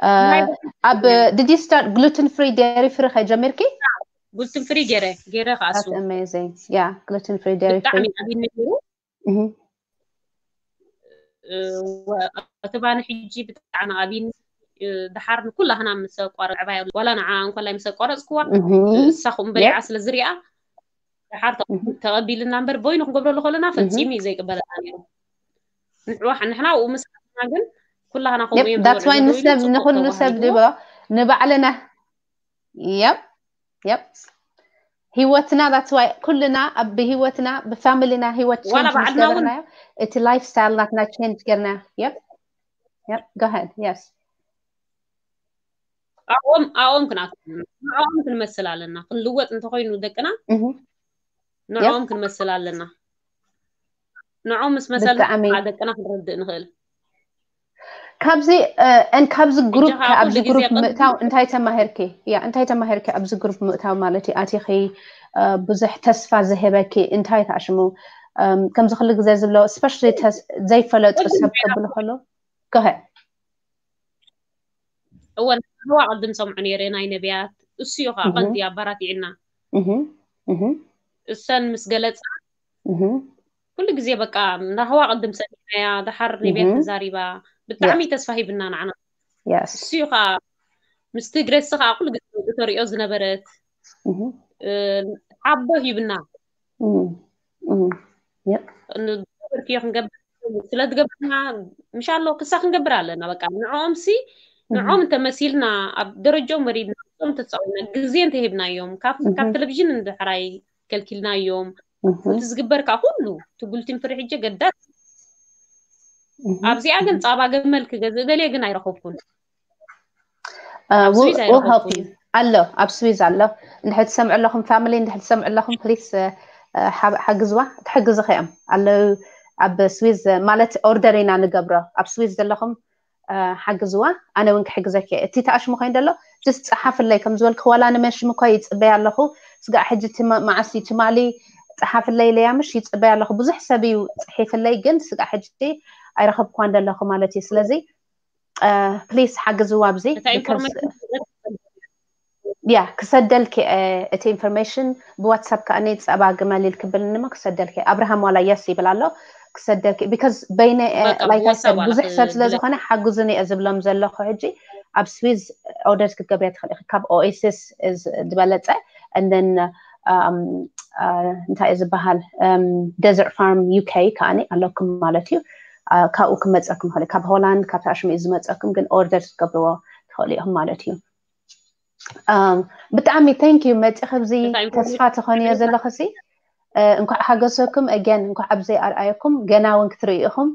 Uh, ናይ ኣብ did you start gluten free dairy free ከጀሚርኪ gluten free ገይረ ገይረ ከዓ እሱ That's amazing. Yeah, gluten free dairy ብጣዕሚ free. ኣብኒ ነይሩ Mhm. እ፣ ወ- እቲ ባኒ ሕጂ ብጣዕሚ ኣብኒ እ፣ ድሓር ንኩላህና ምስ ኣቋረጽ ዕባይ ኣሎ። ዋላ ንዓ እንኮላይ ምስ ኣቋረጽክዋ Mhm. እሳ ኹም በሊዓ ስለ ዝሪኣ ድሓር ተ- Mhm. ተቐቢልና እምበር በይኑ ክንገብረሉ ከለና Mhm. ፈጺሙ እዩ ዘይቅበለና ነይሩ። ንሕዋ ንሕና ኣብኡ ምስ ኣተና ግን ኩላህና ከምኡ Yep, እዮም that's why ዝበለና ንሰብ ይብሉ፣ ጽቡቕ ንኹሉ ሰብ ተባሂልዎ። ድቦ ንባዕልና yep yep ህይወትና that's why ኩልና ኣብ ብህይወትና ብፋሚሊና ህይወት ዋላ change ምስ ባዕልና እውን ገበርናዮ እቲ lifestyle ናትና change ገርና yep yep go ahead yes ኣብኦም ኣብኦም ክንኣትዎም ንዕኦም ክንመስል ኣለና። ክንልወጥ እንተኾይኑ ደቅና Mhm. ንዕኦም ክንመስል ኣለና። ንዕኦም ምስ መሰልና ብጣዕሚ። ከዓ ደቅና ክንረድእ ንኽእል። ካብዚ እ፣ and ካብዚ ግሩፕ ከዓ ኣብዚ ኩሉ ግዜ ግሩፕ ቅድሚ- ምእታው እንታይ ተማሂርኪ? ያ እንታይ ተማሂርኪ ኣብዚ ግሩፕ ምእታው ማለት እዩ ኣቲኺ ብዙሕ ተስፋ ዝህበኪ እንታይ ተኣሽሙ? ከምዚ ኩሉ ግዜ ዝብሎ especially ዘይፈለጡ ሰብ ክብል ከሎ go ahead። እወ ናህዋ ቅድም ሰምዑ ነይረ ናይ ነቢያት እሱ እዩ ከዓ ቀንዲ ኣባራቲዕና እሰን ምስ ገለፃ ኩሉ ግዜ በቃ ናህዋ ቅድም ሰሚዕናያ ደሓር ነቢያት ተዛሪባ ብጣዕሚ ተስፋ ሂብና ንዓና እሱ እዩ ከዓ ምስ ትግረሲ ከዓ ኩሉ ግዜ ተሪኦ ዝነበረት ዓቦ ሂብና ገበርክዮ ክንገብር ስለ ዝገብርና ምሻሎ ክሳ ክንገብር ኣለና በቃ ንዕኦም ሲ ንዕኦም እንተመሲልና ኣብ ደረጃኦም ወሪድና ም ተፃዊና ግዜ እንተሂብናዮም ካብ ቴሌቪዥን እንድሕራይ ከልኪልናዮም እቲ ዝግበር ከዓ ኩሉ ትጉልቲን ፍሪ ሕጂ ገዳት ኣብዚኣ ግን ፃባ ገመል ክገዝእ ደልየ ግን ኣይረኸብኩን ኣሎ ኣብ ስዊዝ ኣሎ እንድሕር ትሰምዑ ኣለኹም ፋሚሊ እንድሕር ትሰምዑ ኣለኹም ፕሊስ ሓግዝዋ ክሕግዝኸ እዮም ኣለዉ ኣብ ስዊዝ ማለት ኦርደር ኢና ንገብሮ ኣብ ስዊዝ ዘለኹም ሓግዝዋ ኣነ እውን ክሕግዘኪ እቲ ተኣሽሙ ኮይኑ ደሎ ጅስ ፀሓፍለይ ከም ዝበልክ ዋላ ንመሽም እኳ ይፅበይ ኣለኹ ስጋዕ ሕጂ መዓስ ትማሊ ፀሓፍለይ ኢለያ ምሽ ይፅበይ ኣለኹ ብዙሕ ሰብ እዩ ፅሒፍለይ ግን ስጋዕ ሕጂ ኣይረኸብኳን ደለኹ ማለት እዩ ስለዚ ፕሊስ ሓግዝዋ ኣብዚ ያ ክሰደልኪ እቲ ኢንፎርሜሽን ብዋትሳፕ ከዓ ጸባ ግመል ኢል ክብል ንሞ ክሰደልኪ ኣብርሃም ዋላ የስ ይብል ኣሎ ክሰደልኪ because በይነ ብዙሕ ሰብ ስለ ዝኾነ ሓግዙን እየ ዝብሎም ዘለኹ ሕጂ ኣብ ስዊዝ ኦርደር ክትገብርያ ትኽእል ኢኺ ካብ ኦኤሲስ ዝበለፀ and then እንታይ እዩ ዝበሃል ደዘርት ፋርም ዩኬ ከዓኒ ኣለኩም ማለት እዩ ካብኡ ክመፀኩም ይኽእል ካብ ሆላንድ ካብ ታሽሙ እዩ ዝመፀኩም ግን ኦርደር ክትገብርዎ ትኽእሉ ኢኹም ማለት እዩ ብጣዕሚ thank you መፂ ከብዚ ተስፋ ትኾንዮ ዘለኽሲ እንኳዕ ሓገሰኩም again እንኳዕ ኣብዘይ ኣርኣየኩም ገና እውን ክትርኢ ኢኹም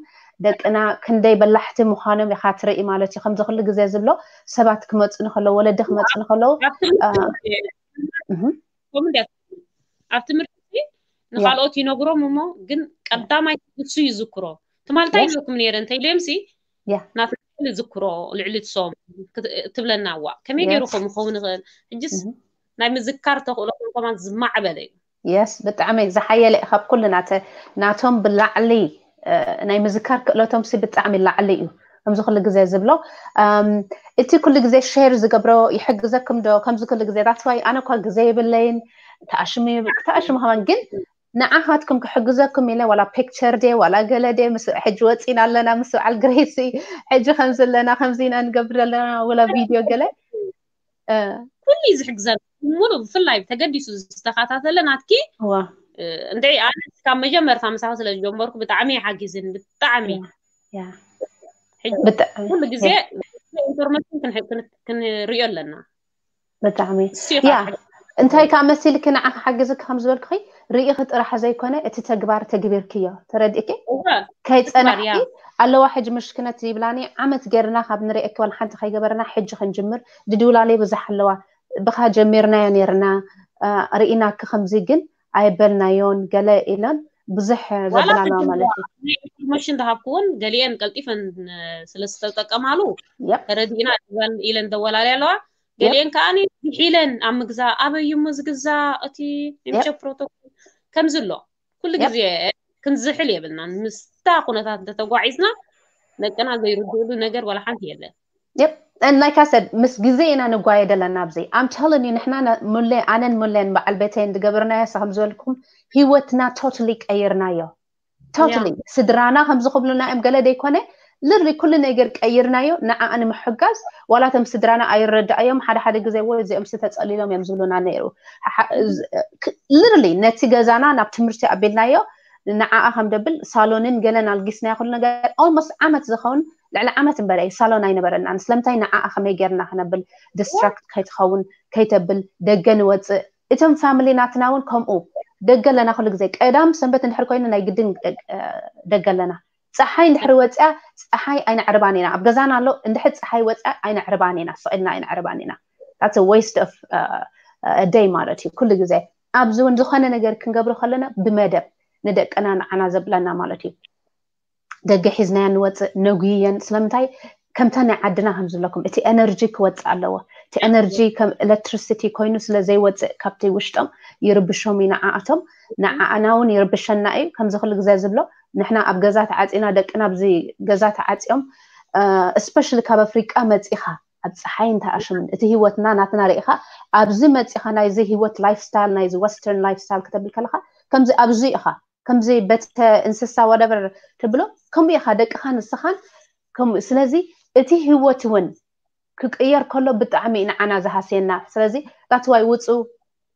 ደቅና ክንደይ በላሕቲ ምዃኖም ኢኻ ትርኢ ማለት እዩ ከምዚ ኩሉ ግዜ ዝብሎ ሰባት ክመፁ ንከለዉ ወለዲ ክመፁ ንከለዉ ኣብ ትምህርቲ ንካልኦት ይነግሮም እሞ ግን ቀዳማይ ንሱ ይዝክሮ ትማልታይ ነኩም ነይረ እንተ ኢለዮም ሲ ናትክል ዝክሮ ልዕሊ ትሶም ትብለና ዋ ከመይ ገይሩ ከም ይኸውን ይኽእል ሕጅስ ናይ ምዝካር ተኽእሎ ከማን ዝማዕበለ እዩ የስ ብጣዕሚ ዝሓየለ ካብ ኩሉ ናተ ናቶም ብላዕሊ ናይ ምዝካር ክእለቶም ሲ ብጣዕሚ ላዕሊ እዩ ከምዚ ኩሉ ግዜ ዝብሎ እቲ ኩሉ ግዜ ሸር ዝገብሮ ይሕግዘኩም ዶ ከምዚ ኩሉ ግዜ that's why ኣነ እኳ ግዜ የብለይን ተኣሽሙ ተኣሽሙ ከማን ግን ንዓኻትኩም ክሕግዘኩም ኢለ ዋላ ፒክቸር ደ ዋላ ገለ ደ ምስ ሕጂ ወፂና ኣለና ምስ በዓል ግሬሲ ሕጂ ከምዚ ኣለና ከምዚ ኢና ንገብር ኣለና ወላ ቪድዮ ገለ ኩሉ እዩ ዝሕግዘና ሙሉ ብፍላይ ተገዲሱ ዝተኸታተለ ናትኪ እንደ ኣነ ካብ መጀመርታ ምሳኻ ስለ ዝጀመርኩ ብጣዕሚ ሓጊዝን ብጣዕሚ ኩሉ ግዜ ኢንፎርሜሽን ክንሪኦ ኣለና ብጣዕሚ ያ እንታይ ከዓ መሲልኪ ንዓ ክሓግዝኪ ከም ዝበልኩኺ ርኢኺ ጥራሕ ዘይኮነ እቲ ተግባር ተግቢርክዮ ተረዲእኪ ከይፀናሕኪ ኣለዋ ሕጂ ምሽክነት ይብላኒ ዓመት ገርና ካብ ንርእየኪ ዋላ ሓንቲ ከይገበርና ሕጂ ክንጅምር ድድውላለይ ብዙሕ ኣለዋ ብኻ ጀሚርናዮ ነርና ርኢናኪ ከምዚ ግን ኣይበልናዮን ገለ ኢለን ብዙሕ ዘበላና ማለት እዩ ኢንፎርሜሽን ዝሃብክውን ገሊአን ቀልጢፈን ስለዝተጠቀማሉ ተረዲእና ኢለን ደወላሊ ኣለዋ ገሊአን ከዓ ዝሒለን ኣብ ምግዛእ ኣበይ እሞ ዝግዛእ እቲ ፕሮቶኮል ከምዚ ኣሎ ኩሉ ግዜ ክንዝሕል የብልናን ምስታ ኩነታት እንተተጓዒዝና ደቅና ዘይርድእሉ ነገር ዋላ ሓንቲ የለን Yep. And like I said, ምስ ግዜ ኢና ንጓየ ደለና ኣብዚ I'm telling you ንሕና ኣነን ሙሌን በዓል ቤተይን ዝገበርናዮ ሳ ከም ዝበልኩም ህይወትና totally ቀይርናዮ totally ስድራና ከምዚ ክብሉና እዮም ገለ ደይኮነ literally ኩሉ ነገር ቀይርናዮ ንዓኣ ንምሕጋዝ ዋላ ቶም ስድራና ኣይረዳእዮም ሓደ ሓደ ግዜ ወይ እዚኦም ሲ ተፀሊሎም እዮም ዝብሉና ነይሩ literally ነቲ ገዛና ናብ ትምህርቲ ኣቢልናዮ ንዓኣ ከም ደብል ሳሎንን ገለን ኣልጊስናዮ ኩሉ ነገር almost ዓመት ዝኸውን ልዕሊ ዓመት እምበር እዩ ሳሎን ኣይነበረናን ስለምንታይ ንዓኣ ከመይ ጌርና ክነብል distract ከይትኸውን ከይተብል ደገ ንወፅእ እቶም family ናትና እውን ከምኡ ደገ ኣለና ኩሉ ግዜ ቀዳም ሰንበት እንድሕር ኮይኑ ናይ ግድን ደገ ኣለና ፀሓይ እንድሕር ወፅያ ፀሓይ ኣይነዕርባን ኢና ኣብ ገዛና ኣሎ እንድሕር ፀሓይ ወፅያ ኣይነዕርባን ኢና ስቕ ኢልና ኣይነዕርባን ኢና that's waste of day ማለት እዩ ኩሉ ግዜ ኣብዚ እውን ዝኾነ ነገር ክንገብሮ ከለና ብመደብ ንደቅና ንዓና ዘብለና ማለት እዩ ደገ ሒዝናያ ንወፅእ ነጉየን ስለምንታይ ከምታ ናይ ዓድና ከም ዝብለኩም እቲ ኤነርጂ ክወፅእ ኣለዎ። እቲ ኤነርጂ ከም ኤሌክትሪሲቲ ኮይኑ ስለ ዘይወፅእ ካብቲ ውሽጦም ይርብሾም እዩ ንዓኣቶም፣ ንዓኣና እውን ይርብሸና እዩ። ከምዚ ኩሉ ግዜ ዝብሎ ንሕና ኣብ ገዛ ተዓፂና ደቅና ኣብዚ ገዛ ተዓፂኦም፣ እስፔሻሊ ካብ ኣፍሪቃ መፂኻ ኣብ ፀሓይ እንተኣሽምን እቲ ህይወትና ናትና ርኢኻ ኣብዚ መፂኻ ናይዚ ህይወት ላይፍ ስታይል ናይዚ ወስተርን ላይፍ ስታይል ክተብል ከለኻ ከምዚ ኣብዚ ኢኻ ከምዚ በተ እንስሳ ዋደቨር ትብሎ ከምኡ ኢኻ ደቅኻ ንስኻን ከምኡ። ስለዚ እቲ ህይወት እውን ክቅየር ከሎ ብጣዕሚ እዩ ንዓና ዝሃስየና። ስለዚ that's why ውፁ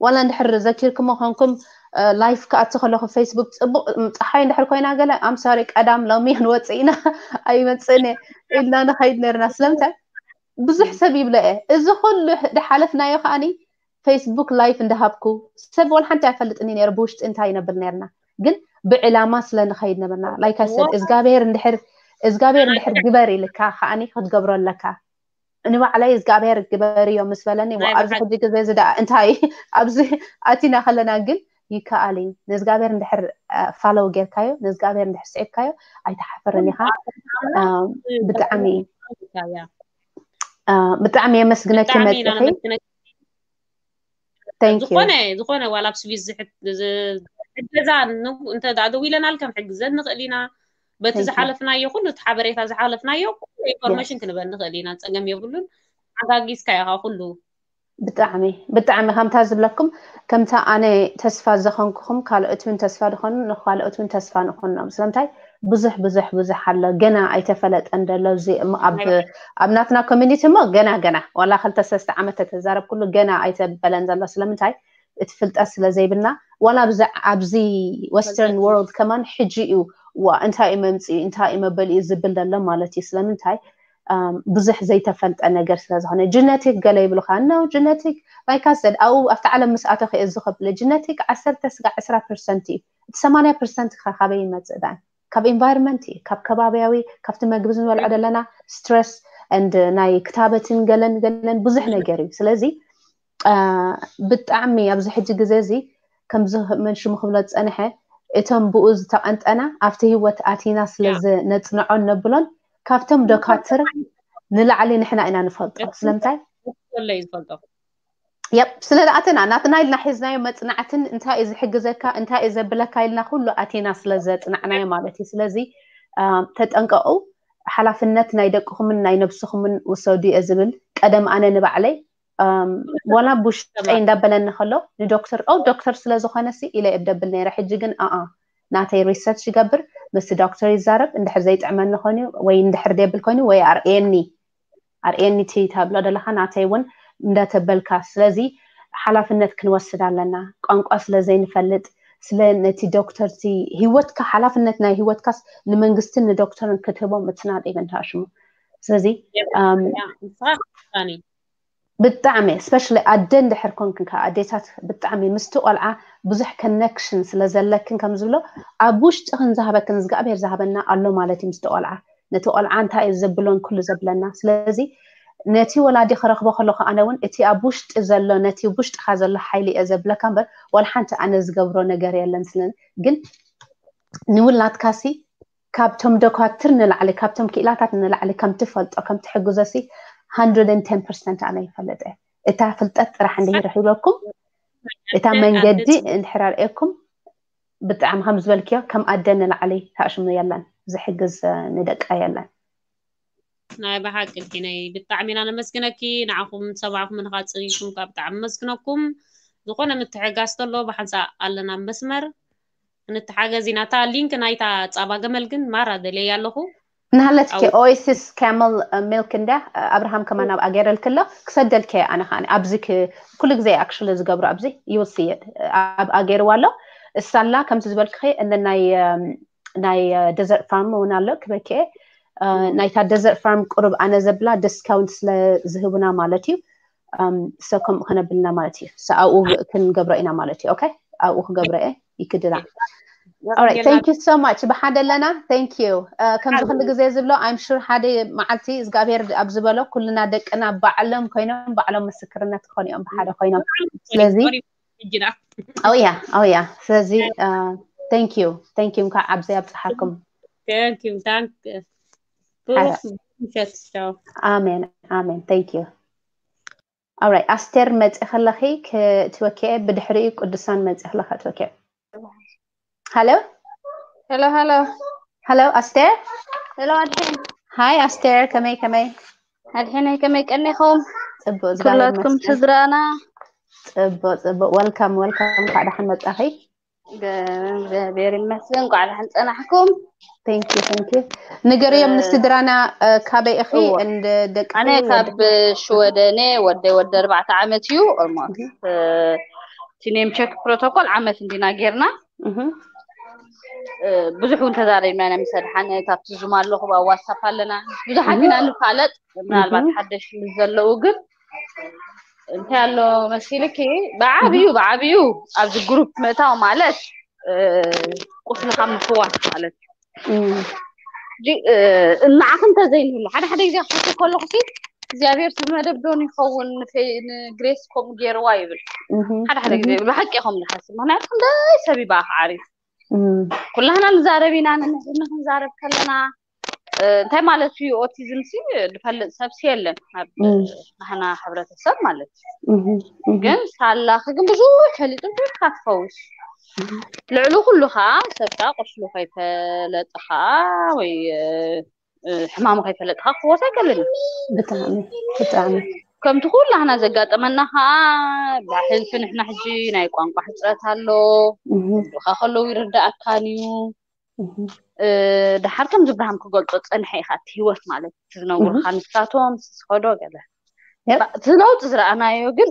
ዋላ እንድሕር ዘኪርክሞ ኮንኩም ላይፍ ክኣቲ ከለኹ ፌስቡክ ፅቡቅ ፀሓይ እንድሕር ኮይና ገለ ኣምሳሪ ቀዳም ሎሚ ክንወፅእ ኢና ኣይመፅእን እየ ኢልና ንኸይድ ነርና። ስለምንታይ ብዙሕ ሰብ ይብሎ እየ እዚ ኩሉ ዝሓለፍናዮ ከዓኒ ፌስቡክ ላይፍ እንዳሃብኩ ሰብ ወላ ሓንቲ ኣይፈልጥን እዩ ነይሩ ብውሽጢ እንታይ ይነብል ነርና ግን ብዕላማ ስለ ንኸይድ ነበርና። ላይክ ኣይ ሰድ እዝጋብሔር እንድሕር እዝጋብሔር እንድሕር ግበር ኢልካ ከዓኒ ክትገብሮ ኣለካ። ንባዕለይ እግዚኣብሔር ግበርዮ ምስ በለኒ ዋ፣ ናይ ኣብዚ ብሓቂ። ሕጂ ግዜ እዚ ደኣ እንታይ ኣብዚ ኣቲና ከለና ግን ይከኣል እዩ። ንእግዚኣብሔር እንድሕር ፋሎው ጌርካዮ ንእግዚኣብሔር እንድሕር ስዒብካዮ ኣይትሓፍርን ኢኻ። ኣም፣ ብጣዕሚ እያ። አ፣ ብጣዕሚ የመስግነኪ ብጣዕሚ ኢና መፅኺ። ነመስግነኪ። Thank you። ዝኾነ ዝኾነ ዋላ ኣብ ስዊዝ ዝሕት- ዝ- ዝሕገዛ ን- እንተ ደኣ ደዊለናልከን ሕግዘን ንኽእል ኢና። በቲ Thank you። ዝሓለፍናዮ ኩሉ እቲ ሓበሬታ ዝሓለፍናዮ ኩሉ ኢንፎርሜሽን ክንበል ንኽእል ኢና። ፀገም የብሉን። ሓጋጊዝካ ኢኻ ኩሉ። ብጣዕሚ ብጣዕሚ ከምታ ዝብለኩም ከምታ ኣነ ተስፋ ዘኾንኩኹም ካልኦት እውን ተስፋ ዝኾኑ ንካልኦት እውን ተስፋ ንኾኖም። ስለምንታይ ብዙሕ ብዙሕ ብዙሕ ኣሎ ገና ኣይተፈለጠን ዘሎ እዚ እሞ ኣብ ናይ ኣብ ናትና ኮሚኒቲ እሞ ገና ገና ዋላ ክልተ ሰለስተ ዓመት ተተዛረብኩሉ ገና ኣይተበለን ዘሎ። ስለምንታይ እቲ ፍልጠት ስለ ዘይብልና ዋላ ኣብዚ ኣብዚ ወስተርን ወርልድ ከማን ሕጂ እዩ ዋ እንታይ እዩ መምፅኡ እንታይ እዩ መበልኡ ዝብል ዘሎ ማለት እዩ። ስለምንታይ ኣም፣ ብዙሕ ዘይተፈልጠ ነገር ስለ ዝኾነ ጀነቲክ ገለ ይብሉካ ነው ጀነቲክ like I said ኣብኡ ኣብቲ ዓለም ምስ ኣተኺ እዚ ከብለ ጀነቲክ ዓሰርተ ስጋዕ ዕስራ ፐርሰንት እዩ። እቲ ሰማንያ ፐርሰንት ከ ካበይ ይመፅእ ዳን ካብ ኢንቫይሮንመንት እዩ ካብ ከባቢያዊ ካብቲ መግቢ ዝበልዖ ዘለና ስትረስ and ናይ ክታበትን ገለን ገለን ብዙሕ ነገር እዩ። ስለዚ አ፣ ብጣዕሚ ኣብዚ ሕጂ ግዜ እዚ ከምዚ መን ሽሙ ክብሎ ዝፀንሐ እቶም ብኡ ዝተቐንጠና ኣብቲ ህይወት ኣቲና ስለ ያ። ዝነፅንዖን ነብሎን ካብቶም ዶካትር ንላዕሊ ንሕና ኢና ንፈልጦ። ስለምንታይ? ወለይ ዝፈልጦ። የብ ስለ ዝኣተና ናትና ኢልና ሒዝናዮ መፅናዕትን እንታይ እዩ ዝሕግዘካ እንታይ እዩ ዘብለካ ኢልና ኩሉ ኣቲና ስለ ዘፅናዕናዮ ማለት እዩ። ስለዚ አ፣ ተጠንቀቁ። ሓላፍነት ናይ ደቅኹምን ናይ ነብስኹምን ውሰዱ እየ ዝብል። ቀደም ኣነ ንባዕለይ ኣም፣ ዋላ ብውሽጠይ እንዳበለኒ ከሎ ንዶክተር ኦ ዶክተር ስለ ዝኾነ ሲ ኢለ እደብል ነይረ። ሕጂ ግን ኣኣ ናተይ ሪሰርች ይገብር ምስቲ ዶክተር ይዛረብ እንድሕር ዘይጥዕመኒ ኮይኑ ወይ እንድሕር ደብል ኮይኑ ወይ ኣርእየኒ ኣርእየኒ እቲ ተብሎ ዘለኻ ናተይ እውን እንዳተበልካ ስለዚ ሓላፍነት ክንወስድ ኣለና። ቋንቋ ስለ ዘይንፈልጥ ስለ ነቲ ዶክተር እቲ ህይወትካ ሓላፍነት ናይ ህይወትካስ ንመንግስትን ንዶክተርን ክትህቦም it's not even ታሽሙ ስለዚ ኣም፣ ንስኻ ውሳኔ ብጣዕሚ ስፔሻሊ ኣደ እንድሕር ኮንክን ከዓ ኣዴታት ብጣዕሚ ምስቲ ቆልዓ ብዙሕ ኮኔክሽን ስለ ዘለክን ከም ዝብሎ ኣብ ውሽጥኽን ዝሃበክን እግዚኣብሔር ዝሃበና ኣሎ ማለት እዩ ምስቲ ቆልዓ ነቲ ቆልዓ እንታይ እዩ ዘብሎን ኩሉ ዘብለና ስለዚ ነቲ ወላዲ ክረኽቦ ከለኹ ኣነ እውን እቲ ኣብ ውሽጢ ዘሎ ነቲ ውሽጥኻ ዘሎ ሓይሊ እየ ዘብለካ እምበር ዋላ ሓንቲ ኣነ ዝገብሮ ነገር የለን ስለ ግን ንውላድካሲ ካብቶም ዶካትር ንላዕሊ ካብቶም ክኢላታት ንላዕሊ ከም ትፈልጦ ከም ትሕግዞ ሲ one hundred and ten percent ኣነ ይፈልጥ እየ እታ ፍልጠት ጥራሕ እንድሂ ረኺበኩም እታ መንገዲ እንድሕር ኣርእየኩም ብጣዕሚ ከም ዝበልክዮ ከም ኣደ ንላዕሊ ታሽሙ የለን ዝሕግዝ ንደቃ የለን ናይ ብሓቂ ኪነይ ብጣዕሚ ኢና ነመስግነኪ ንዓኹም ሰብኣኹም ንኻፅሪኩም ካብ ብጣዕሚ መስግነኩም ዝኾነ ምትሕጋዝ ተሎ ብሓንሳእ ኣለና መስመር ንተሓገዝ ኢና እታ ሊንክ ናይታ ፃባ ገመል ግን ማራ ደልየ ኣለኹ ናሃለትኪ ኦይሲስ ካመል ሚልክ እንዳ ኣብርሃም ከማን ኣብ ኣገይረልክሎ ክሰደልከ ኣነ ከዓ ኣብዚ ኩሉ ግዜ ኣክሽሊ ዝገብሮ ኣብዚ ይውስየድ ኣብ ኣገይርዋ ኣሎ እሳላ ከምቲ ዝበልክኸ እንደ ናይ ናይ ደዘርት ፋርም እውን ኣሎ ክበክኤ ናይታ ደዘርት ፋርም ቁሩብ ኣነ ዘብላ ዲስካውንት ስለ ዝህቡና ማለት እዩ so ከምኡ ክነብልና ማለት እዩ ኣብኡ ክንገብሮ ኢና ማለት እዩ okay ኣብኡ ክገብረ እየ ይክድላ Alright, thank you so much ብሓደ ኣለና thank you ከምዚ ኩሉ ግዜ ዝብሎ I'm sure ሓደ መዓልቲ እግዚኣብሔር ኣብ ዝበሎ ኩልና ደቅና ባዕሎም ኮይኖም ባዕሎም ምስክርነት ክኾኑ እዮም ብሓደ ኮይኖም ስለዚ ሕጅና oh yeah oh yeah ስለዚ thank you thank you እንኳዕ ኣብዚ ኣብፅሓኩም thank you thank ምሸት። ቻው። ኣሜን ኣሜን። Thank you. Alright, ኣስቴር መፂ ከለኺ ክትወኪዐ፣ ብድሕሪኡ ቅዱሳን መፂ ከለኻ ትወኪዐ። Hello? ሄሎ ሄሎ Hello ኣስቴር? ሄሎ ኣድሒን Hi ኣስቴር፣ ከመይ ከመይ? ኣድሒነይ ከመይ ቀኒኹም? ፅቡቅ፣ እግዚኣብሔር ኩላትኩም ይመስገን። ስድራና ፅቡቅ ፅቡቅ። Welcome welcome፣ እንኳዕ ደሓን መፃኺ። ገ- እግዚኣብሔር ይመስገን። እንኳዕ ደሓን ፀናሕኩም። Thank you thank you። ንገርዮም እ- ንስድራና፣ እ፣ ካበይ ኢኺ? እወ። እንደ ደቂ ኣነ ካብ ሽወደን እየ። ወደይ ወዲ ኣርባዕተ ዓመት እዩ። Almost እቲ name check protocol ዓመት እንዲና ጌርና። እህ እ፣ ብዙሕ እውን ተዛሪብና ኢና ምስ ኣድሓነ። ካብቲ ዙም ኣለኹ፣ ኣብ ዋትሳፕ ኣለና፣ ብዙሓት ኢና ንፋለጥ። ምናልባት ሓደሽ ምስ ዘለዉ ግን እንታይ ኣሎ መሲልኪ፣ ብዓብዩ ብዓብዩ ኣብዚ ግሩፕ ምእታው ማለት እ፣ ቁስልኻ ምፍዋስ ማለት እዩ። እም ሕጂ እ፣ እናዓኽ እንተዘይንህሉ ሓደ ሓደ ግዜ ክሓስብ ከለኹ ሲ እግዚኣብሔር ሰብ መደብ ዶን ይኸውን ንፌ- ንግሬስ ከምኡ ገይርዋ ይብል። እህ ሓደ ሓደ ግዜ ብሓቂ ኢኹም ንሓስብ፣ ምክንያቱ ክንደይ ሰብ ይበኣኽ ዓሪፍ እም ኩላህና ንዛረብ ኢና። ንንሕና ክንዛረብ ከለና እ፣ እንታይ ማለት እዩ ኦቲዝም ሲ ዝፈልጥ ሰብ ሲ የለን ኣብ እም ናህና ሕብረተሰብ ማለት እዩ። እህ እህ ግን ሳላኺ ግን ብዙሕ ፈሊጡ ብዙሕ ትፈውስ። ልዕሊ ኩሉ ከዓ ሰብ ከዓ ቁስሉ ከይፈለጥኻ ወይ እ፣ ሕማሙ ከይፈለጥኻ ክፍወስ ኣይከልን እዩ። ብጣዕሚ ብጣዕሚ ከምቲ ኩላህና ዘጋጠመና ከዓ ብሕልፊ ንሕና ሕጂ ናይ ቋንቋ ሕፅረት ኣሎ። እህ ዱኻ ከለዉ ይርዳእካን እዩ። እህ እ፣ ደሓር ከም ዝብርሃም ክገልፆ ፀንሐ ኢኻ እቲ ህይወት ማለት እቲ ዝነብሩልካ ንሳቶም ስስኸዶ ገለ Yep. እቲ ለውጢ ዝረኣናዮ ግን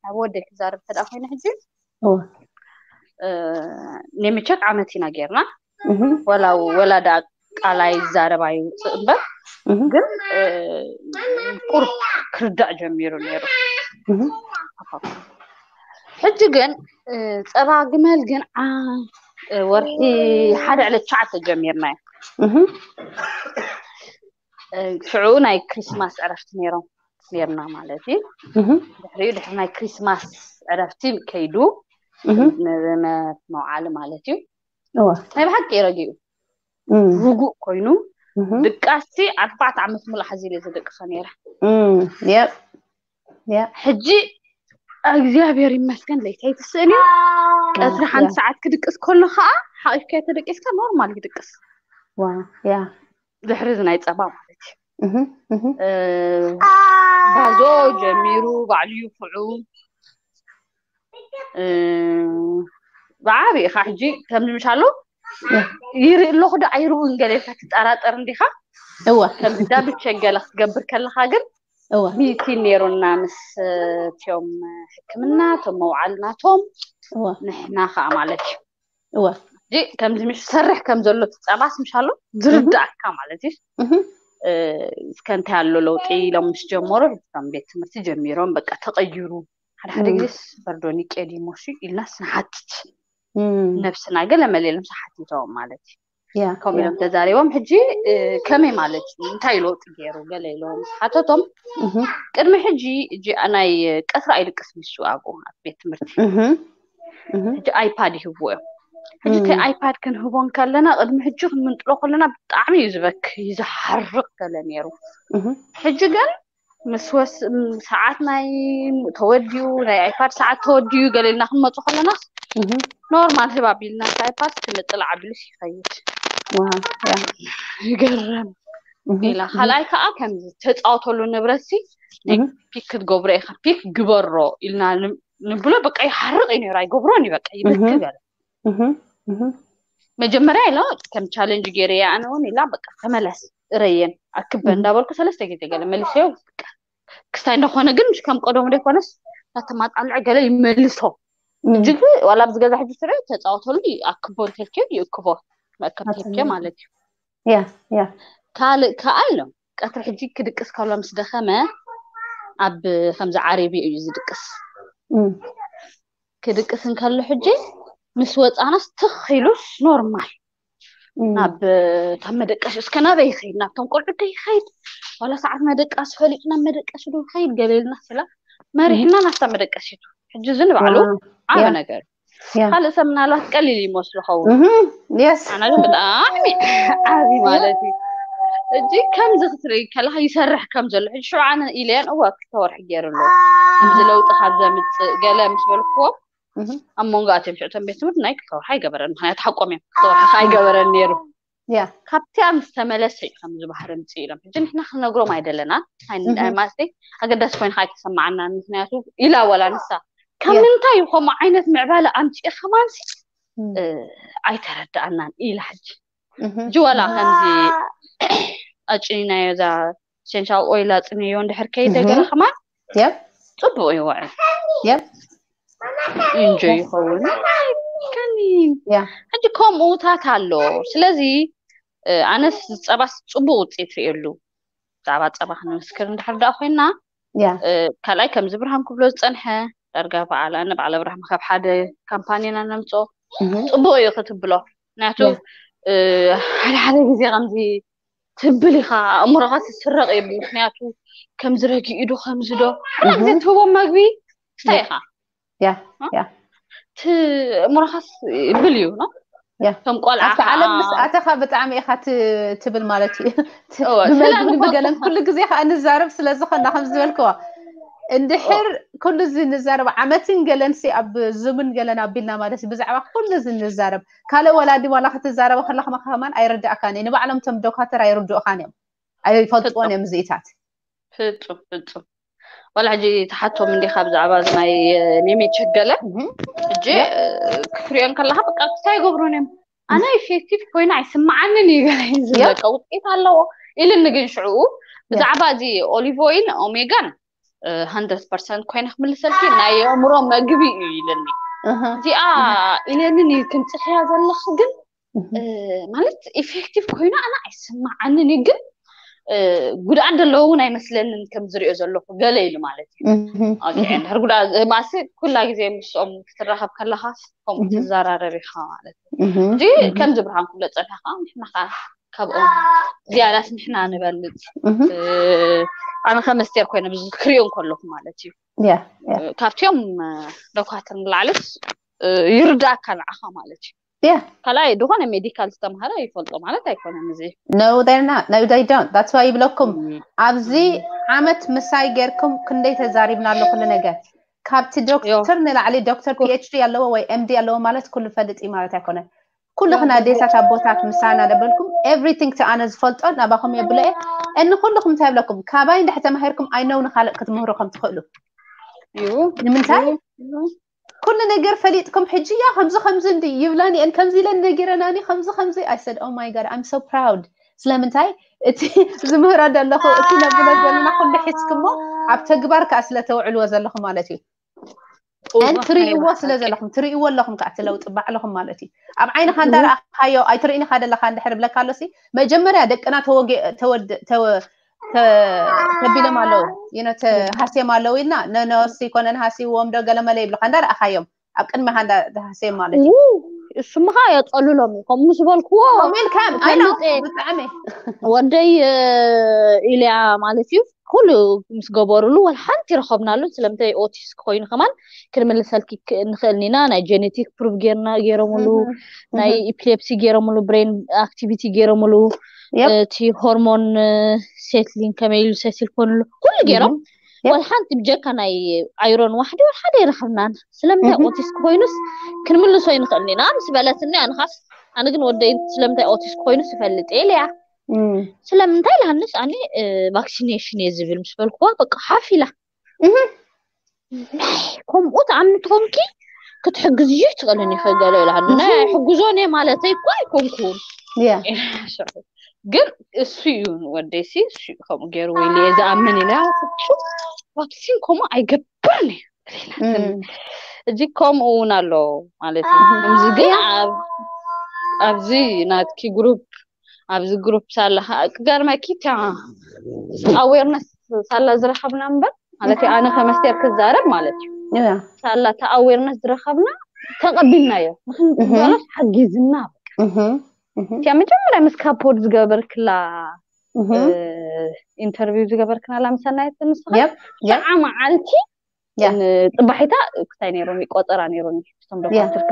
ኣብ ወደይ ክዛረብ ተደኣ ኮይነ ሕጂ እወ እ፣ ኔምቸክ ዓመት ኢና ጌርና እህ ወላ ወላ ደኣ ቃል ኣይዛረብ ኣይውፅእ እምበር እህ ግን እ፣ ቁርብ ክርዳእ ጀሚሩ ነይሩ። እህ ሕጂ ግን እ፣ ፀባ ግመል ግን ዓ- እ፣ ወርሒ ሓደ ዕለት ትሽዓተ ጀሚርና እዩ። እህ እ፣ ሽዑ ናይ ክሪስማስ ዕረፍቲ ነይሮም ነይርና ማለት እዩ። እህ ድሕሪኡ ድሕሪ ናይ ክሪስማስ ዕረፍቲ ከይዱ እህ ንመ- መውዓሊ ማለት እዩ። እወ ናይ ብሓቂ ረጊኡ እም ርጉእ ኮይኑ እህ ድቃስቲ ኣርባዕተ ዓመት ሙሉእ ሓዚለ ዝደቅሰ ነይረ። እም Yep. Yep. ሕጂ እግዚኣብሔር ይመስገን ለይተይ ትስእን እዩ። ቀትሪ ሓንቲ Yeah. ሰዓት ክድቅስ ከሎ ከዓ ሓቂፍካዮ ተደቂስካ ኖርማል ይድቅስ። Wow. Yeah. ድሕሪ እዚ ናይ ፀባ ማለት እዩ። እህ እህ እ፣ ባዞ ጀሚሩ ባዕሉ ይፍዑ እ፣ ብዓብይ ኢኻ ሕጂ ከምዚ ምሽ ኣሎ Yeah. ይርኢ ኣለኹ ዶ ኣይርእውን ገለ ኢልካ ትጠራጠር እንዲኻ። እወ ከምዚ ዳብቸ ገለ ክትገብር ከለኻ ግን እወ ሚቲን ነይሩና ምስ እ፣ እቲኦም ሕክምና እቶም መውዓል ናቶም እወ ንሕና ከዓ ማለት እዩ። እወ ሕጂ ከምዚ ምሽ ሰርሕ ከም ዘሎ ትፀባስ ምሽ ኣሎ ዝርዳእካ ማለት እዩ። እህ እ፣ እስከ እንታይ ኣሎ ለውጢ ኢሎም ምስ ጀመሩ እቶም ቤት ትምህርቲ ጀሚሮም በቃ ተቐይሩ። ሓደ ሓደ እም ግዜስ በርዶኒ ቄዲሞሲ ኢልናስ ንሓትት እም ነብስና ገለ መለ ኢሎም ሓቲቶም ማለት እዩ። Yeah. ከምኡ Yeah. ኢሎም ተዛሪቦም። ሕጂ እ፣ ከመይ ማለት እዩ? እንታይ ለውጢ ገይሩ ገለ ኢሎም ምስ ሓተቶም እህ ቅድሚ ሕጂ እጂ ናይ ቀትሪ ኣይድቅስ ንሱ ኣብኡ ኣብ ቤት ትምህርቲ እህ እህ ሕጂ ኣይፓድ ይህብዎ እዮም። ሕጂ እቲ እም ኣይፓድ ክንህቦ እንከለና ቅድሚ ሕጂ ክንምንጥሎ ከለና ብጣዕሚ እዩ ዝበክ እዩ ዝሓርቕ ገለ ነይሩ። እህ ሕጂ ግን ምስ ወስ ም- ሰዓት ናይ ተወዲኡ ናይ ኣይፓድ ሰዓት ተወዲኡ ገለ ኢልና ክንመፁ ከለና እህ ኖርማል ህባብ ኢልና እቲ ኣይፓድ ክምጥል ዓቢሉስ ይኸይድ። Wow. Yeah. ይገርም እህ ኢላ። ካልኣይ ከዓ ከምዚ ተፃወተሉ ንብረት ሲ ናይ እህ ፒክ ክትገብሮ ኢኻ ፒክ ግበሮ ኢልና ን- ንብሎ በቃ ይሓርቕ እዩ ነይሩ ኣይገብሮን እዩ በቃ ይበክ እህ ገለ እህ እህ መጀመርያ ኢላ ከም ቻለንጅ ገይረ እያ ኣነ እውን ኢላ በቃ ተመለስ እረየን ኣክበ እህ እንዳበልኩ ሰለስተ ግዜ ገለ መልስዮ በቃ ክስታይ እንዳኾነ ግን ምሽ ከም ቀደሙ ዘይኮነስ እናተማጣልዐ ገለ ይመልሶ እም እጅግ ዋላ ኣብዚ ገዛ ሕጂ ስረ ተፃወተሉ ይኣክቦ እንተልክዮ ይእክቦ መእከብ ተልክዮ ኣተና ማለት እዩ። Yeah. Yeah. ካልእ ከዓ ኢሎም ቀትሪ ሕጂ ክድቅስ ከሎ ምስ ደኸመ ኣብ ከምዚ ዓረቢ እዩ ዝድቅስ። እም ክድቅስ እንከሎ ሕጂ ምስ ወፃናስ ትኽ ኢሉስ ኖርማል እም ናብ እታ መደቀሲ እስከ ናበይ ይኸይድ ናብቶም ቆልዑ ዶ ይኸይድ ዋላ ሰዓት መደቃሲ ፈሊጡ ናብ መደቀሲ ዶ ይኸይድ ገለ ኢልና ስላ መሪሕና ናብታ መደቀሲቱ። ሕጂ እዚ ንባዕሉ Wow. ዓቢ Yeah. ነገር እዩ። Yeah. ካልእ ሰብ ምናልባት ቀሊል ይመስሉ ኸውን እህ Yes. ኣና ግን ብጣዕሚ ዓቢ ማለት እዩ። ሕጂ ከምዚ ክትርኢ ከለካ ይሰርሕ ከም ዘሎ ሕጂ ሽዑ ኣነ ኢለያን እዋ ክልተ ወርሒ ገይሩ ኣሎ። ከምዚ ለውጢ ካብ ዘምፅእ ገለ ምስ በልክዎም ኣብ መንጎ ኣትዮም ሽዑ እቶም ቤት ትምህርቲ ናይ ክልተ ወርሒ ኣይገበረን፣ ምክንያቱ ሓቆም እዮም፣ ክልተ ወርሒ ከዓ ኣይገበረን ነይሩ። ያ ካብቲያ ምስ ተመለሰ እዩ ከምዚ ባህሪ ምፅእ ኢሎም። ሕጂ ንሕና ክነግሮም ኣይደለናን። ኣይ- እህ። ኣይ ማለተይ ኣገዳሲ ኮይንካ ኣይተሰማዓናን፣ ምክንያቱ ኢላ ዋላ ንሳ ካብ ያ ምንታይ እዩ ከምኡ ዓይነት ምዕባለ ኣምፂኡ ከማንሲ እም፣ እ፣ ኣይተረዳኣናን ኢላ። ሕጂ እህ፣ ሕጂ ዋላ ከምዚ ኣጭኒናዮ እዛ ኢሰንሻል ኦይል ኣፅንዮ እንድሕር ከይደ እህ፣ ገለ ከማን ያ ፅቡቅ ይውዕል ያ ኢንጆ ይኸውን። ከኒ ያ ሕጂ ከምኡታት ኣሎ። ስለዚ እ፣ ኣነስ ጸባስ ጽቡቅ ውፅኢት ርእየሉ። ብዛዕባ ጸባ ክንምስክር እንድሕር ደኣ ኮይና ያ እ፣ ካልኣይ ከምዚ ብርሃን ክብሎ ዝጸንሐ ዳርጋ በዓል ኣነ በዓል ኣብርሃም ካብ ሓደ ካምፓኒና ነምጾ እህ፣ ጽቡቅ እዩ ክትብሎ። ምክንያቱ ያ እ፣ ሓደ ሓደ ግዜ ከምዚ ትብል ኢኻ ኣእምሮኻ ትስረቕ እዩ። ምክንያቱ ከምዚ ረጊኡ ዶ ከምዚ ዶ ሓደ ግዜ እህ፣ ትህቦም መግቢ ክስታይ ያ ኢኻ ያ እ? ያ ት- እምሮኻስ ይብል እዩ ነው ያ ከም ቆልዓ ኣብቲ ከዓ ዓለም ምስ ኣተኻ ብጣዕሚ ኢኻ ት- ትብል ማለት እዩ። ት- እወ ብመግብን ስለዝኾንኩ ብገለን ኩሉ ግዜ ከዓ እንዛረብ ስለ ዝኾንና ከም ዝበልክዎ እንድሕር ኩሉ እዚ ንዛረብ ዓመትን ገለን ሲ ኣብ ዙምን ገለን ኣቢልና ማለት እዩ ብዛዕባ ኩሉ እዚ ንዛረብ ካልእ ወላዲ ዋላ ክትዛረበ ከለኻ ከማን ኣይርዳእካን እዩ። ንባዕሎም እቶም ዶካተር ኣይርድኡኻን እዮም፣ ኣይፈልጥዎን ፍጹም እዮም እዚኢታት። ፍጹም ፍጹም ዋላ ሕጂ ተሓቶም እንዲኻ ብዛዕባ እዚ ናይ ኔሜ ቸገለ እህ፣ ሕጂ ያ እ፣ ክትሪኦ እንከለኻ በቃ እንታይ ይገብሩን እዮም ኣነ ኢፌክቲቭ ኮይነ ኣይስምዓንን እዩ ገለ እዩ ዝብል ያ በቃ ውፅኢት ኣለዎ ኢልኒ ግን ሽዕኡ ያ ብዛዕባ እዚ ኦሊቭ ኦይል ኦሜጋን ሃንድረድ ፐርሰንት ኮይነ ክምልሰልኪ ናይ የእምሮ መግቢ እዩ ኢልኒ እህ፣ እዚኣ እህ፣ ኢለንን እዩ ትምፅኽያ ዘለኽ ግን እህ፣ እ፣ ማለት ኢፌክቲቭ ኮይኑ ኣነ ኣይስምዓንን እዩ ግን እ፣ ጉድኣት ዘለዎ እውን ኣይመስለንን ከም ዝሪኦ ዘለኹ ገለ ኢሉ ማለት እዩ እህ፣ ኦኬ እህ፣ እንድሕር ጉድኣት ማሲ ኩላ ግዜ ምስኦም ክትራኸብ ከለኻስ ከምኡ እህ፣ ትዘራረብ ኢኻ ማለት እዩ እህ፣ እንጂ እህ፣ ከምዚ ብርሃን ክብሎ ፀኒሕካ ንሕና ከዓ ካብኦም ዝያዳስ ንሕና ንበልፅ እህ፣ እ፣ ኣነ ከመስቴር ኮይነ ብዙ ክሪኦ እንከለኹ ማለት እዩ ያ ያ እ፣ ካብቲኦም እ፣ ዶካትር ንላዕልስ እ፣ ይርዳእካ ንዓኻ ማለት እዩ ያ ካልኣይ ዝኾነ ሜዲካል ዝተምሃረ ይፈልጦ ማለት ኣይኮነን እዚ No, they're not. No, they don't. That's why ይብለኩም ኣብዚ ዓመት ምሳይ ጌርኩም ክንደይ ተዛሪብና ኣሎ ኩሉ ነገር ካብቲ ዮ ዶክተር ንላዕሊ ዶክተር ኩ- ፒኤችዲ ኣለዎ ወይ ኤምዲ ኣለዎ ማለት ኩሉ ፈልጥ እዩ ማለት ኣይኮነን። ኩልኽን ዮ ኣዴታት ኣቦታት ምሳና ደበልኩም everything to ኣነ ዝፈልጦ ናባኹም የብሎ እየ። እኒ ኩልኹም እንታይ ይብለኩም ካባይ እንድሕር ተማሂርኩም ኣይነው ንካልእ ክትምህሩ ከም ትኽእሉ ዩ ንምንታይ ዩ ኩሉ ነገር ፈሊጥኩም ሕጂ ያ ከምዚ ከምዚ እንዲ ይብላኒ እን ከምዚ ኢለን ነጊረናኒ ከምዚ ከምዚ I said oh my god I'm so proud ስለምንታይ እቲ ዝምህሮ ዘለኹ እቲ ነብሎ ዘለና ኩሉ ሒዝኩሞ ኣብ ተግባር ከዓ ስለተውዕልዎ ዘለኹ ማለት እዩ እን እዋህ ናይ ትርእይዎ ስለ ብሓቂ ዘለኹም ትርእይዎ ኣለኹም ከዓ እቲ ለውጢ ባዕልኹም ማለት እዩ ኣብ ዓይንኻ እንዳረኣኻዮ ኣይትርእይኒኻ ደለኻ እንድሕር ብለካ ኣሎሲ መጀመርያ ደቅና ተወጊ ተወድ ተወ ተ- ተቢሎም ኣለዉ you know ተሃስዮም ኣለዉ ኢልና ነነወሲ ኮነን ሃሲዎም ዶ ገለመለ ይብልካ እንዳረኣኻዮም ኣብ ቅድሚኻ እንዳሃስዮም ማለት እዩ እሱ ምኻ የፀልሎም እዩ ከምኡ ምስ በልክዎ ኮሜል ከም ኣይ ነው ፈልጠ ብጣዕሚ ወደይ ኢልያ ማለት እዩ ኩሉ ምስ ገበሩሉ ወላ ሓንቲ ይረኸብናሉ ስለምንታይ ኦቲስክ ኮይኑ ከማን ክንምልሰልኪ ንኽእልን ኢና ናይ ጀኔቲክ ፕሩፍ ጌርና ገይሮምሉ ናይ ኢፒሌፕሲ ገይሮምሉ ብሬን ኣክቲቪቲ ገይሮምሉ እቲ ሆርሞን ሴትሊን ከመይ ኢሉ ሴትል ኮንሉ ኩሉ ገይሮም ወላ ሓንቲ ብጀካ ናይ ኣይሮን ዋሕዲ ወላ ሓደ ይረኸብናን ስለምንታይ ኦቲስክ ኮይኑስ ክንምልሶ ይንኽእል ኢና ምስ በለትኒ ኣንኻስ ኣነ ግን ወደይ ስለምንታይ ኦቲስክ ኮይኑስ ይፈልጥ እየ ኢለያ ስለምንታይ ኢላንስ ኣነ ቫክሲኔሽን እየ ዝብል ምስ በልክዋ በቃ ሓፍ ኢላ ከምኡ ተኣምኒ ትኾንኪ ክትሕግዝዮ ትኽእልን ይኽእል ገለ ኢላኒ ናይ ሕግዞን እየ ማለተይ እኮ ኣይኮንኩን ግን እሱ እዩ ወደይሲ እሱ እዩ ከምኡ ገይሩ ወይ እየ ዝኣምን ኢለ ፍጹም ቫክሲን ከምኡ ኣይገብርን እዩ እዚ ከምኡ እውን ኣሎ ማለት እዩ ከምዚ ግን ኣብዚ ናትኪ ግሩፕ ኣብዚ ግሩፕ ሳላ ክገርመኪ እታ ኣዌርነስ ሳላ ዝረኸብና እምበር ማለት ኣነ ከመስተር ክዛረብ ማለት እዩ ሳላ እታ ኣዌርነስ ዝረኸብና ተቐቢልናዮ ምክንያቱ ሓጊዝና እቲያ መጀመርያ ምስ ካፖድ ዝገበርክላ ኢንተርቪው ዝገበርክናላ ምሰናየት ንስኻ ሸዓ መዓልቲ ፅባሒታ ክታይ ነይሮም ቆፀራ ነይሮም እቶም ዶክተር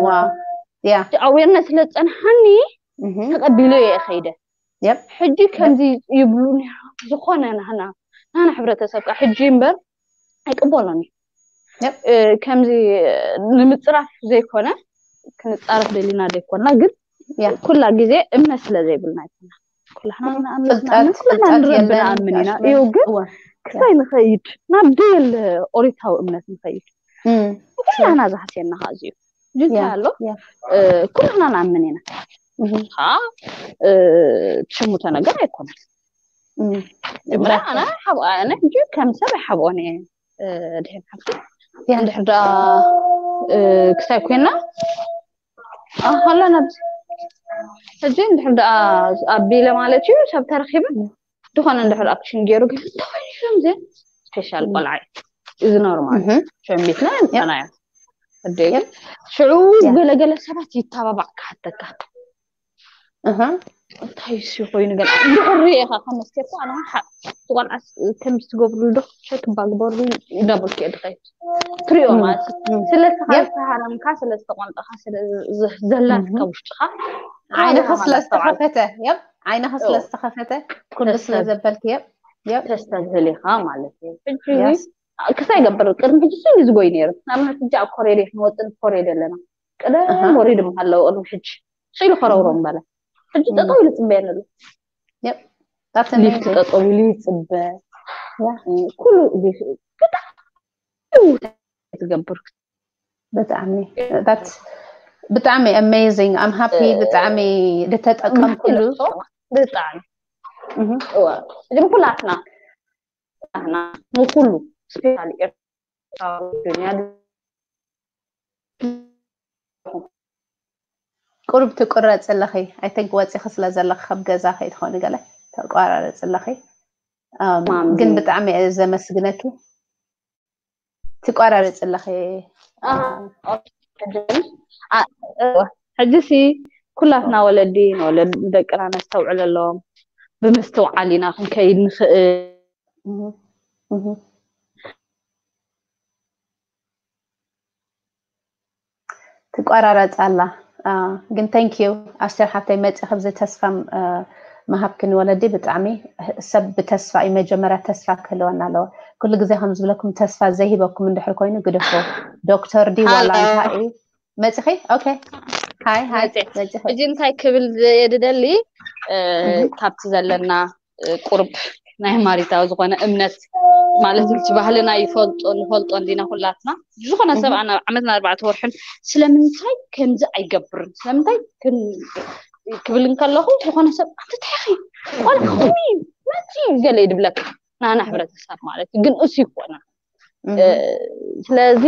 ኣዌርነስ ስለ ዝፀንሓኒ ተቐቢሎ እየ ከይደ ሕጂ ከምዚ ይብሉ ነይሮም። ዝኾነ ናህና ናህና ሕብረተሰብ ከዓ ሕጂ እምበር ኣይቅበሎን እዩ። ከምዚ ንምፅራፍ ዘይኮነ ክንፃረፍ ደሊና ዘይኮና፣ ግን ኩላ ግዜ እምነት ስለ ዘይብልና ይኮና። ኩላና ንረቢ ንኣምን ኢና እዩ። ግን ክሳይ ንኸይድ ናብ ደየለ ኦሪታዊ እምነት ንኸይድ ኩላና ዝሃስየና ከ እዩ። ጅንታ ኣሎ ኩላና ንኣምን ኢና። ትሽምቶ ነገር ኣይኮነን። ኣነ ሕጂ ከም ሰብ ኣይሓብኦን እየ። ድሕን ሓብቲ እንድሕር ደኣ ክሳይ ኮይና ኣኸላ ናብ ሕጂ እንድሕር ደኣ ኣቢለ ማለት እዩ ሰብ ተረኺብን ዝኾነ እንድሕር ኣክሽን ገይሩ ግን ተኸይሾም ዘ ስፔሻል ቆልዓ እዩ። እዚ ኖርማል ሸሚትና ንጸናዮ። ሽዑ ገለገለ ሰባት ይተባባዕ ክሓተካ እንታይ ሲ ኮይኑ ገለ እንድሕር ሪኤኻ ከመስከርካ ኣነ ቆልዓ ከምዚ ትገብርሉ ዶ ሸክ ባግበሩ እንዳበልኩ እየ ድኸይድ ትሪኦ ማለት ስለ ስኻ ዝተሃረምካ ስለ ዝተቆንጠኻ ስለ ዘላትካ ውሽጥኻ ዓይንኻ ስለ ዝተኸፈተ የብ ዓይንኻ ስለ ዝተኸፈተ ኩሉ ስለ ዘበልክ የብ የብ ተስተብህል ኢኻ ማለት እዩ። ሕጂ ክሳይ ገብር ቅድሚ ሕጂ ስኢሉ ዝጎይ ነይሩ። ንኣብነት ሕጂ ኣብ ኮሬድ ክንወፅን ኮሬድ ኣለና ቅደም ወሪድ ምሃለው ቅድሚ ሕጂ ስኢሉ ከረውሮ ምበለ ሕጂ ጠጠው ኢሉ ፅበየን ኣሎ። ሊፍት ጠጠው ኢሉ ይፅበ ኩሉ ብጣዕሚ ትገብር ብጣዕሚ ብጣዕሚ amazing። I'm happy ብጣዕሚ ዝተጠቀምኩሉ ብጣዕሚ እዋ ሕጂ ኩላትና ኩላትና ንኩሉ ስፔሻሊ ኤርትራዊ ዱንያ ቁሩብ ትቁረፂ ኣለኺ። I think ወፂኺ ስለ ዘለኺ ካብ ገዛ ከይትኾኒ ገለ ተቋራረፂ ኣለኺ። ግን ብጣዕሚ እየ ዘመስግነኪ። ትቋራረፂ ኣለኺ። ሕጂሲ ኩላትና ወለዲ ንወለድ ደቅና ነስተውዕለሎም ብምስትውዓል ኢና ክንከይድ ንኽእል። ትቋራረፅ ኣላ ግን thank you ኣስቴር ሓፍተይ መፂ ከብዚ ተስፋ ምሃብኪ ንወለዲ ብጣዕሚ ሰብ ብተስፋ እዩ መጀመርያ ተስፋ ክህልወና ኣለዎ። ኩሉ ግዜ ከም ዝብለኩም ተስፋ ዘይሂበኩም እንድሕር ኮይኑ ግደፎ። ዶክተር ድዩ ዋላ እንታይ እዩ መፂኺ? ኦኬ ሃይ ሃይ መፂ መፂኺ። ሕጂ እንታይ ክብል የድደሊ ካብቲ ዘለና ቁርብ ናይ ማሪታዊ ዝኾነ እምነት ማለት እቲ ባህልና ይፈልጦ ንፈልጦ እንዲና ኩላትና ዝኾነ ሰብ ኣና ዓመት ኣርባዕተ ወርሕን ስለምንታይ ከምዚ ኣይገብርን ስለምንታይ ክብል እንከለኹ ዝኾነ ሰብ ኣንተ ተሕኺ ቆልዓ ኹሚ መፂ ገለ ይድብለካ ናና ሕብረተሰብ ማለት እዩ ግን እሱ ይኮና ስለዚ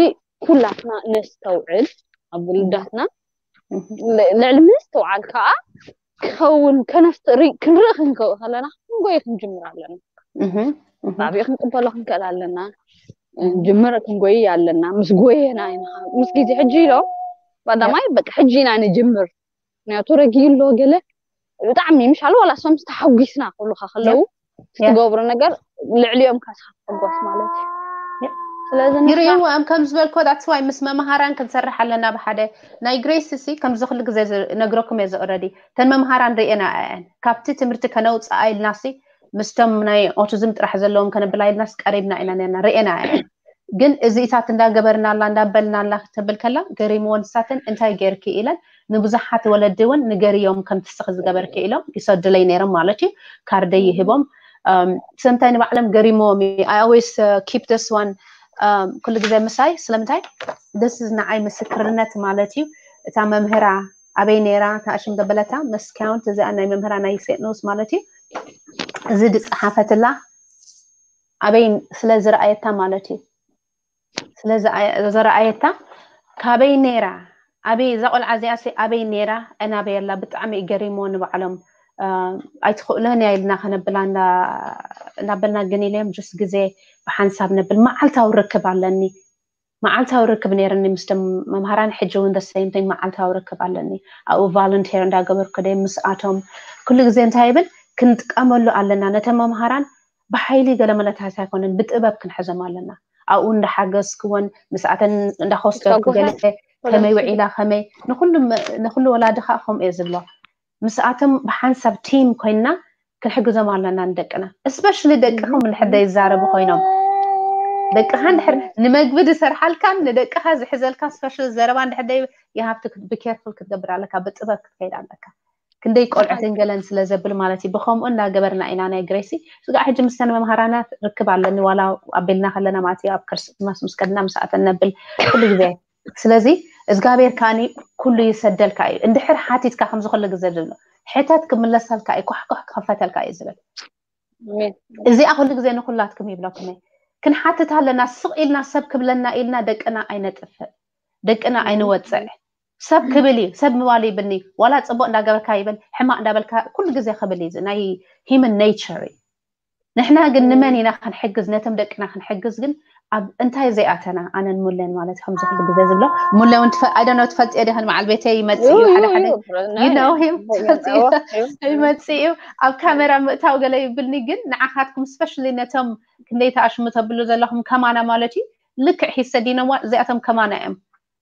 ኩላትና ነስተውዕል ኣብ ውልዳትና ልዕሊ ምስትውዓል ከዓ ክኸውን ከነፍጥሪ ክንርኢ ክንከው ከለና ክንጎየ ክንጅምር ኣለና። ብዓብኡ ክንቅበሎ ክንክእል ኣለና። ንጅምር ክንጎይ ኣለና። ምስ ጎየና ኢና ምስ ግዜ ሕጂ ኢሎም ቀዳማይ በቃ ሕጂ ኢና ንጅምር ምክንያቱ ረጊ ኣሎ ገለ ብጣዕሚ ምሻሉ ዋላ ሶምስ ተሓጒስና ክብሉካ ከለዉ ትገብሮ ነገር ልዕሊኦም ካስካ ትሕጎስ ማለት እዩ ስለዚ ንሕና ይርእይዎ እዮም ከም ዝበልኮ that's why ምስ መምሃራን ክንሰርሕ ኣለና ብሓደ ናይ ግሬስ ሲ ከምዚ ኩሉ ግዜ ነግረኩም እየ ዝኦረዲ ተን መምሃራን ርእየና እየን ካብቲ ትምህርቲ ከነውፅኣ ኢልናሲ ምስቶም ናይ ኦቲዝም ጥራሕ ዘለዎም ከነብላ ኢልናስ ቀሪብና ኢና ነርና ርእየና እየን ግን እዚኢታት እንዳገበርናላ እንዳበልናላ ክትብል ከላ ገሪምወን ንሳተን እንታይ ገይርኪ ኢለን ንብዙሓት ወለዲ እውን ንገርዮም ከም ትስኺ ዝገበርኪ ኢሎም ይሰዱለይ ነይሮም ማለት እዩ ካርደይ ይህቦም ስለምንታይ ንባዕሎም ገሪምዎም እዩ I always keep this one ኩሉ ግዜ ምሳይ ስለምንታይ this is ንዓይ ምስክርነት ማለት እዩ እታ መምህራ ኣበይ ነይራ እታ ሽም ዘበለታ መስካውንት እዚኣ ናይ መምህራ ናይ ሴንት ሉዊስ ማለት እዩ እዚ ዝፀሓፈትላ ኣበይ ስለ ዝረኣየታ ማለት እዩ ስለ ዝረኣየታ ካበይ ነይራ ኣበይ እዛ ቆልዓ እዚኣ ሲ ኣበይ ነይራ ኣናበይ ኣላ ብጣዕሚ እዩ ገሪሞ ንባዕሎም ኣይትኽእሎን እያ ኢልና ከነብላ እናበልና ግን ኢለዮም ጅስ ግዜ ብሓንሳብ ነብል መዓልታዊ ርክብ ኣለኒ መዓልታዊ ርክብ ነይርኒ ምስቶም መምሃራን ሕጂ እውን ደሰይምተኝ መዓልታዊ ርክብ ኣለኒ ኣብኡ ቫለንቴር እንዳገበርኩ ደ ምስኣቶም ኩሉ ግዜ እንታይ ይብል ክንጥቀመሉ ኣለና ነተን መምሃራን ብሓይሊ ገለ መለታት ኣይኮነን ብጥበብ ክንሕዞም ኣለና ኣብኡ እንዳሓገዝክወን ምስኣተን እንዳኸወስተርኩ ገለ ከመይ ውዒላ ከመይ ንኩሉ ወላዲ ከዓ ከምኡ እየ ዝብሎ ምስኣቶም ብሓንሳብ ቲም ኮይንና ክንሕግዞም ኣለና ንደቅና። እስፔሻሊ ደቅኹም እንድሕር ዘይዛረቡ ኮይኖም፣ ደቅኻ እንድሕር ንመግቢ ዝሰርሓልካን ንደቅኻ ዝሕዘልካ ስፔሻሊ ዘረባ እንድሕር ደይ you have to be careful ክትገብር ኣለካ፣ ብጥበብ ክትከይድ ኣለካ። ክንደይ ቆልዑትን ገለን ስለ ዘብል ማለት እዩ። ብኸምኡ እንዳገበርና ኢና ናይ ግሬሲ ስጋዕ ሕጂ ምስተን መምሃራናት ርክብ ኣለኒ ዋላ ኣቢልና ከለና ማለት እዩ። ኣብ ክርስማስ ምስ ከድና ምስኣተን ነብል ኩሉ ግዜ። ስለዚ እግዚኣብሔር ከኣኒ ኩሉ ይሰደልካ እዩ። እንድሕር ሓቲትካ ከምዚ ኩሉ ግዜ ዝብሎ ሕተት ክምለሰልካ እዩ፣ ኳሕኳሕ ክኸፈተልካ እዩ ዝብል። እዚኣ ኩሉ ግዜ ንኩላትኩም ይብለኩም እየ። ክንሓትት ኣለና፣ ስቕ ኢልና ሰብ ክብለና ኢልና ደቅና ኣይነጥፍእ፣ ደቅና ኣይንወፅዕ። ሰብ ክብል እዩ፣ ሰብ ምባል ይብልኒ፣ ዋላ ፅቡቅ እንዳገበርካ ይበል ሕማቅ እንዳበልካ ኩሉ ግዜ ክብል እዩ። እዚ ናይ human nature እዩ። ንሕና ግን ንመን ኢና ክንሕግዝ? ነቶም ደቅና ክንሕግዝ ግን ኣብ እንታይ ዘይኣተና ኣነን ሙለን ማለት ከምዚ ኩሉ ግዜ ዝብሎ ሙለ እውን ትፈ- I don't know ትፈልጥዮ ዲኽን መዓል ቤተይ ይመፅእ እዩ ሓደ ሓደ you know him ትፈልጥዮ ይመፅእ እዩ ኣብ ካሜራ ምእታው ገለ ይብልኒ ግን ንዓኻትኩም especially ነቶም ክንደይ ተኣሽሙ ተብሉ ዘለኹም ከማና ማለት እዩ ልክዕ ሂሰዲነዋ እዚኣቶም ከማና እዮም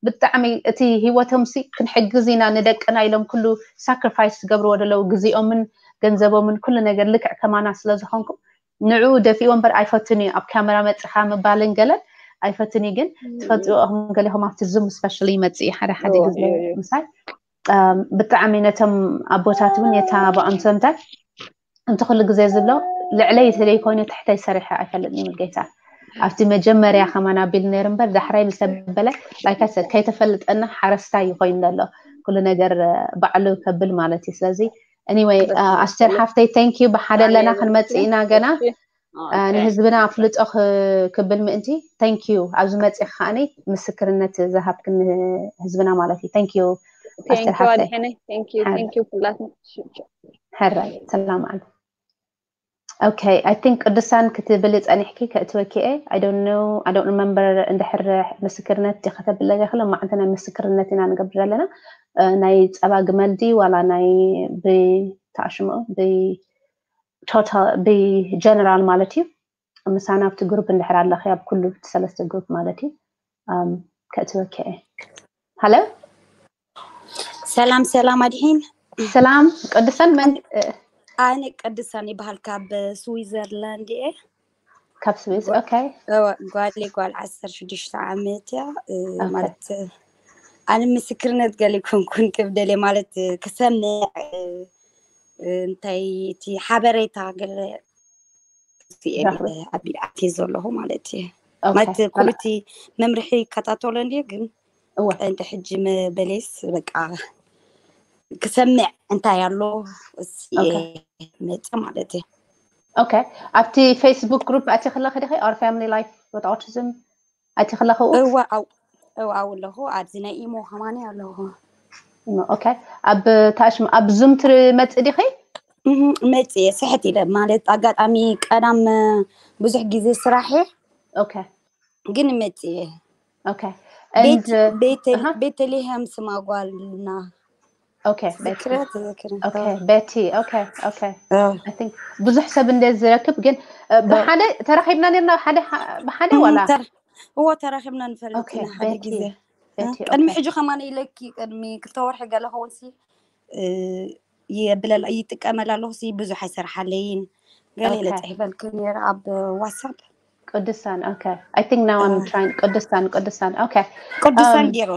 ብጣዕሚ እቲ ህይወቶም ሲ ክንሕግዝ ኢና ንደቅና ኢሎም ኩሉ ሳክሪፋይስ ዝገብርዎ ዘለዉ ግዜኦምን ገንዘቦምን ኩሉ ነገር ልክዕ ከማና ስለ ዝኾንኩም ንዑ ደፊእዎ እምበር ኣይፈትን እዩ ኣብ ካሜራ መፅኻ ምባልን ገለን ኣይፈትን እዩ ግን ትፈልጥዎ ኢኹም ገሊኹም ኣብቲ ዙም ስፔሻሊ ይመፅእ እዩ ሓደ ሓደ ግዜ ምሳይ ብጣዕሚ ነቶም ኣቦታት እውን የተባብዖም ሰምታይ እንተ ኩሉ ግዜ ዝብሎ ልዕለይ ተለይ ኮይኑ ትሕተይ ሰሪሐ ኣይፈልጥን ይብል ጌታ ኣብቲ መጀመርያ ከማን ኣቢሉ ነይሩ እምበር ዳሕራይ ምስ ኣበለ like I said ከይተፈልጠና ሓረስታይ እዩ ኮይኑ ዘሎ ኩሉ ነገር ባዕሉ ከብል ማለት እዩ ስለዚ anyway ኣስቴር ሓፍተይ thank you ብሓደ ኣለና ክንመጽእ ኢና ገና ንህዝብና ኣፍልጦ ክብል ምእንቲ thank you ኣብዚ መጽእ ከዓኒ ምስክርነት ዝሃብክን ህዝብና ማለት እዩ thank you ኣስቴር ሓፍተይ ሕራይ ሰላም ዓል okay I think ቅዱሳን ክትብል ጸኒሕኪ ከእትወኪ እየ I don't know I don't remember እንድሕር ምስክርነት ዲኺ ተብለኒ ኽለ መዓልቲ ናይ ምስክርነት ኢና ንገብር ዘለና ናይ ጸባ ግመል ዲ ዋላ ናይ ብተኣሽምኦ ብ ቶታል ብ ጀነራል ማለት እዩ ምሳና ኣብቲ ግሩፕ እንድሕር ኣለኺ ኣብ ኩሉ እቲ ሰለስተ ግሩፕ ማለት እዩ ከእትወኪ እየ ሃሎ ሰላም ሰላም ኣድሒን ሰላም ቅዱሳን መን ኣነ ቅዱሳን ይበሃል ካብ ስዊዘርላንድ እየ ካብ ስዊዝ okay ጓል ጓል ዓሰርተ ሽዱሽተ ዓመት እያ ማለት ኣነ ምስክርነት ገለ ኮንኩን ክብደለ ማለት ክሰምዕ እንታይ እቲ ሓበሬታ ገለ ኣቢል ኣትየ ዘለኹ ማለት እዩ ማለት ኩሉቲ መምርሒ ይከታተሎ እንድየ ግን ቀንዲ ሕጂ መበሌስ በቃ ክሰምዕ እንታይ ኣሎ መፀ ማለት እዩ okay ኣብቲ ፌስቡክ ግሩፕ ኣቲ ከለኺ ዲኺ our family life with autism ኣቲ ከለኺ እዋ እዋ ኣለኹ ኣብዚ ናይ ኢሞ ከማኒ ኣለኹ okay ኣብ ታሽም ኣብ ዙም ትመጽእ ዲኺ መጽእ ስሕት ኢለ ማለት ኣጋጣሚ ቀዳም ብዙሕ ግዜ ስራሕ okay ግን መጽእ okay ቤተልሔም ስማ ጓልና okay okay Betty okay okay I think ብዙሕ ሰብ እንደ ዝረክብ ግን ብሓደ ተራኺብና ነርና ሓደ ብሓደ ዋላ እዎ ተራኺብና ንፈልጥ ሓደ ግዜ ቅድሚ ሕጂ ከማን ኢለኪ ቅድሚ ክልተ ወርሒ ገለ ከውን ሲ የብለላ ይጥቀመላ ኣለኹ ሲ ብዙሕ ኣይሰርሓለይን ገለ ኢለ ፅሒፈልክ ነረ ኣብ ዋትሳፕ ቅዱሳን okay I think now I'm trying ቅዱሳን ቅዱሳን okay ቅዱሳን ገይሮ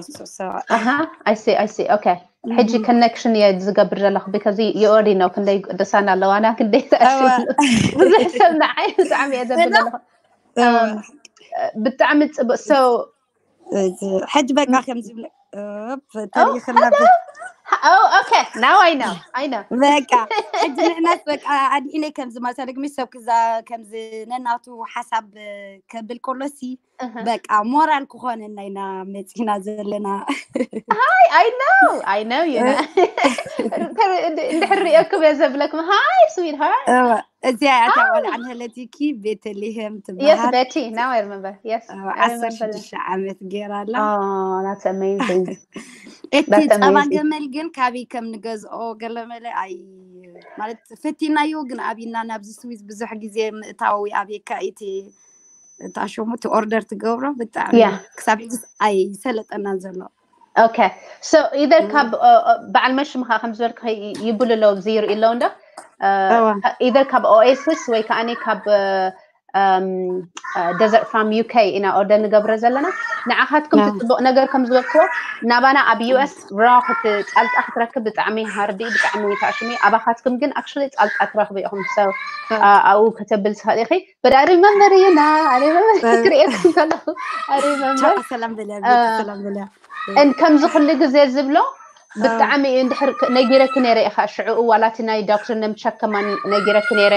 I see I see okay ሕጂ ኮኔክሽን እየ ዝገብር ዘለኹ because you already know ክንደይ ቅዱሳን ኣለዋና ክንደይ ተኣሽ ብዙሕ ሰብ ንዓይ ብጣዕሚ እየ ዘብል ዘለኹ ብጣዕሚ ፅቡቅ so ሕጂ በቃ ከም ዝብለ ተሪኽና okay now I know I know በቃ ሕጂ ንሕናስ በቃ ኣድሒነይ ከም ዝማሳ ደግሚ ሰብ ክዛ ከም ነናቱ ሓሳብ ከብል ከሎሲ በቃ ሞራል ክኾነና ኢና መፂና ዘለና ሃይ I know I know you know እንድሕር ሪኦኩም እየ ዘብለኩም ሃይ sweetheart እዚኣ እያ እታ ቆልዓ ንህለቲኪ ቤተልሄም yes Betty now I remember yes ዓሰርተ ሽዱሽተ ዓመት ገይራ ኣላ that's amazing እቲ ጸባ ገመል ግን ካበይ ከም ንገዝኦ ገለመለ ኣይ ማለት ፈቲናዮ ግን ኣብና ናብዚ ስዊዝ ብዙሕ ግዜ ምእታዊ ኣበካ እቲ እታ ሽሙ እቲ ኦርደር ትገብሮ ብጣዕሚ ክሳብ ሕጂ ኣይሰለጠናን ዘሎ Okay, so either ካብ በዓል መሽምኻ ከም ዝበልክ ይብሉ ኣለዉ፣ ዝይርኢ ኣለዉ እንዶ either ካብ ኦኤሲስ ወይ ከዓ ካብ ደዘርት ፋርም ዩ ኬ ኢና ኦርደር ንገብረ ዘለና። ንዓኻትኩም እቲ ፅቡቕ ነገር ከም ዝበልክዎ ናባና ኣብ ዩ ኤስ ራ ክትፃልጣ ክትረክብ ብጣዕሚ ሃርዲ፣ ብጣዕሚ ተኣሽሚ። ኣባኻትኩም ግን ኣክቹዋሊ ፃልጣ ትረኽቡ ኢኹም። ሰው ኣብኡ ከተብል ትኽእል ኢኺ። But I remember you now. I remember ክሪኤኩም ከለኹ I remember ሰላም በልያ ሰላም በልያ and ከምዚ ኩሉ ግዜ ዝብሎ ብጣዕሚ እዩ። እንድሕር ነጊረኪ ነይረ ኢኻ ሽዑ ዋላ እቲ ናይ ዶክተር ነምቸክ ከማን ነጊረኪ ነይረ።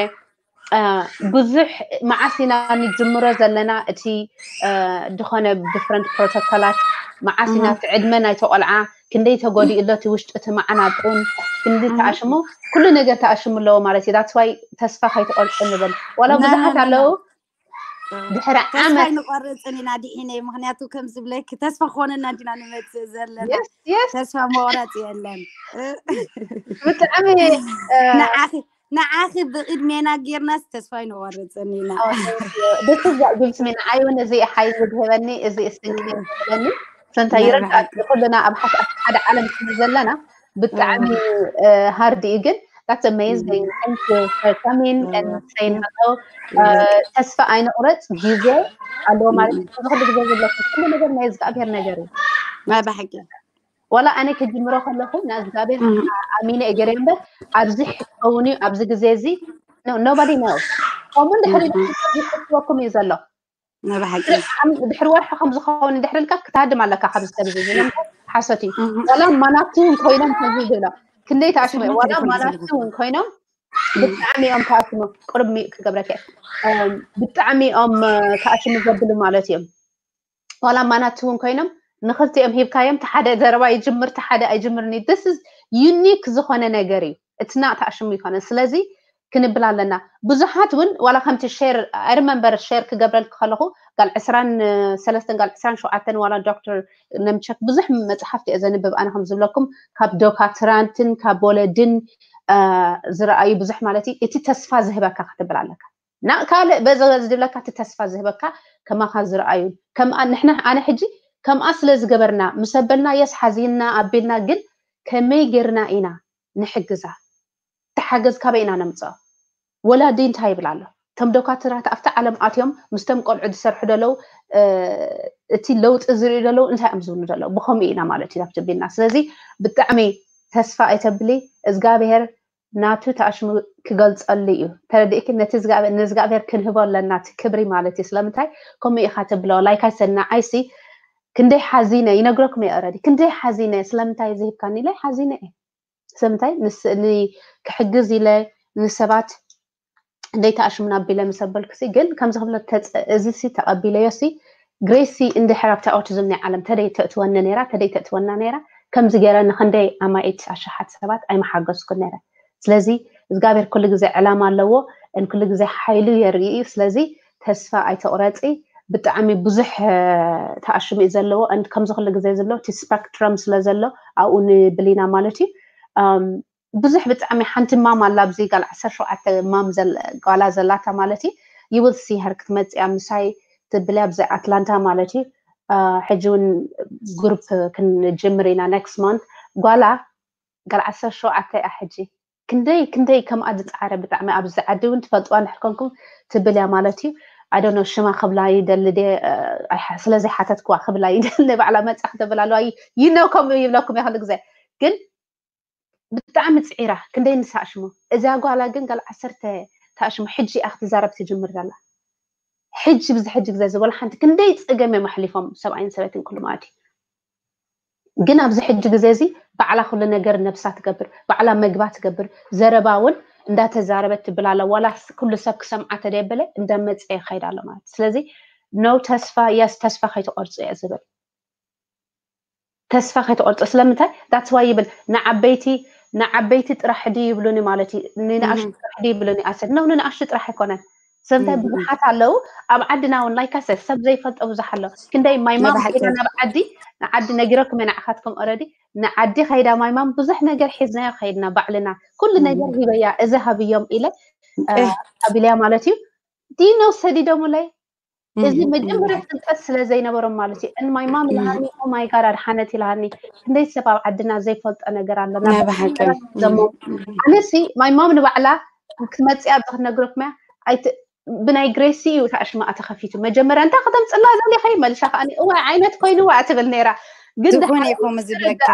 ብዙሕ መዓስ ኢና ንጅምሮ ዘለና እቲ ዝኾነ ዲፍረንት ፕሮቶኮላት፣ መዓስ ኢና እቲ ዕድመ ናይቲ ቆልዓ ክንደይ ተጎዲኡ ኣሎ፣ እቲ ውሽጢ እቲ መዓናጡን ክንዲ ተኣሽሙ፣ ኩሉ ነገር ተኣሽሙ ኣለዎ ማለት እዩ። That's why ተስፋ ከይትቆርፁ ንብል። ዋላ ብዙሓት ኣለዉ ድሕሪ ዓመት ንቆርፅን ኢና ድሒነ፣ ምክንያቱ ከም ዝብለኪ ተስፋ ክኾነና እንዲና ንመፅእ ዘለና። ተስፋ መቁረፅ የለን። ብጣዕሚ ንዓኺ ብቅድሜና ጌርናስ ተስፋ ኣይንቆርፅን ኢና። ብትዛእ ግብስሚ ንዓይ እውን እዚ ሓይሊ ዝህበኒ እዚ እስንኪ ዝህበኒ ሰንታ ይረዳእ ኩልና ኣብ ሓደ ዓለም ስለ ዘለና ብጣዕሚ ሃርድ እዩ ግን that's amazing. Thank you for coming and saying hello. ተስፋ ኣይንቁረፅ፣ ግዜ ኣለዎ ማለት እዩ። ኩሉ ግዜ ዘለኩም ኩሉ ነገር ናይ እግዚኣብሔር ነገር እዩ። ናይ ብሓቂ ዋላ ኣነ ክጅምሮ ከለኹ ንእግዚኣብሔር ኣሚነ እየ ገይረ እምበር ኣብዚ ክትኸውን እዩ ኣብዚ ግዜ እዚ nobody knows። ከምኡ እንድሕር ይፈትወኩም እዩ ዘሎ። ድሕሪ ወርሒ ከም ዝኸውን እንድሕር ኢልካ ክትሃድም ኣለካ። ካብ ዝተብዝ ሓሶት እዩ። ዋላ ማናቱ እውን ኮይኖም ከዚ ዝብሎ ክንደይ ተኣሽሙ ዋላ ማናቱ እውን ኮይኖም ብጣዕሚ እዮም ተኣሽሙ። ቅርብ ክገብረከ ብጣዕሚ እዮም ተኣሽሙ ዘብሉ ማለት እዮም። ዋላ ማናት እውን ኮይኖም ንክልቲኦም ሂብካዮም፣ ተሓደ ዘረባ ይጅምር ተሓደ ኣይጅምርን እዩ። This is unique ዝኾነ ነገር እዩ። እትና ተኣሽሙ ይኮነ። ስለዚ ክንብል ኣለና። ብዙሓት እውን ዋላ ከምቲ ሼር I remember ሼር ክገብረልክ ከለኹ ጋል ዕስራን ሰለስተን ጋል ዕስራን ሸውዓተን ዋላ ዶክተር ነምቸክ ብዙሕ መፅሓፍቲ እየ ዘንብብ ኣነ ከም ዝብለኩም ካብ ዶካትራንትን ካብ ወለድን ዝረኣዩ ብዙሕ ማለት እዩ። እቲ ተስፋ ዝህበካ ክትብል ኣለካ። ና ካልእ በዚ ዝብለካ እቲ ተስፋ ዝህበካ ከማኻ ዝረኣዩ ከምኣ ንሕና ኣነ ሕጂ ከምኣ ስለ ዝገበርና ምስ ኣበልና የስ ሓዚንና ኣቢልና ግን ከመይ ጌርና ኢና ንሕግዛ? እቲ ሓገዝ ካበይ ኢና ነምፅኦ? ወላዲ እንታይ ይብል ኣሎ? እቶም ዶካትራት ኣብቲ ዓለም ኣትዮም ምስቶም ቆልዑ ዝሰርሑ ደለው እቲ ለውጢ ዝርእዩ ደለው እንታይ እዮም ዝብሉ ደለው? ብኸምኡ ኢና ማለት እዩ ኣብቲ ቢልና። ስለዚ ብጣዕሚ ተስፋ ኣይተብሊ። እዝጋብሄር ናቱ ተኣሽሙ ክገልፀሉ እዩ። ተረዲእኪ? ነቲ ንእዝጋብሔር ክንህቦ ኣለና እቲ ክብሪ ማለት እዩ። ስለምንታይ ከምኡ ኢኻ ትብሎ? ላይክ ኣይሰና ዓይሲ ክንደይ ሓዚነ ይነግረኩም እየ ኦረዲ ክንደይ ሓዚነ ስለምንታይ ዝሂብካኒ ኢለ ሓዚነ እየ። ስለምንታይ ክሕግዝ ኢለ ንሰባት እንደይ ተኣሽሙና ኣቢለ ምስ ኣበልኩሲ ግን ከምዚ ክብሎ እዚ ሲ ተቐቢለዮ ሲ ግሬሲ እንድሕር ኣብታ ኦቲዝም ናይ ዓለም ተደይ ተእትወኒ ነይራ ተደይ ተእትወና ነይራ ከምዚ ገይረ ንክንደይ ኣማኢት ኣሽሓት ሰባት ኣይመሓገዝኩን ነይረ። ስለዚ እግዚኣብሔር ኩሉ ግዜ ዕላማ ኣለዎ ን ኩሉ ግዜ ሓይሉ የርኢ እዩ። ስለዚ ተስፋ ኣይተቑረፂ። ብጣዕሚ ብዙሕ ተኣሽሙ እዩ ዘለዎ ን ከምዚ ኩሉ ግዜ ዝብሎ እቲ ስፐክትረም ስለ ዘሎ ኣብኡ ንብል ኢና ማለት እዩ። ብዙሕ ብጣዕሚ ሓንቲ ማም ኣላ ኣብዚ ጋል ዓሰርተ ሸውዓተ ማም ጓላ ዘላታ ማለት እዩ። You will see her ክትመፅያ ምሳይ ትብልያ ኣብዚ ኣትላንታ ማለት እዩ። ሕጂ እውን ግሩፕ ክንጅምር ኢና next month። ጓላ ጋል ዓሰርተ ሸውዓተ እያ ሕጂ። ክንደይ ክንደይ ከምኣ ዝፀዓረ ብጣዕሚ ኣብዚ ዓዲ እውን ትፈልጥዋ እንድሕር ኮንኩም ትብል እያ ማለት እዩ። I don't know ሽማ ክብላ ይደሊ ድየ ስለዘይሓተትክዋ ክብላ ይደሊ ባዕላ መፃ ክትብል ኣለዋ። You know ከምኡ ይብለኩም እየ ኩሉ ግዜ ግን ብጣዕሚ ፅዒራ ክንደይ ንሳ ኣሽሙ እዛ ጓላ ግን ጋል ዓሰርተ ተኣሽሙ ሕጂ እያ ክትዛረብ ትጅምር ዘላ። ሕጂ ብዚ ሕጂ ግዜ ዝበሉ ሓንቲ ክንደይ ፀገም እዮም ኣሕሊፎም ሰብኣይን ሰበይትን ኩሉ ማለት እዩ። ግን ኣብዚ ሕጂ ግዜ እዚ ባዕላ ኩሉ ነገር ነብሳ ትገብር፣ ባዕላ መግባ ትገብር፣ ዘረባ እውን እንዳተዛረበት ትብል ኣላ። ዋላ ኩሉ ሰብ ክሰምዓ ተደየበለ እንዳመፀ ይኸይድ ኣሎ ማለት ስለዚ no ተስፋ yes ተስፋ ከይትቆርፁ እየ ዝብል። ተስፋ ከይትቆርፁ ስለምንታይ that's why ይብል ንዓበይቲ ንዓበይቲ ጥራሕ ድዩ ይብሉኒ ማለት እዩ። ንንኣሽቱ ጥራሕ ድዩ ይብሉኒ ኣሰድ ነው ንንኣሽቱ ጥራሕ ኣይኮነን። ስለምንታይ ብዙሓት ኣለዉ ኣብ ዓድና እውን like I said ሰብ ዘይፈልጦ ብዙሕ ኣሎ። ክንደይ my mom ከይዳ ናብ ዓዲ ንዓዲ ነጊረኩም እየ ንዓኻትኩም already ንዓዲ ከይዳ my mom ብዙሕ ነገር ሒዝናዮ ከይድና ባዕልና ኩሉ ነገር ሂበያ እዚ ሃብዮም ኢለ ኣቢለያ ማለት እዩ። Do you know ሰዲዶምለይ እዚ መጀመርያ ፍልጠት ስለ ዘይነበሮም ማለት እዩ። And my mom ኢላሃኒ፣ oh my God፣ ኣድሓነት ኢላሃኒ። ክንደይ ሰብ ኣብ ዓድና ዘይፈልጦ ነገር ኣሎ። ናብ ናይ ብሓቂ። ዓድና ዘሞ-፣ ኣነሲ my mom ንባዕላ ክትመፅእ ኣብዚ ክትነግረኩም እያ። ኣይት-፣ ብናይ ግሬሲ እዩ ታሽማኣ ተኸፊቱ። መጀመርያ እንታይ ከተምፅላ ዘሊኸ? መልሳ ከዓኒ እዋ ዓይነት ኮይንዋ ትብል ነይራ። ግን ዝኾነ ደሓር ይኮም ዝብለካ።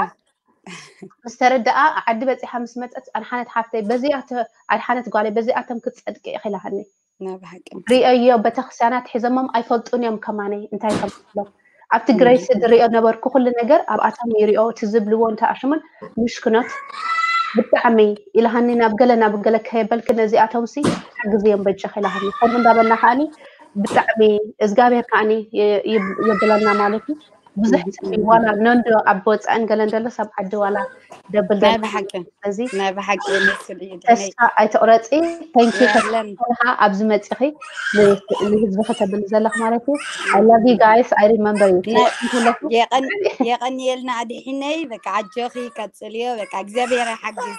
ምስ ተረድኣ፣ ዓዲ በፂሓ ምስ መፀት፣ ኣድሓነት ሓፍተይ፣ በዚኣ ተ-፣ ኣድሓነት ጓለይ፣ በዚኣቶም ክትፀድቂ ኢኺ ኢላሃኒ። ናይ ብሓቂ። ሪኦዮ፣ ቤተክርስትያናት ሒዘሞም ኣይፈልጡን እዮም ከማነይ እንታይ ከም ዝብሎም። ኣብቲ ግሬሲ ዝሪኦ ነበርኩ ኩሉ ነገር ኣብኣቶም ይሪኦ፣ እቲ ዝብልዎ እንተኣሽሙን ምሽክኖት ብጣዕሚ ኢላሃኒ። ናብ ገለ ናብ ገለ ከየበልኪ ነዚኣቶምሲ ሓግዝዮም በጃኺ ኢላሃኒ። ከምኡ እንዳበልና ከዓኒ ብጣዕሚ እግዚኣብሔር ከዓኒ የ-፣ የ-፣ የብለና ማለት እዩ። ብዙሕ ጽፊ ዋላ ነንዶ ኣብ ወጻእን ገለን ደለስ ኣብ ዓዲ ዋላ ደብል ናይ ደብል። ብሓቂ። ስለዚ ናይ ብሓቂ ይመስል እዩ። ተስፋ ኣይትቑረጺ። Thank you። የለን። ተስፋ ኣብዚ መጺኺ ን-፣ ንህዝቢ ከተብሊ ዘለኽ ማለት እዩ። I love you guys. I remember you። ናይ-፣ እንከለኹ የቐን-፣ የቐንየልና ኣድሒነይ። በቃ ኣጆኺ ቀጽልዮ። በቃ እግዚኣብሔር ይሓግዝኪ።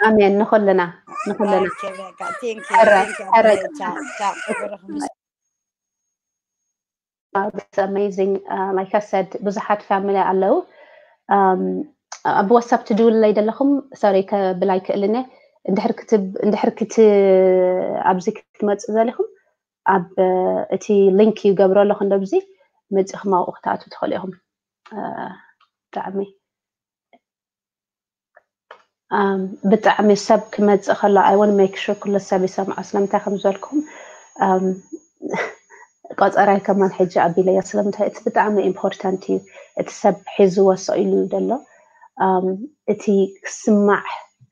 ኣሜን። ንኹልና፣ ንኹልና። ኦኬ፣ በቃ። Thank you፣ ሕረ-፣ thank you፣ ሕረ-፣ ኣድሒነይ። ቻው፣ ቻው። ክብርኹም። It's amazing. Uh, like I said፣ ብዙሓት ፋሚሊ ኣለዉ። Um, ኣብ ዋትሳፕ ትድውልለይ ዘለኹም፣ ሶሪ፣ ከብል ኣይክእልን እየ። እንድሕር ክትብ-፣ እንድሕር ክት-፣ ኣብዚ ክትመጽእ ዘሊኹም፣ ኣብ፣ uh፣ እቲ ሊንክ ይገብሮ ኣለኹ፣ እንደብዚ መጺእኹም ኣብኡ ክትኣትዉ ትኽእሉ ኢኹም። Uh፣ ብጣዕሚ፣ um፣ ብጣዕሚ ሰብ ክመጽእ ከሎ፣ I want make sure ኩሉ ሰብ ይሰምዖ። ስለምንታይ ከም ዝበልኩም፣ um፣ ቆጸራይ ከማን ሕጂ ኣቢለዮ። ስለምንታይ እቲ ብጣዕሚ ኢምፖርታንት እዩ። እቲ ሰብ ሒዝዎ ሰኢሉ ዘሎ፣ um፣ እቲ ክስማዕ፣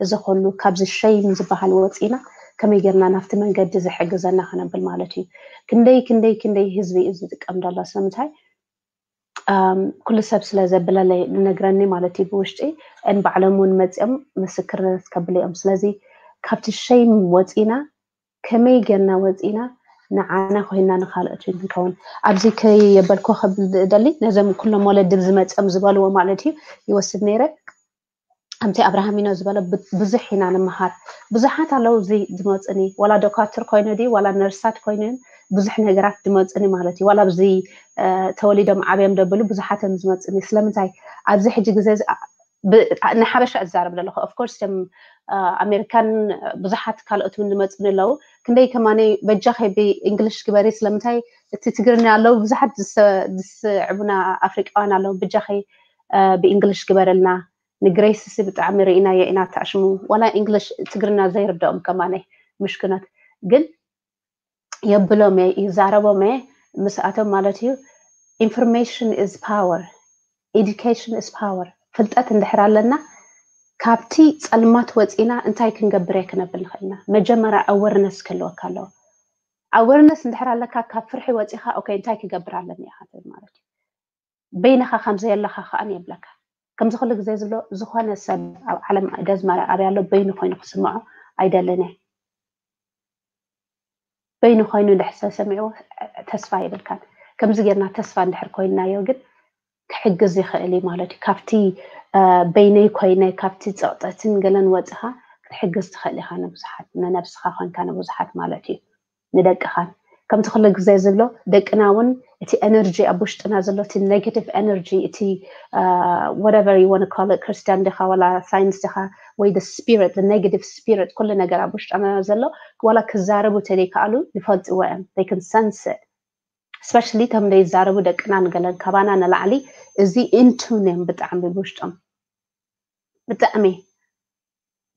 እዚ ኩሉ ካብዚ ሸይም ዝበሃል ወጺና ከመይ ጌርና ናብቲ መንገዲ ዝሕግዘና ከነብል ማለት እዩ። ክንደይ፣ ክንደይ፣ ክንደይ ህዝቢ እዩ ዝጥቀም ዘሎ። ስለምንታይ? Um፣ ኩሉ ሰብ ስለ ዘብለለይ፣ ዝነግረኒ ማለት እዩ ብውሽጢ፣ and ባዕሎም እውን መጺኦም ምስክርነት ከብሉ እዮም። ስለዚ ካብቲ ሸይም ወጺና፣ ከመይ ጌርና ወጺና ንዓና ኮይና ንኻልኦት እውን ክንከውን። ኣብዚ ከየበልኩ ክብል ደሊ፣ ነዞም ኩሎም ወለዲ ዝመጺኦም ዝበልዎ ማለት እዩ፣ ይወስድ ነይረ። ከምቲ ኣብርሃሚኖ ዝበሎ፣ ብ-፣ ብዙሕ ኢና ንምሃር። ብዙሓት ኣለዉ እዚ ዝመጹኒ፣ ዋላ ዶካትር ኮይኑ ድዩ፣ ዋላ ነርሳት ኮይነን ብዙሕ ነገራት ዝመጹኒ ማለት እዩ። ዋላ ኣብዚ፣ እ፣ ተወሊዶም ዓብዮም ደብሉ ብዙሓት እዮም ዝመጹኒ። ስለምንታይ ኣብዚ ሕጂ ግዜ እዚ፣ ብ-፣ ንሓበሻ እዛረብ ዘለኹ። Of course፣ እቶም፣ እ፣ ኣሜሪካን ብዙሓት ካልኦት እውን ዝመጹኒ ኣለዉ። ክንደይ ከማነይ በጃኺ ብእንግሊሽ ግበሪ፣ ስለምንታይ እቲ ትግርኛ ኣለዉ ብዙሓት ዝሰ-፣ ዝስዕቡና ኣፍሪቃውያን ኣለዉ። በጃኺ፣ እ፣ ብእንግሊሽ ግበረልና። ንግሬስሲ ብጣዕሚ ርኢናዮ ኢና፣ ተኣሽሙ። ዋላ እንግሊሽ፣ ትግርና ዘይርድኦም ከማነይ ምሽክኖት። ግን የብሎም እየ፣ ይዛረቦም እየ ምስኣቶም ማለት እዩ። Information is power. Education is power. ፍልጠት እንድሕር ኣለና፣ ካብቲ ጸልማት ወጺና እንታይ ክንገብር እየ ክነብል ንኽእል ኢና? መጀመርያ ኣወርነስ ክህልወካ ኣለዎ። ኣወርነስ እንድሕር ኣለካ፣ ካብ ፍርሒ ወጺኻ፣ ኦኬ፣ እንታይ ክገብር ኣለኒ ኢኻ ትብል ማለት እዩ። በይንኻ ከም ዘየለኻ ከኣ የብለካ። ከምዚ ኩሉ ግዜ ዝብሎ፣ ዝኾነ ሰብ ኣብ ዓለም፣ ደዝማሪ ኣበይ ኣሎ፣ በይኑ ኮይኑ ክስምዖ ኣይደልን እየ። በይኑ ኮይኑ እንድሕር ሰብ ሰሚዕዎ ተስፋ የብልካን። ከምዚ ጌርና ተስፋ እንድሕር ኮይንናዮ ግን ክሕግዝ ይኽእል እዩ ማለት እዩ። ካብቲ፣ እ፣ በይነይ ኮይነ ካብቲ ጸቕጠትን ገለን ወጺኻ ክትሕግዝ ትኽእል ኢኻ ንብዙሓት፣ ንነብስኻ ኮንካ ንብዙሓት ማለት እዩ። ንደቅኻን። ከምቲ ኩሉ ግዜ ዝብሎ፣ ደቅና እውን እቲ ኤነርጂ ኣብ ውሽጥና ዘሎ፣ እቲ ኔጋቲቭ ኤነርጂ፣ እቲ፣ እ፣ whatever you wanna call it፣ ክርስትያን ዲኻ ዋላ ሳይንስ ዲኻ፣ ወይ the spirit፣ the negative spirit፣ ኩሉ ነገር ኣብ ውሽጥና ዘሎ፣ ዋላ ክዛረቡ ተዘይከኣሉ ይፈልጥዎ እዮም። They can sense it። Especially እቶም ዘይዛረቡ ደቅና ንገለን ካባና ንላዕሊ እዚ ኢንቱን እዮም ብጣዕሚ ብውሽጦም። ብጣዕሚ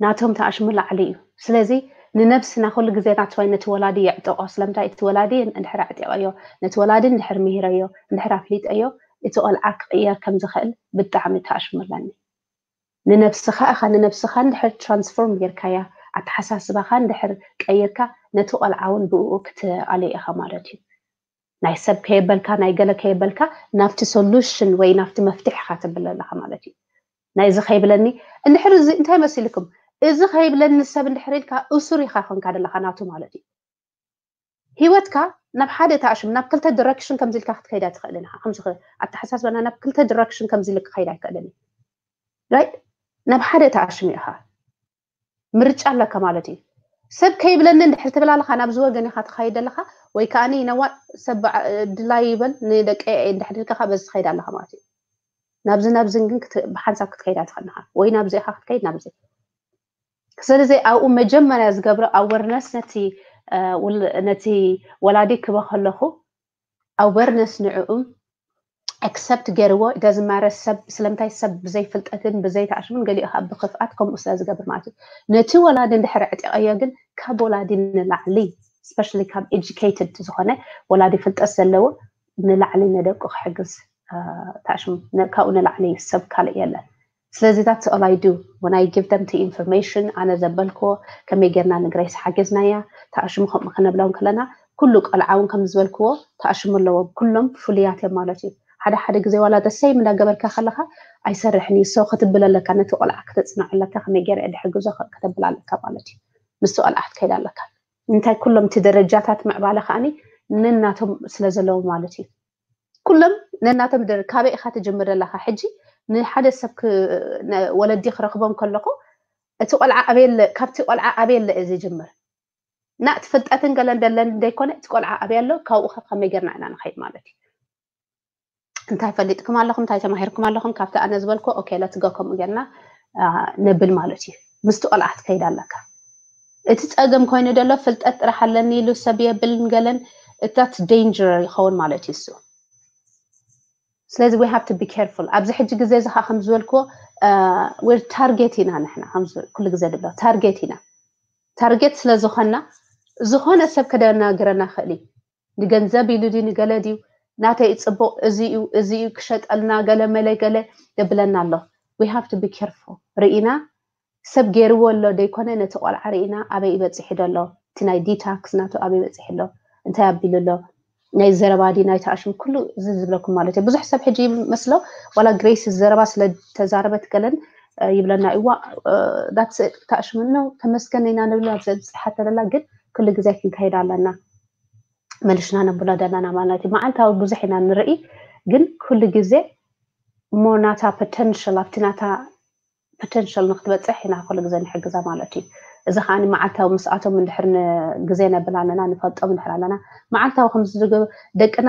ናቶም ተኣሽሙ ላዕሊ እዩ። ስለዚ ንነብስና ኩሉ ግዜ ናትዋይ ነቲ ወላዲ የዕጥቆ። ስለምንታይ? እቲ ወላዲ እንድሕር ኣዕጢቐዮ፣ ነቲ ወላዲ እንድሕር ምሂረዮ፣ እንድሕር ኣፍሊጠዮ፣ እቲ ቆልዓ ክቕየር ከም ዝኽእል ብጣዕሚ ተኣሽሙ ኣለኒ። ንነብስኻ ኢኻ፣ ንነብስኻ እንድሕር ትራንስፎርም ጌርካያ፣ ኣተሓሳስባኻ እንድሕር ቀይርካ፣ ነቲ ቆልዓ እውን ብእኡ ክትኣልዮ ኢኻ ማለት እዩ። ናይ ሰብ ከየበልካ፣ ናይ ገለ ከየበልካ፣ ናብቲ ሶሉሽን ወይ ናብቲ መፍትሒ ኢኻ ተብል ኣለኻ ማለት እዩ። ናይዚ ከይብለኒ፣ እንድሕር እዚ እንታይ መሲልኩም? እዚ ከይብለኒ ሰብ እንድሕር ኢልካ፣ እሱር ኢኻ ኮንካ ዘለኻ ናቱ ማለት እዩ። ህይወትካ ናብ ሓደ ተኣሽም፣ ናብ ክልተ ዲረክሽን ከምዚ ኢልካ ክትከይድ ኣይትኽእልን ኢኻ። ከምዚ ክ-፣ ኣተሓሳስባና ናብ ክልተ ዲረክሽን ከምዚ ኢልካ ክኸይድ ኣይክእልን እዩ። ራይት? ናብ ሓደ ተኣሽም ኢኻ። ምርጫ ኣለካ ማለት እዩ። ሰብ ከይብለኒ እንድሕር ትብል ኣለኻ፣ ናብዚ ወገን ኢኻ ትኸይድ ኣለኻ፣ ወይ ከዓኒ ነዋ ሰብ ድላይ ይበል ንደቀ እንድሕር ኢልካ በዚ ትኸይድ ኣለኻ ማለት እዩ። ናብዚ ናብዝን ግን ብሓንሳብ ክትከይድ ኣይትኽእልኻ፣ ወይ ናብዚ ኢኻ ክትከይድ ናብዚ። ስለዚ ኣብኡ መጀመርያ ዝገብሮ ኣወርነስ ነቲ ነቲ ወላዲ ክበ ከለኹ ኣወርነስ ንዕኡ ኣክሰፕት ገይርዎ ደዝማረ ሰብ ስለምንታይ ሰብ ብዘይ ፍልጠትን ብዘይ ተኣሽሙን ገሊኡ ካብ ብክፍኣት ከምኡ ስለ ዝገብር ማለት እዩ። ነቲ ወላዲ እንድሕር ዕጢቐዮ ግን ካብ ወላዲ ንላዕሊ ስፔሻሊ ካብ ኤጁኬትድ ዝኾነ ወላዲ ፍልጠት ዘለዎ ንላዕሊ ንደቁ ክሕግዝ ተኣሽሙ ካብኡ ንላዕሊ ሰብ ካልእ የለን። ስለዚ that's all I do when I give them the information። ኣነ ዘበልክዎ ከመይ ጌርና ንግሬስ ሓገዝናያ ተኣሽሙ ከምኡ ክነብሎም ከለና ኩሉ ቆልዓ እውን ከም ዝበልክዎ ተኣሽሙ ኣለዎም። ኩሎም ፍሉያት እዮም ማለት እዩ። ሓደ ሓደ ግዜ ዋላ the same እንዳገበርካ ከለካ ኣይሰርሕን እዩ። so ክትብል ኣለካ፣ ነቲ ቆልዓ ከተፅንዖ ኣለካ፣ ከመይ ገይረ ድሕግዞ ከተብል ኣለካ ማለት እዩ። ምስቲ ቆልዓ ክትከይድ ኣለካ። እንታይ ኩሎም እቲ ደረጃታት ምዕባለ ከዓኒ ነናቶም ስለ ዘለዎም ማለት እዩ። ኩሎም ነናቶም ደረ ካበይ ኢካ ትጅምር ኣለካ? ሕጂ ንሓደ ሰብ ወለዲ ክረክቦም ከለኩ እቲ ቆልዓ ኣበይ ኣሎ፣ ካብቲ ቆልዓ ኣበይ ኣሎ እዩ ዝጅምር። ናእቲ ፍልጠትን ገለን ደለን ዘይኮነ እቲ ቆልዓ ኣበይ ኣሎ፣ ካብኡ ከ ከመይ ጌርና ኢና ንኸይድ ማለት እዩ። እንታይ ፈሊጥኩም ኣለኹም፣ እንታይ ተማሂርኩም ኣለኹም፣ ካብቲ ኣነ ዝበልኩ okay let's go ከምኡ ጌርና ነብል ማለት እዩ። ምስቲ ቆልዓ ክትከይድ ኣለካ። እቲ ፀገም ኮይኑ ደሎ ፍልጠት ጥራሕ ኣለኒ ኢሉ ሰብ የብልን ገለን that's danger ይኸውን ማለት እዩ እሱ። ስለዚ we have to be careful። ኣብዚ ሕጂ ግዜ እዚ ከዓ ከም ዝበልክዎ we're target ኢና ንሕና፣ ኩሉ ግዜ ድብሎ ታርጌት ኢና። ታርጌት ስለ ዝኾንና ዝኾነ ሰብ ከደናግረና ክእል እዩ። ንገንዘብ ኢሉ ድዩ ንገለ ድዩ ናተይ ፅቡቅ እዚ እዩ እዚ እዩ ክሸጠልና ገለ መለ ገለ የብለና ኣሎ። we have to be careful። ርኢና ሰብ ገይርዎ ኣሎ ደይኮነ ነቲ ቆልዓ ርኢና ኣበይ ይበፅሒ ደሎ እቲ ናይ ዲታክስ ናቱ ኣበይ በፅሒ ኣሎ እንታይ ኣቢሉ ኣሎ ናይ ዘረባ ዲ ናይ ተኣሽም ኩሉ እዚ ዝብለኩም ማለት እዩ። ብዙሕ ሰብ ሕጂ ይመስሎ ዋላ ግሬስ ዘረባ ስለ ተዛረበት ገለን ይብለና እዋ that's it ተኣሽሙ ነው ተመስገን ኢና ንብል ኣብ ዘብፅሓ ተለላ ግን ኩሉ ግዜ ክንከይድ ኣለና መልሽና ነብሎ ደለና ማለት እዩ። መዓልታዊ ብዙሕ ኢና ንርኢ ግን ኩሉ ግዜ እሞ ናታ ፖተንሽል ኣብቲ ናታ ፖተንሽል ንክትበፅሕ ኢና ኩሉ ግዜ ንሕግዛ ማለት እዩ። እዚ ከዓ መዓልታዊ ምስኣቶም እንድሕር ግዜ ነብል ኣለና ንፈልጦም እንድሕር ኣለና መዓልታዊ ከምዚ ደቅና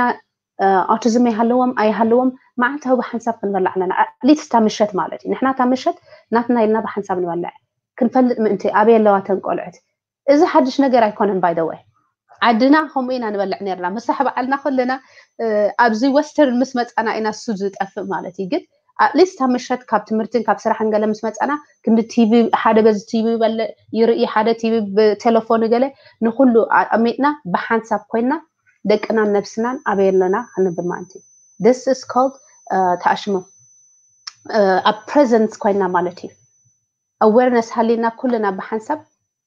ኦቲዝም ይሃለዎም ኣይሃለዎም መዓልታዊ ብሓንሳብ ክንበላ ኣለና። ኣትሊስት እታ ምሸት ማለት እዩ። ንሕና እታ ምሸት ናትና ኢልና ብሓንሳብ ንበልዕ ክንፈልጥ ምእንቲ ኣበይ ኣለዋ ተን ቆልዑት። እዚ ሓድሽ ነገር ኣይኮነን by the way። ዓድና ከምኡ ኢና ንበልዕ ነርና ምሳሕ በዓልና ኩልና ኣብዚ ወስተርን ምስ መፃና ኢና እሱ ዝጠፍእ ማለት እዩ። ግን ኣትሊስት ኣብ ምሸት ካብ ትምህርትን ካብ ስራሕን ገለ ምስ መፃና ክንዲ ቲቪ ሓደ በዚ ቲቪ ይበልዕ ይርኢ ሓደ ቲቪ ብቴሌፎን ገለ ንኩሉ ኣሚጥና ብሓንሳብ ኮይና ደቅናን ነብስናን ኣበይ ኣለና ክንብል ማለት እዩ። This is called ተኣሽሞ ኣብ ፕሬዘንስ ኮይና ማለት እዩ። ኣዌርነስ ሃሊና ኩልና ብሓንሳብ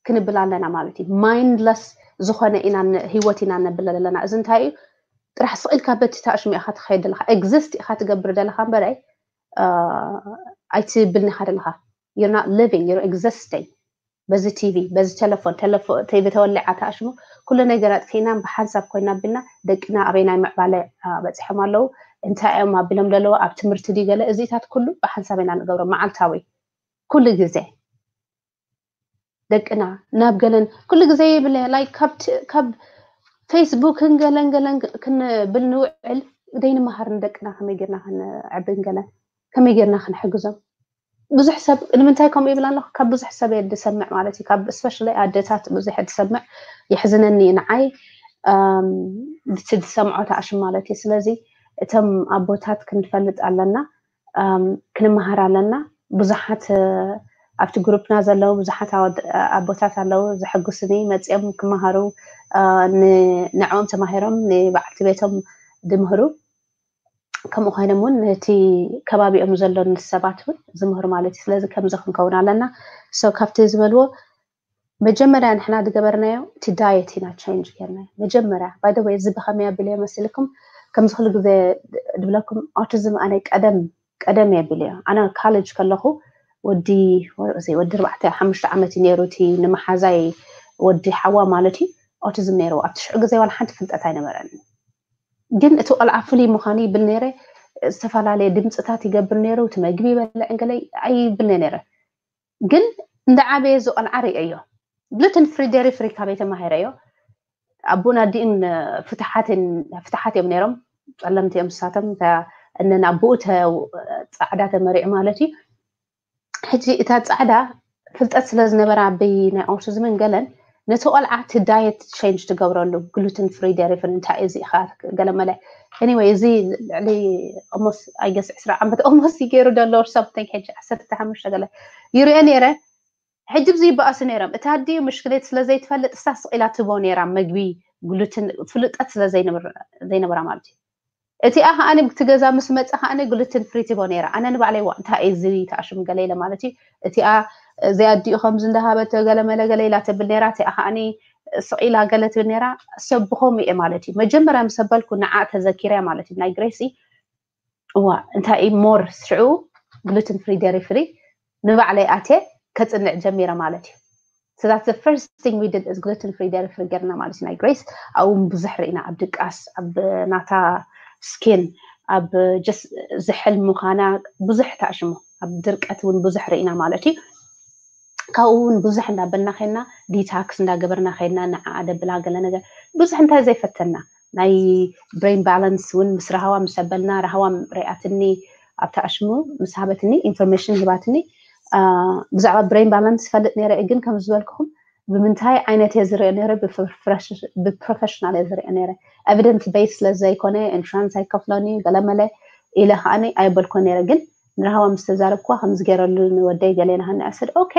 ክንብል ኣለና ማለት እዩ። ማይንድለስ ዝኾነ ኢና ህይወት ኢና ነብል ኣለና። እዚ እንታይ እዩ? ጥራሕ ስቕ ኢልካ በቲ ተኣሽሙ ኢኻ ትኸይድ ዘለኻ፣ ኤግዚስት ኢኻ ትገብር ዘለኻ እምበረይ ኣይትብልን ኢኻ ዘለኻ። You're not living, you're existing። በዚ ቲቪ በዚ ቴሌፎን ቴሌፎን ቲቪ ተወሊዓ ተኣሽሙ ኩሉ ነገር ኣጥፊእና ብሓንሳብ ኮይና ኣቢልና ደቅና ኣበይ ናይ ምዕባለ በፂሖም ኣለዉ እንታይ እዮም ኣቢሎም ዘለዉ ኣብ ትምህርቲ ድዩ ገለ እዚታት ኩሉ ብሓንሳብ ኢና ንገብሮ መዓልታዊ ኩሉ ግዜ ደቅና ናብ ገለን ኩሉ ግዜ ይብለ like ካብ ት- ካብ ፌስቡክን ገለን ገለን ክንብል ንውዕል ዘይንመሃር ንደቅና ከመይ ጌርና ክንዕብን ገለን ከመይ ጌርና ክንሕግዞም ብዙሕ ሰብ ንምንታይ ከምኡ ይብል ኣለኹ ካብ ብዙሕ ሰብ እየ ዝሰምዕ ማለት እዩ ካብ ስፔሻሊ ኣደታት ብዙሕ እየ ዝሰምዕ የሕዝነኒ እዩ ንዓይ እቲ ዝሰምዖ ተኣሽም ማለት እዩ ስለዚ እቶም ኣቦታት ክንፈልጥ ኣለና ክንመሃር ኣለና ብዙሓት ኣብቲ ግሩፕና ዘለዉ ብዙሓት ኣቦታት ኣለዉ ዘሐጉስኒ መፅኦም ክመሃሩ ንዕኦም ተማሂሮም ንበዓልቲ ቤቶም ዝምህሩ ከምኡ ኮይኖም እውን ነቲ ከባቢኦም ዘሎ ንሰባት እውን ዝምህሩ ማለት እዩ ስለዚ ከምዚ ክንከውን ኣለና so ካብቲ ዝበልዎ መጀመርያ ንሕና ዝገበርናዮ እቲ ዳየት ኢና ቸንጅ ጌርናዮ መጀመርያ by the way እዚ ብኸመይ ኣቢለዮ መሲልኩም ከምዚ ኩሉ ግዜ ዝብለኩም ኦቲዝም ኣነ ቀደም ቀደም እየ ብል እየ ኣነ ካሌጅ ከለኹ ወዲ ወዲ ኣርባዕተ ሓሙሽተ ዓመት እዩ ነይሩ እቲ ንመሓዛይ ወዲ ሓዋ ማለት እዩ ኦቲዝም ነይርዎ ኣብቲ ሽዑ ግዜ ዋላ ሓንቲ ፍልጠት ኣይነበረን ግን እቲ ቆልዓ ፍሉይ ምዃኑ ይብል ነይረ ዝተፈላለየ ድምፅታት ይገብር ነይሩ እቲ መግቢ ይበልዕ ገለ ኣይብል ነይረ ግን እንዳ ዓበየ እዚ ቆልዓ ርእየዮ gluten free dairy free ካበይ ተማሂረዮ? ኣቦን ኣዲኡን ፍትሓት ፍትሓት እዮም ነይሮም። ጸለምቲ እዮም ንሳቶም። እነን ኣቦኡ ጻዕዳ ተመሪዑ ማለት እዩ። ሕጂ እታ ጻዕዳ ፍልጠት ስለ ዝነበራ ኣበይ ናይ ኦርቲዝምን ገለን ነቲ ቆልዓ እቲ ዳየት ቸንጅ ትገብረሉ። ግሉትን ፍሪ ደሪፍን እንታይ እዚ ኢኻ ገለ መለ። Anyway፣ እዚ ልዕሊ ኦሞስ ኣይገስ ዕስራ ዓመት ኦሞስ ይገይሩ ደሎ ኦር ሳምቲንግ። ሕጂ ዓሰርተ ሓሙሽተ ገለ ይርኦ ነይረ። ሕጂ ብዚ ይበኣሱ ነይሮም። እታ ኣዲኡ ምሽክሌት ስለ ዘይትፈልጥ እሳ ስቕ ኢላ ትቦ ነይራ መግቢ ግሉትን ፍልጠት ስለ ዘይነበራ ማለት እዩ። እቲኣ ከዓኒ ብቲ ገዛ ምስ መፀ ከዓኒ ግሉትን ፍሪ ትቦ ነይራ። ኣነ ንባዕለይ ዋ እንታይ እዩ እዚ ተኣሽም ገለ ኢለ ማለት እዩ። እቲኣ እዚ ኣዲኡ ከምዚ እንዳሃበተ ገለ መለ ገለ ኢላ ትብል ነይራ። እቲኣ ከዓኒ ስቕ ኢላ ገለ ትብል ነይራ። ሰብ ብኸምኡ እየ ማለት እዩ። መጀመርያ ምስ ኣበልኩ ንዓ ተዘኪርያ ማለት እዩ። ናይ ግሬሲ እዋ እንታይ እዩ ሞር ሽዑ ግሉትን ፍሪ ደሪ ፍሪ ንባዕለይ ኣትየ ከፅንዕ ጀሚረ ማለት እዩ። So that's the first thing we did is gluten free dairy free ገርና ማለት እዩ። ናይ ግሬስ ኣብኡ እውን ብዙሕ ርኢና ኣብ ድቃስ ኣብ ናታ ስኪን ኣብ just ዝሕል ምዃና ብዙሕ ተኣሽሙ ኣብ ድርቀት እውን ብዙሕ ርኢና ማለት እዩ። ካብኡ እውን ብዙሕ እንዳበልና ከይና ዲታክስ እንዳገበርና ከይና ንዓ ደብላ ገለ ነገር ብዙሕ እንታይ ዘይፈተና ናይ ብሬን ባላንስ እውን ምስ ራህዋ ምስ ኣበልና ራህዋ ሪኣትኒ ኣብቲ ኣሽሙ ምስ ሃበትኒ ኢንፎርሜሽን ሂባትኒ ብዛዕባ ብሬን ባላንስ ፈልጥ ነይረ ግን ከም ዝበልኩኹም ብምንታይ ዓይነት እየ ዝሪኦ ነይረ ብፕሮፌሽናል እየ ዝሪኦ ነይረ ኤቪደንስ ቤስ ስለ ዘይኮነ ኢንሹራንስ ኣይከፍሎኒ ገለመለ ኢለ ከዓኒ ኣይበልኮ ነይረ ግን ንራህዋ ምስ ተዛረብኩዋ ከምዚ ገይረሉ ንወደይ ገሌና ከነኣስድ ኦኬ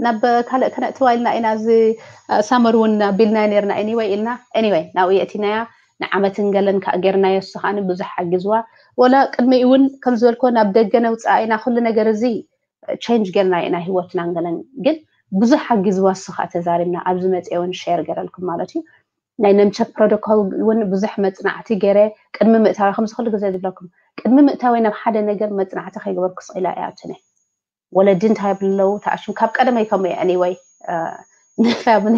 ናብ ካልእ ከነእትዋ ኢልና ኢና እዚ ሳመር እውን ኣቢልና ነርና anyway ኢልና anyway ናብኡ የእቲናያ ንዓመትን ገለን ከዓ ጌርናዮ እሱ ከዓ ብዙሕ ሓጊዝዋ ወላ ቅድሚኡ እውን ከም ዝበልኮ ናብ ደገ ነውፅኣ ኢና ኩሉ ነገር እዚ ቸንጅ ጌርና ኢና ህይወትና ገለን ግን ብዙሕ ሓጊዝዋ እሱ ከዓ ተዛሪብና ኣብዚ መፅአ እውን ሸር ገረልኩም ማለት እዩ ናይ ነምቸክ ፕሮቶኮል እውን ብዙሕ መፅናዕቲ ገይረ ቅድሚ ምእታዊ ከምዚ ኩሉ ግዜ ዝብለኩም ቅድሚ ምእታዊ ናብ ሓደ ነገር መፅናዕቲ ከይገበርኩ ስቕ ኢላ እያ ኣትነ ወለዲ እንታይ ብለው ተኣሽም ካብ ቀደመይ ከምኡ እየ anyway ንፋምሊ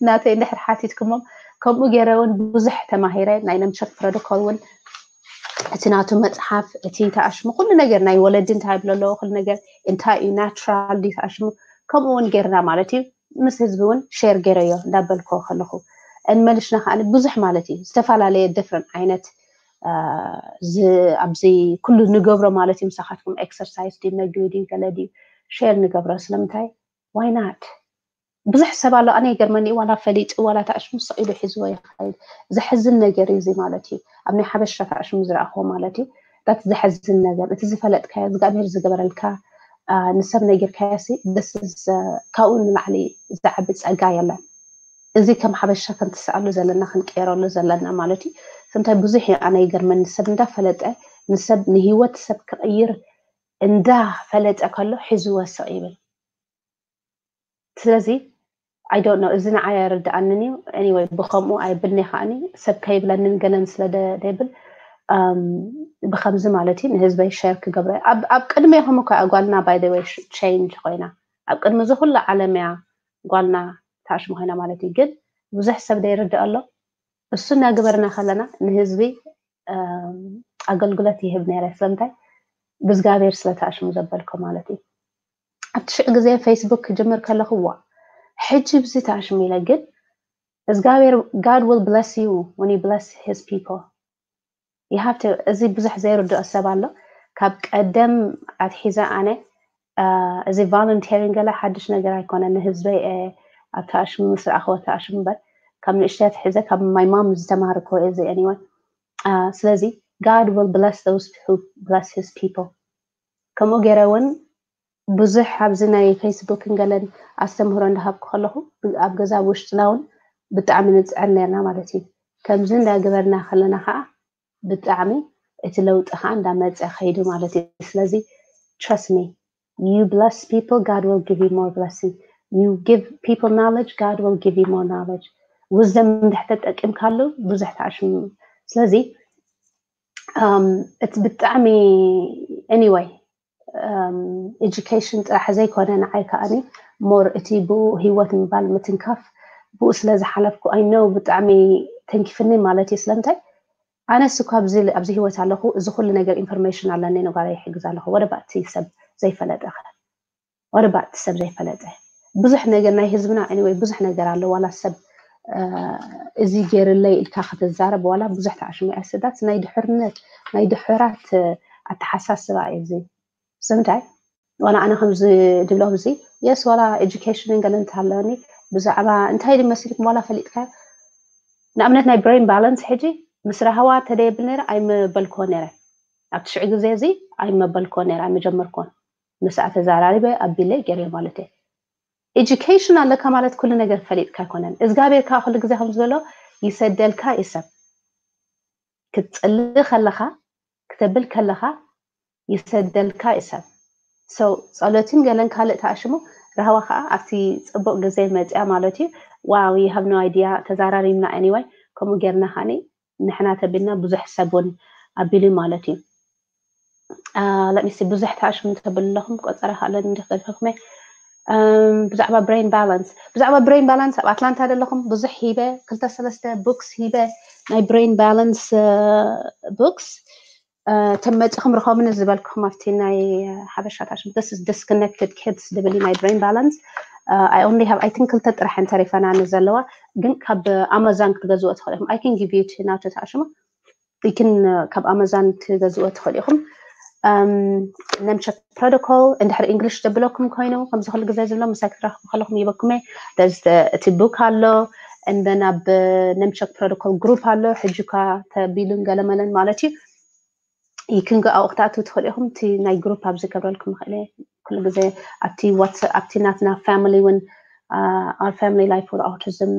ናተይ እንድሕር ሓቲትኩሞም ከምኡ ገይረ እውን ብዙሕ ተማሂረ ናይ ነምቸክ ፕሮቶኮል እውን እቲ ናቱ መፅሓፍ እቲ ተኣሽሙ ኩሉ ነገር ናይ ወለዲ እንታይ ብለለዎ ኩሉ ነገር እንታይ እዩ ናቹራል ድዩ ተኣሽሙ ከምኡ እውን ገይርና ማለት እዩ ምስ ህዝቢ እውን ሸር ገይረዮ እንዳበልኮ ከለኹ እንመልሽና ከዓ ብዙሕ ማለት እዩ ዝተፈላለየ ድፍረንት ዓይነት ኣብዚ ኩሉ ንገብሮ ማለት እዩ ምሳኻትኩም ኤክሰርሳይዝ ድዩ መግቢ ድዩ ገለ ድዩ ሸር ንገብሮ ስለምንታይ ዋይናት ብዙሕ ሰብ ኣሎ ኣነ ይገርመኒ ዋላ ፈሊጡ ዋላ ተኣሽሙ ስቕ ኢሉ ሒዝዎ ይኸይድ ዘሕዝን ነገር እዩ እዚ ማለት እዩ ኣብ ናይ ሓበሻ ተኣሽሙ ዝረኣኽዎ ማለት እዩ ዳት ዘሕዝን ነገር እቲ ዝፈለጥካዮ እግዚኣብሔር ዝገበረልካ ንሰብ ነጊርካዮ ሲ ደስ ካብኡ ንላዕሊ ዝዓቢ ፀጋ የለን እዚ ከም ሓበሻ ክንትስኣሉ ዘለና ክንቀይረሉ ዘለና ማለት እዩ እንታይ ብዙሕ እዩ ኣነ ይገርመኒ ሰብ እንዳፈለጠ ንሰብ ንሂወት ሰብ ክቕይር እንዳፈለጠ ከሎ ሒዝዎ ስቕ ይብል ስለዚ I don't know እዚ ንዓይ ኣይርድኣንን እዩ anyway ብከምኡ ኣይብልኒ ከዓኒ ሰብ ከይብለንን ገለን ስለ ደብል ብከምዚ ማለት እዩ ንህዝበይ ሸር ክገብረ ኣብ ቅድሜኹም እኳ ጓልና by the way change ኮይና ኣብ ቅድሚ እዚ ኩሉ ዓለም እያ ጓልና ተኣሽሙ ኮይና ማለት እዩ ግን ብዙሕ ሰብ ደይርድእ ኣሎ እሱ እናገበርና ከለና ንህዝቢ ኣገልግሎት ይህብ ነይረ ስለምንታይ ብእግዚኣብሔር ስለተኣሽሙ ዘበልኮ ማለት እዩ ኣብቲ ሽዑ ግዜ ፌስቡክ ክጅምር ከለኹ ዋ ሕጂ ብዚ ተኣሽሙ ኢለ ግን እግዚኣብሔር God will bless you when he bless his people you have to እዚ ብዙሕ ዘይርድኦ ሰብ ኣሎ ካብ ቀደም ኣትሒዘ ኣነ እዚ ቫለንቴሪን ገለ ሓድሽ ነገር ኣይኮነ ንህዝበይ ኣብቲ ኣሽሙ ምስ ረኣኽዎ እቲ ኣሽሙ እምበር ካብ ንእሽተይ ኣትሒዘ ካብ my mom ዝተማሃርክዎ እዚ anyway ስለዚ God will bless those who bless his people ከምኡ ገይረ እውን ብዙሕ ኣብዚ ናይ ፌስቡክን ገለን ኣስተምህሮ እንዳሃብኩ ከለኹ ኣብ ገዛ ውሽጥና እውን ብጣዕሚ ንፅዕር ነርና ማለት እዩ ከምዚ እንዳገበርና ከለና ከዓ ብጣዕሚ እቲ ለውጢ ከዓ እንዳመፀ ከይዱ ማለት እዩ ስለዚ trust me you bless people God will give you more blessing you give people knowledge God will give you more knowledge wisdom እንድሕር ተጠቂምካሉ ብዙሕ ተኣሽሙ ስለዚ እቲ ብጣዕሚ anyway education ጥራሕ ዘይኮነ ንዓይ ከዓኒ more እቲ ብኡ ሂወት ምባል ምትንካፍ ብኡ ስለ ዝሓለፍኩ I know ብጣዕሚ ተንኪፍኒ ማለት እዩ ስለምንታይ ኣነስ እኳ ኣብዚ ሂወት ኣለኹ እዚ ኩሉ ነገር information ኣለኒ ንጓለይ ይሕግዝ ኣለኹ what about እቲ ሰብ ዘይፈለጠ ከ what about እቲ ሰብ ዘይፈለጠ ብዙሕ ነገር ናይ ህዝብና anyway ብዙሕ ነገር ኣሎ። ዋላ ሰብ እዚ ገይርለይ ኢልካ ክትዛረብ ዋላ ብዙሕ ተኣሽሙ ኣስዳት ናይ ድሕርነት ናይ ድሕራት ኣተሓሳስባ እዩ እዚ። ስለምንታይ ዋላ ኣነ ከምዚ ድብሎም እዚ የስ ዋላ education ገለ እንተሃለኒ ብዛዕባ እንታይ ድመስልኩም ዋላ ፈሊጥካ ንኣብነት ናይ brain balance ሕጂ ምስ ራህዋ ተደየብል ነረ ኣይመበልኮ ነረ ኣብቲ ሽዑ ግዜ እዚ ኣይመበልኮ ነረ ኣይመጀመርኮን ምስኣ ተዛራሪበ ኣቢለ ገይረ ማለት እየ። Education ኣለካ ማለት ኩሉ ነገር ፈሊጥካ ኣይኮነን። እግዚኣብሔር ከዓ ኩሉ ግዜ ከም ዝበሎ ይሰደልካ እዩ ሰብ ክትፅሊ ከለካ ክተብል ከለካ ይሰደልካ እዩ ሰብ። So ጸሎትን ገለን ካልእ ተኣሽሙ ራህዋ ከዓ ኣብቲ ፅቡቅ ግዜ መፅያ ማለት እዩ። Wow, you have no idea ተዛራሪምና anyway ከምኡ ጌርና ከዓኒ ንሕና ተቢልና ብዙሕ ሰብ እውን ኣቢሉ ማለት እዩ። ለሚሲ ብዙሕ ተኣሽሙ ተብል ኣለኹም ቆፀራ ካለን እንዲክበልኩም ብዛዕባ brain balance ብዛዕባ brain balance ኣብ ኣትላንታ ዘለኹም ብዙሕ ሂበ ክልተ ሰለስተ books ሂበ ናይ brain balance books ተመፅኹም ርኸቡኒ ዝበልኩኹም ኣብቲ ናይ ሓበሻ ታሽም this is disconnected kids ዝብል ናይ brain balance I only have I think ክልተ ጥራሕ እንተሪፈና ዘለዋ ግን ካብ ኣማዛን ክትገዝዎ ትኽእል ኢኹም I can give you ናቱ ተኣሽሙ ይክን ካብ ኣማዛን ክትገዝዎ ትኽእል ኢኹም። ነምቸክ ፕሮቶኮል እንድሕር እንግሊሽ ዘብለኩም ኮይኑ ከምዚ ኩሉ ግዜ ዝብሎ ምሳይ ክትረኽቡ ከለኹም ይበኩመ። እቲ ቡክ ኣሎ እንደን ኣብ ነምቸክ ፕሮቶኮል ግሩፕ ኣሎ ሕጂ ኳ ተቢሉን ገለመለን ማለት እዩ። ይክንገ ኣብኡ ክትኣትው ትኽእሉ ኢኹም። እቲ ናይ ግሩፕ ኣብ ዝገብረልኩም ይኽእል ኩሉ ግዜ ኣብቲ ዋትስኣፕ ኣብቲ ናትና ፋሚሊ እውን our family life with autism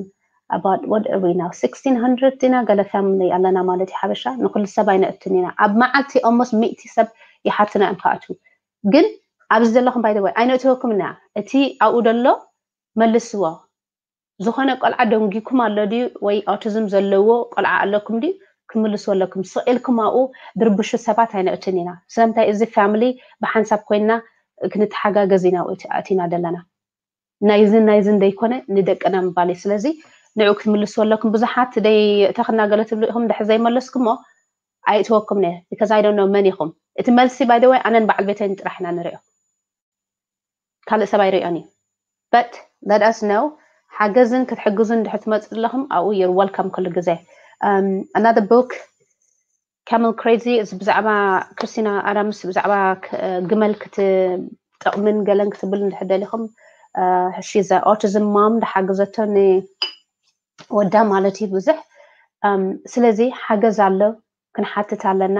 about what are we now sixteen hundred ዲና ገለ ፋሚሊ ኣለና ማለት እዩ ሓበሻ ንኩሉ ሰብ ኣይነእትን ኢና ኣብ መዓልቲ almost ሚእቲ ሰብ ይሓትና እዮም ክኣትው ግን ኣብዚ ዘለኹም by the way ኣይነእትወኩም ኢና እቲ ኣብኡ ደሎ መልስዎ ዝኾነ ቆልዓ ደንጊኩም ኣሎ ድዩ ወይ autism ዘለዎ ቆልዓ ኣለኩም ድዩ ክምልስዎ ኣለኩም ስቕ ኢልኩም ኣብኡ ድርብሹ ሰባት ኣይነእትን ኢና ስለምንታይ እዚ ፋሚሊ ብሓንሳብ ኮይንና ክንተሓጋገዝ ኢና ኣቲና ዘለና ናይዝን ናይዝን ደይኮነ ንደቅና ምባል እዩ ስለዚ ንዑ ክትምልስዎ ኣለኩም ብዙሓት ደይ እተኽና ገለ ትብሉ ኢኹም ድሕር ዘይመለስኩሞ ኣይእትወኩም ነ because I don't know መን ኢኹም እቲ መልሲ by the way ኣነን በዓል ቤተይን ጥራሕ ኢና ንሪኦ ካልእ ሰብ ኣይሪኦን እዩ but let us know ሓገዝን ክትሕግዙን ድሕር ትመፁ ኣለኹም ኣብኡ you're welcome ኩሉ ግዜ another book Camel Crazy እዚ ብዛዕባ ክርስቲና ኣዳምስ ብዛዕባ ግመል ክትጠቕምን ገለን ክትብል እንድሕር ደሊኹም she's a autism mom ዝሓገዘቶ ንወዳ ማለት እዩ ብዙሕ ስለዚ ሓገዝ ኣሎ ክንሓትት ኣለና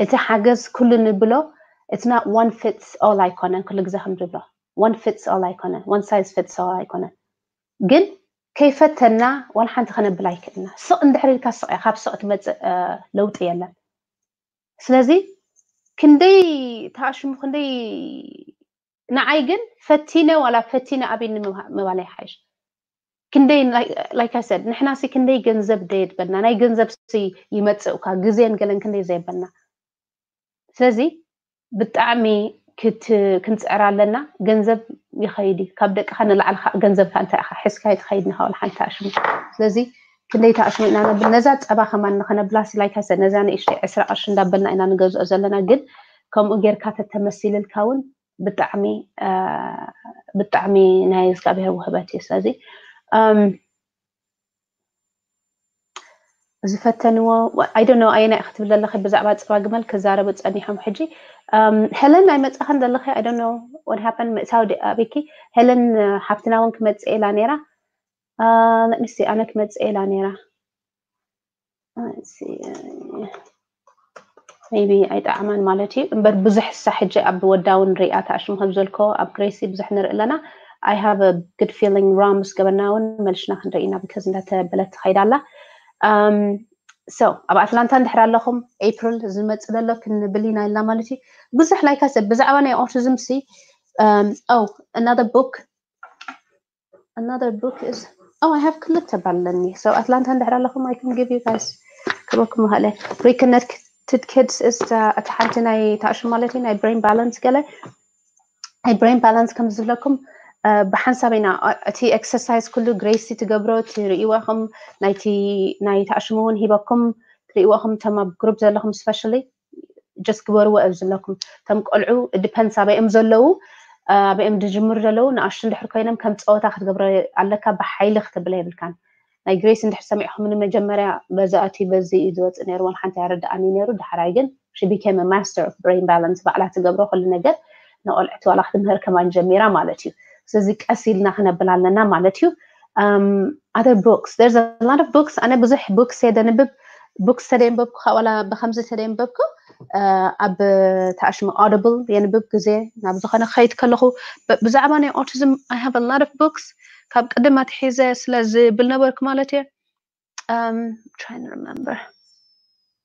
እቲ ሓገዝ ኩሉ ንብሎ it's not one fits all ኣይኮነን ኩሉ ግዜ ከም ዝብሎ one fits all ኣይኮነን one size fits all ኣይኮነን ግን ከይፈተና ዋላ ሓንቲ ከነብል ኣይክእልና ስቕ እንድሕር ኢልካ ስቕ ካብ ስቕ ትመፅእ ለውጢ የለን ስለዚ ክንደይ ተኣሽሙ ክንደይ ንዓይ ግን ፈቲነ ዋላ ፈቲነ ኣብኒ ምባል ይሓይሽ ክንደይ like I said ንሕና ሲ ክንደይ ገንዘብ ደየድበልና ናይ ገንዘብ ሲ ይመፅእ እኳ ግዜን ገለን ክንደይ ዘየበልና ስለዚ ብጣዕሚ ክንፅዕር ኣለና ገንዘብ ይኸይድ እዩ ካብ ደቅኻ ንላዕሊ ገንዘብ እንታይ ኢኻ ሒዝካ ትኸይድ ንካ ዋላ ሓንቲ ኣሽሙ ስለዚ ክንደይ ተኣሽሙ ኢና ነብል ነዛ ፀባ ከማን ንኸነብላ ሲ like I said ነዛ ንእሽተይ ዕስራ ቅርሺ እንዳበልና ኢና ንገዝኦ ዘለና ግን ከምኡ ጌርካ ተተመሲልልካ እውን ብጣዕሚ ብጣዕሚ ናይ እግዚኣብሔር ውህበት እዩ ስለዚ ዝፈተንዎ I don't know ኣየናይ ክትብል ዘለኺ ብዛዕባ ፀባ ግመል ክዛረቡ ፀኒሖም ሕጂ ሄለን ኣይመፃኸን ዘለኺ I don't know what happened ምእታው ኣበይኪ ሄለን ሓፍትና እውን ክመፅእ ኢላ ነይራ let me see ኣነ ክመፅእ ኢላ ነይራ maybe ኣይጠዓማን ማለት እዩ እምበር ብዙሕ ሳ ሕጂ ኣብ ወዳውን ሪኣ ተኣሽሙ ከም ዘልኮ ኣብ ግሬሲ ብዙሕ ንርኢ ኣለና I have a good feeling ራ ምስ ገበና እውን መልሽና ክንርኢ ኢና because እንዳተበለት ትኸይድ ኣላ so ኣብ ኣትላንታ እንድሕር ኣለኹም ኤፕሪል ዝመፅእ ዘሎ ክንብል ኢና ኢልና ማለት እዩ ብዙሕ like I said ብዛዕባ ናይ autism ሲ oh another book another book is oh I have ክልተ ባለኒ so ኣትላንታ እንድሕር ኣለኹም I can give you guys ክበኩም ሀለ reconnected kids is እቲ ሓንቲ ናይ ተኣሽሙ ማለት እዩ ናይ brain balance ገለ ናይ brain balance ከም ዝብለኩም ብሓንሳብ ኢና እቲ exercise ኩሉ ግሬሲ ትገብሮ ትርእይዎ ኢኹም ናይቲ ናይ ተኣሽሙ እውን ሂበኩም ትርእይዎ ኢኹም እቶም ኣብ group ዘለኹም specially just ግበርዎ እብ ዝብለኩም እቶም ቆልዑ depends ኣበይ እዮም ዘለዉ ኣብኦም ዝጅምሩ ዘለዉ ንኣሽቱ እንድሕር ኮይኖም ከም ፀወታ ክትገብሮ ኣለካ፣ ብሓይሊ ክትብለ የብልካን። ናይ ግሬስ እንድሕር ሰሚዕኹም ንመጀመርያ በዚ ኣትዩ በዚ እዩ ዝወፅእ ነይሩ፣ ዋላ ሓንቲ ኣይረድኣኒ ነይሩ። ዳሕራይ ግን she became a master of brain balance፣ ባዕላ ትገብሮ ኩሉ ነገር ንቆልዕቲ ዋላ ክትምህር ከማን ጀሚራ ማለት እዩ። ስለዚ ቀስ ኢልና ክነብል ኣለና ማለት እዩ። Other books, there's a lot of books። ኣነ ብዙሕ books እየ ደንብብ። Books ተደንበብኩ ዋላ ብከምዚ ተደንበብኩ ኣብ ተኣሽሙ Audible የንብብ ግዜ ናብ ዝኾነ ከይድ ከለኹ ብዛዕባ ናይ autism I have a lot of books ካብ ቅድም ኣትሒዘ ስለ ዝብል ነበርኩ ማለት እየ። Trying to remember,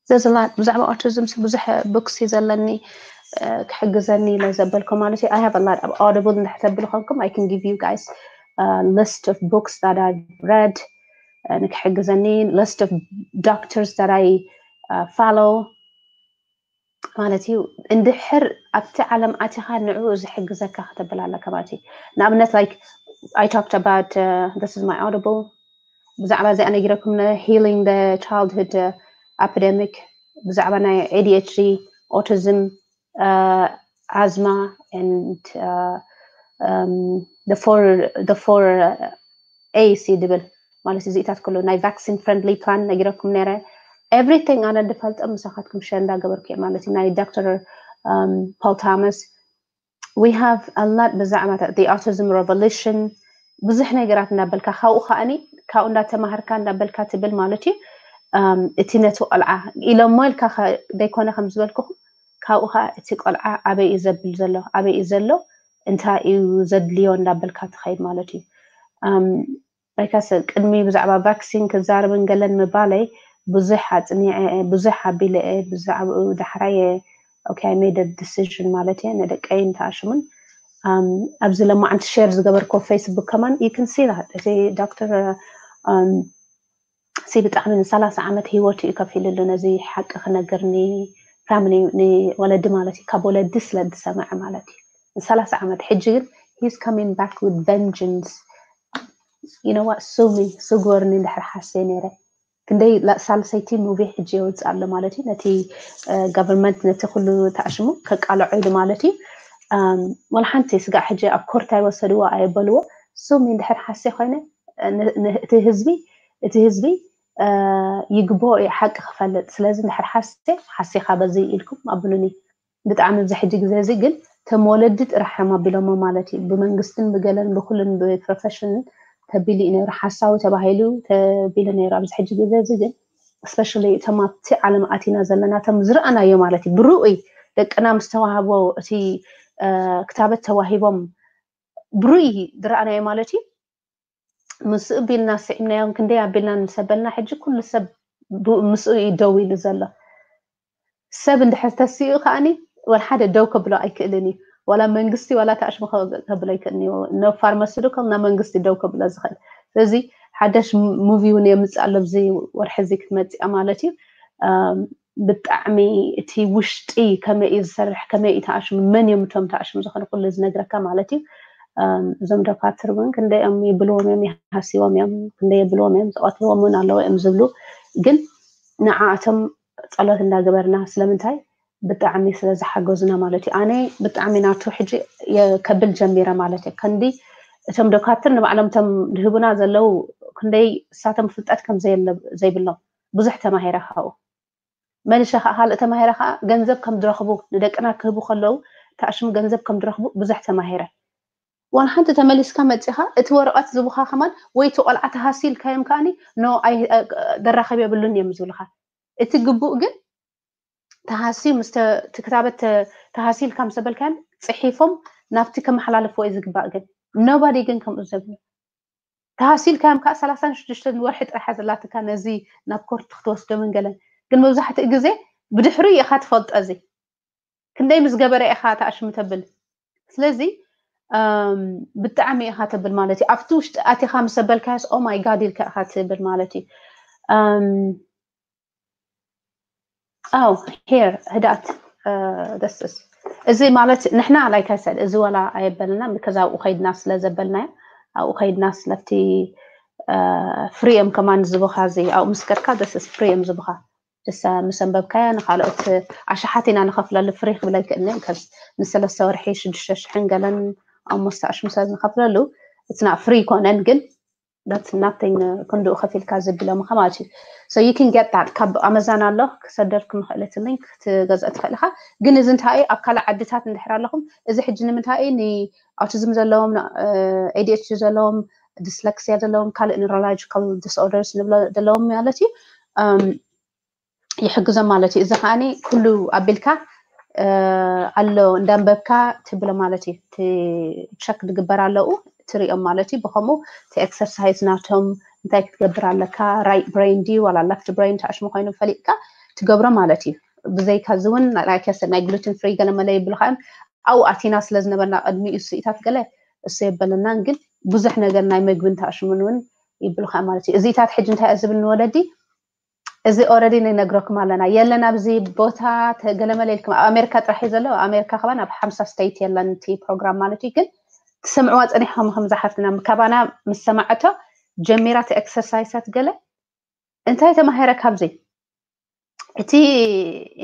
there's a lot። ብዛዕባ autism ብዙሕ books እዩ ዘለኒ ክሕግዘኒ ኢለ ዘበልኩ ማለት እዩ። I have a lot of Audible እንድሕር ተብሉ ኮንኩም I can give you guys list of books that I've read ንክሕግዘኒ list of doctors that I follow ማለት እዩ። እንድሕር ኣብቲ ዓለም ኣቲኻ ንዕኡ ዝሕግዘካ ከተብል ኣለካ ማለት እዩ። ንኣብነት like I talked about this is my Audible፣ ብዛዕባ እዚኣ ነጊረኩም healing the childhood epidemic፣ ብዛዕባ ናይ ADHD፣ autism፣ asthma and the four the four A's እዩ ድብል ማለት እዚኢታት ኩሉ ናይ vaccine friendly plan ነጊረኩም ነይረ። Everything ኣነ ዝፈልጦ ምሳኻትኩም share እንዳገበርኩ እየ ማለት እዩ። ናይ ዶክተር Paul Thomas we have a lot ብዛዕባ the autism revolution ብዙሕ ነገራት እንዳበልካ ካብኡ ከዓኒ ካብኡ እንዳተማሃርካ እንዳበልካ ትብል ማለት እዩ። እቲ ነቲ ቆልዓ ኢሎሞ ኢልካ ዘይኮነ ከም ዝበልኩኹም ካብኡ ከዓ እቲ ቆልዓ ኣበይ እዩ ዘብል ዘሎ ኣበይ እዩ ዘሎ እንታይ እዩ ዘድልዮ እንዳበልካ ትኸይድ ማለት እዩ። ላይካስ ቅድሚ ብዛዕባ vaccine ክዛረብን ገለን ምባለይ ብዙሕ ኣፅኒዐ ብዙሕ ኣቢለ እየ ብዛዕባኡ ዳሕራይ okay I made a decision ማለት እየ ንደቀይን ተኣሽሙን ኣብዚ ለማዓንቲ share ዝገበርኮ Facebook ከማን you can see that እቲ ዶክተር ሲ ብጣዕሚ ንሰላሳ ዓመት ህይወቱ እዩ ከፊልሉ ነዚ ሓቂ ክነግር family ንወለዲ ማለት እዩ ካብ ወለዲ ስለ ዝሰምዐ ማለት እዩ ንሰላሳ ዓመት ሕጂ ግን he's coming back with vengeance you know what sue me ስግበርኒ እንድሕር ሓስየ ነይረ ክንደይ ሳልሰይቲ movie ሕጂ የውፅእ ኣሎ ማለት እዩ ነቲ government ነቲ ኩሉ ተኣሽሙ ከቃልዖ ኢሉ ማለት እዩ ወላ ሓንቲ ስጋዕ ሕጂ ኣብ court ኣይወሰድዎ ኣየበልዎ sue me እንድሕር ሓስየ ኮይነ እቲ ህዝቢ እቲ ህዝቢ ይግብኦ እዩ ሓቂ ክፈልጥ ስለዚ እንድሕር ሓስየ ሓሲኻ በዚ ኢልኩም ኣብሉኒ ብጣዕሚ ኣብዚ ሕጂ ግዜ እዚ ግን ከም ወለዲ ጥራሕ እዮም ኣቢሎሞ ማለት እዩ ብመንግስትን ብገለን ብኩልን ብፕሮፌሽንን ተቢሉ እዩ ነይሩ ሓሳዊ ተባሂሉ ተቢሉ ነይሩ ኣብዚ ሕጂ ግዜ እዚ ግን especially እቶም ኣብቲ ዓለም ኣቲና ዘለና እቶም ዝረኣናዮ ማለት እዩ ብርኡይ ደቅና ምስ ተዋህቦ እቲ ክታበት ተዋሂቦም ብርኡይ ዝረኣናዮ ማለት እዩ ምስኡ ቢልና ስዒብናዮም ክንደይ ኣቢልና ንሰበልና ሕጂ ኩሉ ሰብ ምስኡ እዩ ደው ኢሉ ዘሎ ሰብ እንድሕር ተሲኡ ከዓኒ ወላ ሓደ ደው ከብሎ ኣይክእልን እዩ ዋላ መንግስቲ ዋላ ተኣሽሙ ከብሎ ኣይክእልን እዩ no pharmaceutical ና መንግስቲ ደው ከብሎ ዝኽእል ስለዚ ሓደሽ movie እውን የምፅእ ኣሎ ኣብዚ ወርሒ እዚ ክትመፅእ ማለት እዩ ብጣዕሚ እቲ ውሽጢ ከመይ እዩ ዝሰርሕ ከመይ እዩ ተኣሽሙ መን እዮም እቶም ተኣሽሙ ዝኾነ ኩሉ ዝነግረካ ማለት እዩ እዞም ዶካትር እውን ክንደይ እዮም ይብልዎም እዮም ይሃስዎም እዮም ክንደይ የብልዎም እዮም ዝቐትልዎም እውን ኣለዎ እዮም ዝብሉ ግን ንዓኣቶም ፀሎት እንዳገበርና ስለምንታይ ብጣዕሚ ስለ ዝሓገዙና ማለት እዩ ኣነ ብጣዕሚ ናቱ ሕጂ ከብል ጀሚረ ማለት እዩ ከንዲ እቶም ዶካትር ንባዕሎም እቶም ዝህቡና ዘለዉ ክንደይ እሳቶም ፍልጠት ከም ዘይብሎም ብዙሕ ተማሂረ ካብኡ መሊሸ ከዓ ካልእ ተማሂረ ከዓ ገንዘብ ከም ዝረኽቡ ንደቅና ክህቡ ከለዉ ተኣሽሙ ገንዘብ ከም ዝረኽቡ ብዙሕ ተማሂረ ዋላ ሓንቲ ተመሊስካ መፂኻ እቲ ወረቐት ዝቡኻ ከማን ወይ እቲ ቆልዓ ተሃሲልካዮም ከዓኒ ኖ ደራኸብ የብሉን እዮም ዝብልኻ እቲ ግቡእ ግን ተሃስዩ ምስ ክታበት ተሃሲልካ ምስ በልካዮም ፅሒፎም ናብቲ ከመሓላልፍዎ እዩ ዝግባእ ግን nobody ግን ከምኡ ዘብሉ ተሃሲልካዮም ከዓ ሰላሳን ሽዱሽተን ወርሒ ጥራሓ ዘላትካ ነዚ ናብ ኮርት ክትወስዶ መንገለን ግን መብዛሕትኡ ግዜ ብድሕሪ ኢኻ ትፈልጦ እዚ ክንደይ ምስ ገበረ ኢኻ ተኣሽሙ ተብል ስለዚ ብጣዕሚ ኢኻ ተብል ማለት እዩ ኣብቲ ውሽጢ ኣቲኻ ምስ ኣበልካዮስ oh my God ኢልካ ኢኻ ትብል ማለት እዩ oh here ህድኣት ደስስ እዚ ማለት ንሕና like I said እዚ ወላ ኣየበልና because ኣብኡ ከይድና ስለ ዘበልናዮ ኣብኡ ከይድና ስለቲ free እዮም ከማን ዝቡኻ እዚ ኣብኡ ምስ ከድካ ደስስ free እዮም ዝቡኻ ምስ ኣንበብካያ ንካልኦት ኣሽሓት ኢና ንኸፍለሉ free ክብል ኣይክእልን እዮም ከዚ ንሰለስተ ወርሒ ሽዱሽተ ሽሕን ገለን ኣሞስተ ኣሽሙ ሰብ ንኸፍለሉ እትና ፍሪ ኮነን ግን that's nothing ክንድኡ ከፊልካ ዘቢሎምኻ ማለት እዩ። So you can get that ካብ ኣመዛን ኣሎ ክሰደልኩም ክእለት ሊንክ ክትገዝኦ ትኽእል ኢኻ። ግን እዚ እንታይ እዩ ኣብ ካልእ ዓድታት እንድሕር ኣለኹም እዚ ሕጂ ንምንታይ እዩ ንኣውቲዝም ዘለዎም ኤዲኤችዲ ዘለዎም ዲስለክሲያ ዘለዎም ካልእ ኒውሮሎጂካል ዲስኦርደርስ ንብሎ ዘለዎም ማለት እዩ ይሕግዞም ማለት እዩ። እዚ ከዓኒ ኩሉ ኣቢልካ ኣሎ እንዳንበብካ ትብሎ ማለት እዩ። ቸክ ዝግበር ኣለኡ ትሪኦም ማለት እዩ። ብኸምኡ እቲ ኤክሰርሳይዝ ናቶም እንታይ ክትገብር ኣለካ ራይት ብሬን ድዩ ዋላ ለፍት ብሬን ተኣሽሙ ኮይኑ ፈሊጥካ ትገብሮ ማለት እዩ። ብዘይካ እዚ እውን ናይ ግሉትን ፍሪ ገለ መለ ይብልካ እዮም። ኣብኡ ኣቲና ስለ ዝነበርና ቅድሚኡ ስኢታት ገለ እሱ የበለናን ግን ብዙሕ ነገር ናይ መግብን ተኣሽሙን እውን ይብልካ ማለት እዩ። እዚታት ሕጂ እንታይ ዝብል ንወለዲ እዚ ኦረዲ ንነግረኩም ኣለና የለን ኣብዚ ቦታ ተገለመለ ኢልኩም ኣብ ኣሜሪካ ጥራሕ እዩ ዘሎ ኣብ ኣሜሪካ ከባ ናብ ሓምሳ ስቴት የለን እቲ ፕሮግራም ማለት እዩ ግን ትሰምዕዋ ፀኒሕኩም ከም ዝሓፍትና ካባና ምስ ሰማዐቶ ጀሚራ እቲ ኤክሰርሳይሳት ገለ እንታይ ተማሂረ ካብዚ እቲ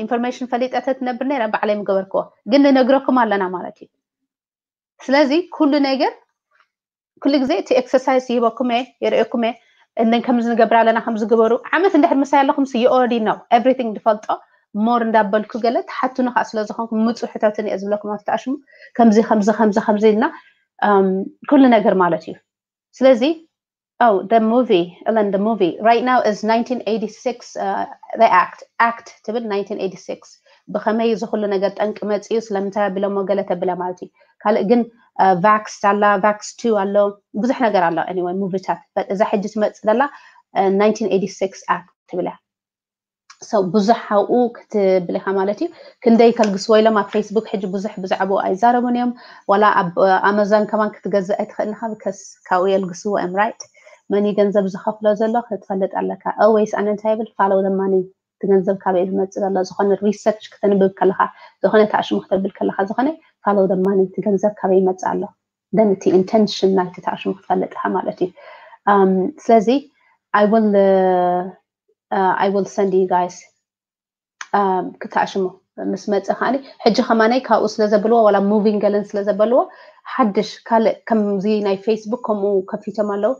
ኢንፎርሜሽን ፈሊጠ ተትነብር ነይረ ባዕለይ ምገበርክዎ ግን ንነግረኩም ኣለና ማለት እዩ ስለዚ ኩሉ ነገር ኩሉ ግዜ እቲ ኤክሰርሳይዝ ይህበኩም እየ የርእየኩም እየ እንን ከምዚ ንገብር ኣለና ከምዚ ግበሩ ዓመት እንድሕር ምሳይ ኣለኹም ሲ ኦረዲ ነው ኤቭሪቲንግ ዝፈልጦ ሞር እንዳበልኩ ገለ ተሓቱኒ ከዓ ስለ ዝኾንኩም ምፁ ሕተትን እየ ዝብለኩም ኣብ ተኣሽሙ ከምዚ ከምዚ ከምዚ ከምዚ ኢልና ኩሉ ነገር ማለት እዩ ስለዚ Oh, the movie, Ellen, the movie. Right now is nineteen eighty-six, uh, the act, act ትብል nineteen eighty-six ብኸመይ እዚ ኩሉ ነገር ጠንቂ መፅኡ ስለምንታይ ኣቢሎሞ ገለ ተብለ ማለት እዩ ካልእ ግን ቫክስ ኣላ ቫክስ ቱ ኣሎ ብዙሕ ነገር ኣሎ anyway ሙቪታት እዛ ሕጂ ትመፅእ ዘላ nineteen eighty-six act ትብል እያ so ብዙሕ ኣብኡ ክትብል ኢኻ ማለት እዩ ክንደይ ከልግስዎ ኢሎም ኣብ ፌስቡክ ሕጂ ብዙሕ ብዛዕባኡ ኣይዛረቡን እዮም ዋላ ኣብ ኣማዞን ከማን ክትገዝእ ኣይትኽእል ኢኻ ብከስ ካብኡ የልግስዎ እዮም right መን እዩ ገንዘብ ዝኸፍሎ ዘሎ ክትፈልጥ ኣለካ always ኣነ እንታይ ይብል follow the money እቲ ገንዘብ ካበይ እዩ ዝመፅእ ዘሎ ዝኾነ research ክተንብብ ከለኻ ዝኾነ ተኣሽሙ ክተብል ከለኻ ዝኾነ follow the money እቲ ገንዘብ ካበይ ይመፅእ ኣሎ then እቲ intention ናይቲ ተኣሽሙ ክትፈልጥ ኢኻ ማለት እዩ ስለዚ I will uh, I will send you guys ክተኣሽሙ ምስ መፀ ከዓኒ ሕጂ ከማነይ ካብኡ ስለ ዘበልዎ ዋላ ሙቪን ገለን ስለ ዘበልዎ ሓድሽ ካልእ ከምዚ ናይ ፌስቡክ ከምኡ ከፊቶም ኣለዉ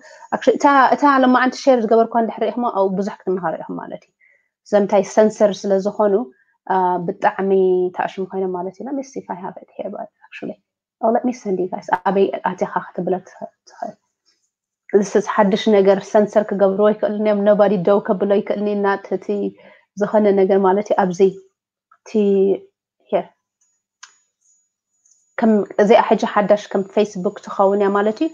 እታ ለማዓንቲ ሸር ዝገበርኳ እንድሕር ሪኢኹሞ ኣብኡ ብዙሕ ክትመሃሩ ኢኹም ማለት እዩ ዘምታይ ሰንሰር ስለ ዝኾኑ ብጣዕሚ ተኣሽሙ ኮይኖም ማለት እዩ let me see if I have it here but actually oh let me send you guys ኣበይ ኣትኻ ክትብለ ትኽእል this is ሓድሽ ነገር ሰንሰር ክገብርዎ ይክእልን እዮም nobody ደው ከብሎ ይክእልን እዩ ናት እቲ ዝኾነ ነገር ማለት እዩ ኣብዚ እቲ here ከም እዚኣ ሕጂ ሓዳሽ ከም ፌስቡክ ትኸውን እያ ማለት እዩ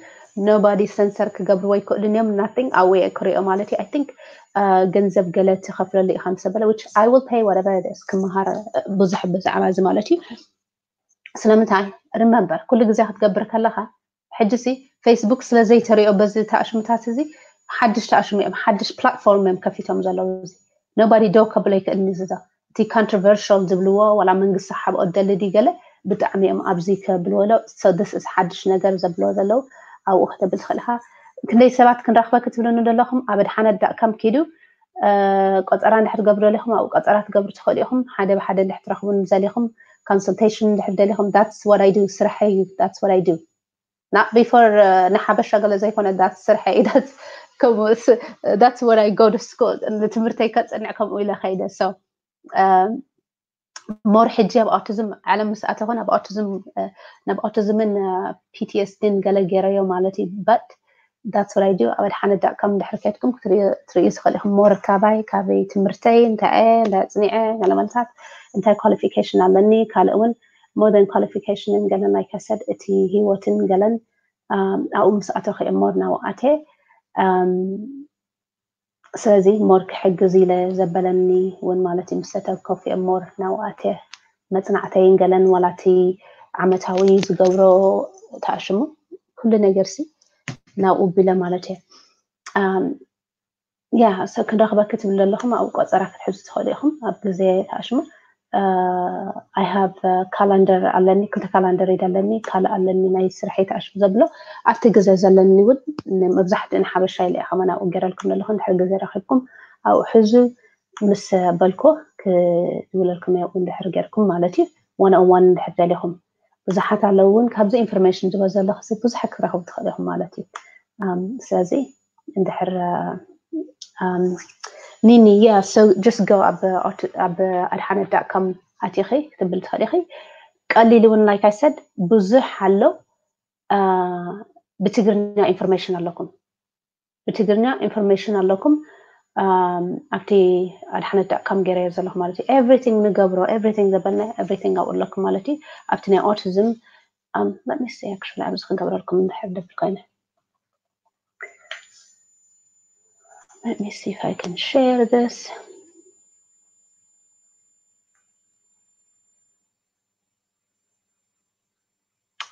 nobody ሰንሰር ክገብርዎ ይክእልን እዮም nothing ኣወይ ክሪኦ ማለት እዩ I think ገንዘብ ገለ ትኸፍለሉ ኢኻ ምስ በለ which I will pay whatever it is ክመሃር ብዙሕ ብዛዕባ እዚ ማለት እዩ ስለምንታይ remember ኩሉ ግዜ ክትገብር ከለኻ ሕጂ ሲ ፌስቡክ ስለ ዘይተሪኦ በዚ ተኣሽሙታት እዚ ሓድሽ ተኣሽሙ እዮም ሓድሽ ፕላትፎርም እዮም ከፊቶም ዘለዉ እዚ nobody ደው ከብሎ ይክእል ንዝዛ እቲ controversial ዝብልዎ ዋላ መንግስቲ ሓብኦ ደሊ ድዩ ገለ ብጣዕሚ እዮም ኣብዚ ከብልዎ ሎ so this is ሓድሽ ነገር ዘብልዎ ዘለዉ ኣብኡ ከተብል ትኽእል ኢኻ ክንደይ ሰባት ክንረኽበ ክትብልኒ ዘለኹም ኣብ ኣድሓነት ዳት ኮም ኪዱ ቆፀራ እንድሕር ትገብሩ ደሊኹም ኣብኡ ቆፀራ ትገብሩ ትኽእሉ ኢኹም ሓደ ብሓደ እንድሕር ትረኽቡን ዘሊኹም consultation እንድሕር ደሊኹም that's what I do ስርሐይ እዩ that's what I do not before ንሓበሻ ገለ ዘይኮነ that's ስርሐይ እዩ that's what I go to school ንትምህርተይ ከፅንዕ ከምኡ ኢለ ከይደ so more ሕጂ ኣብ ኣውቲዝም ዓለም ምስ ኣተኹ ናብ ኣውቲዝም ናብ ኣውቲዝምን ፒቲኤስዲን ገለ ገይረዮ ማለት እዩ but that's what I do ኣብ ኣድሓነ ዳት ኮም ድሕሪ ከድኩም ክትርእዩ ትኽእል ኢኹም more ካባይ ካበይ ትምህርተይ እንታይ እንታይ ኣፅኒዐ ገለ መልታት እንታይ qualification ኣለኒ ካልእ እውን more than qualification ን ገለን like I said እቲ ህይወትን ገለን ኣብኡ ምስ ኣተኹ እየ more ናብኡ ኣትየ ስለዚ more ክሕግዝ ኢለ ዘበለኒ እውን ማለት እዩ ምስ ተተኮፍ እየ more ናብኡ ኣትየ መፅናዕተይን ገለን ዋላ እቲ ዓመታዊ ዝገብሮ ተኣሽሙ ኩሉ ነገር ሲ ናብኡ ቢለ ማለት እየ yeah so ክንረኽበኪ ትብሉ ዘለኹም ኣብኡ ቆፀራ ክትሕዙ ትኽእሉ ኢኹም ኣብ ግዜ ተኣሽሙ I have calendar ኣለኒ ክልተ calendar read ኣለኒ ካልእ ኣለኒ ናይ ስርሐይ ተኣሽሙ ዘብሎ ኣብቲ ግዜ ዘለኒ እውን መብዛሕትኡ ንሓበሻ ኢለ እየ ከማን ኣብኡ ገይረልኩም ዘለኹ እንድሕር ግዜ ረኺብኩም ኣብኡ ሕዙ ምስ በልኩ ክድውለልኩም እየ ኣብኡ እንድሕር ገይርኩም ማለት እዩ one on one እንድሕር ደሊኹም ብዙሓት ኣለዉ እውን ካብዚ ኢንፎርሜሽን ዝበዘለኹ ብዙሕ ክትረኽቡ ትኽእሉ ኢኹም ማለት እዩ። ስለዚ እንድሕር ኒኒ yeah so just go ኣብ ኣድሓነት ዳት ኮም ኣቲኺ ክትብል ትኽእል ኢኺ። ቀሊል እውን like I said ብዙሕ ኣሎ። ብትግርኛ ኢንፎርሜሽን ኣለኩም ብትግርኛ ኢንፎርሜሽን ኣለኩም። ኣብቲ ኣድሓነት ዳት ኮም ገይረዮ ዘለኹ ማለት እዩ። Everything ንገብሮ everything ዘበልና everything ኣብኡ ኣለኩም ማለት እዩ። ኣብቲ ናይ ኦቲዝም let me see actually ኣብዚ ክገብረልኩም እንድሕር ደብል ኮይነ let me see if I can share this.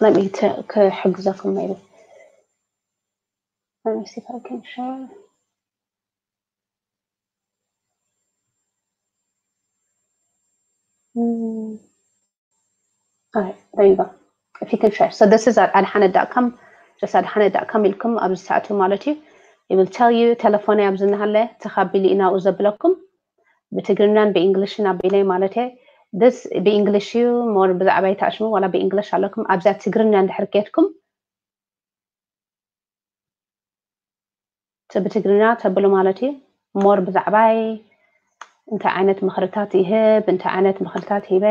Let me ክሕግዘኩም maybe let me see if I can share. Mm. All right, there you go. If you can share. So this is ኣድሓነት ዳት ኮም just ኣድሓነት ዳት ኮም ኢልኩም ኣብዚ ትኣትዉ ማለት እዩ። It will tell you ቴሌፎነይ ኣብዚ እናሃለ ተኻቢሉ ኢና ኣብኡ ዘብለኩም። ብትግርኛን ብእንግሊሽን ኣቢለይ ማለት እየ። This ብእንግሊሽ እዩ more ብዛዕባ ይትኣሽሙ ዋላ ብእንግሊሽ ኣለኩም ኣብዚኣ ትግርኛ እንድሕር ኬድኩም ብትግርኛ ተብሉ ማለት እዩ። More ብዛዕባይ እንታይ ዓይነት ምኽርታት ይህብ እንታይ ዓይነት ምኽርታት ሂበ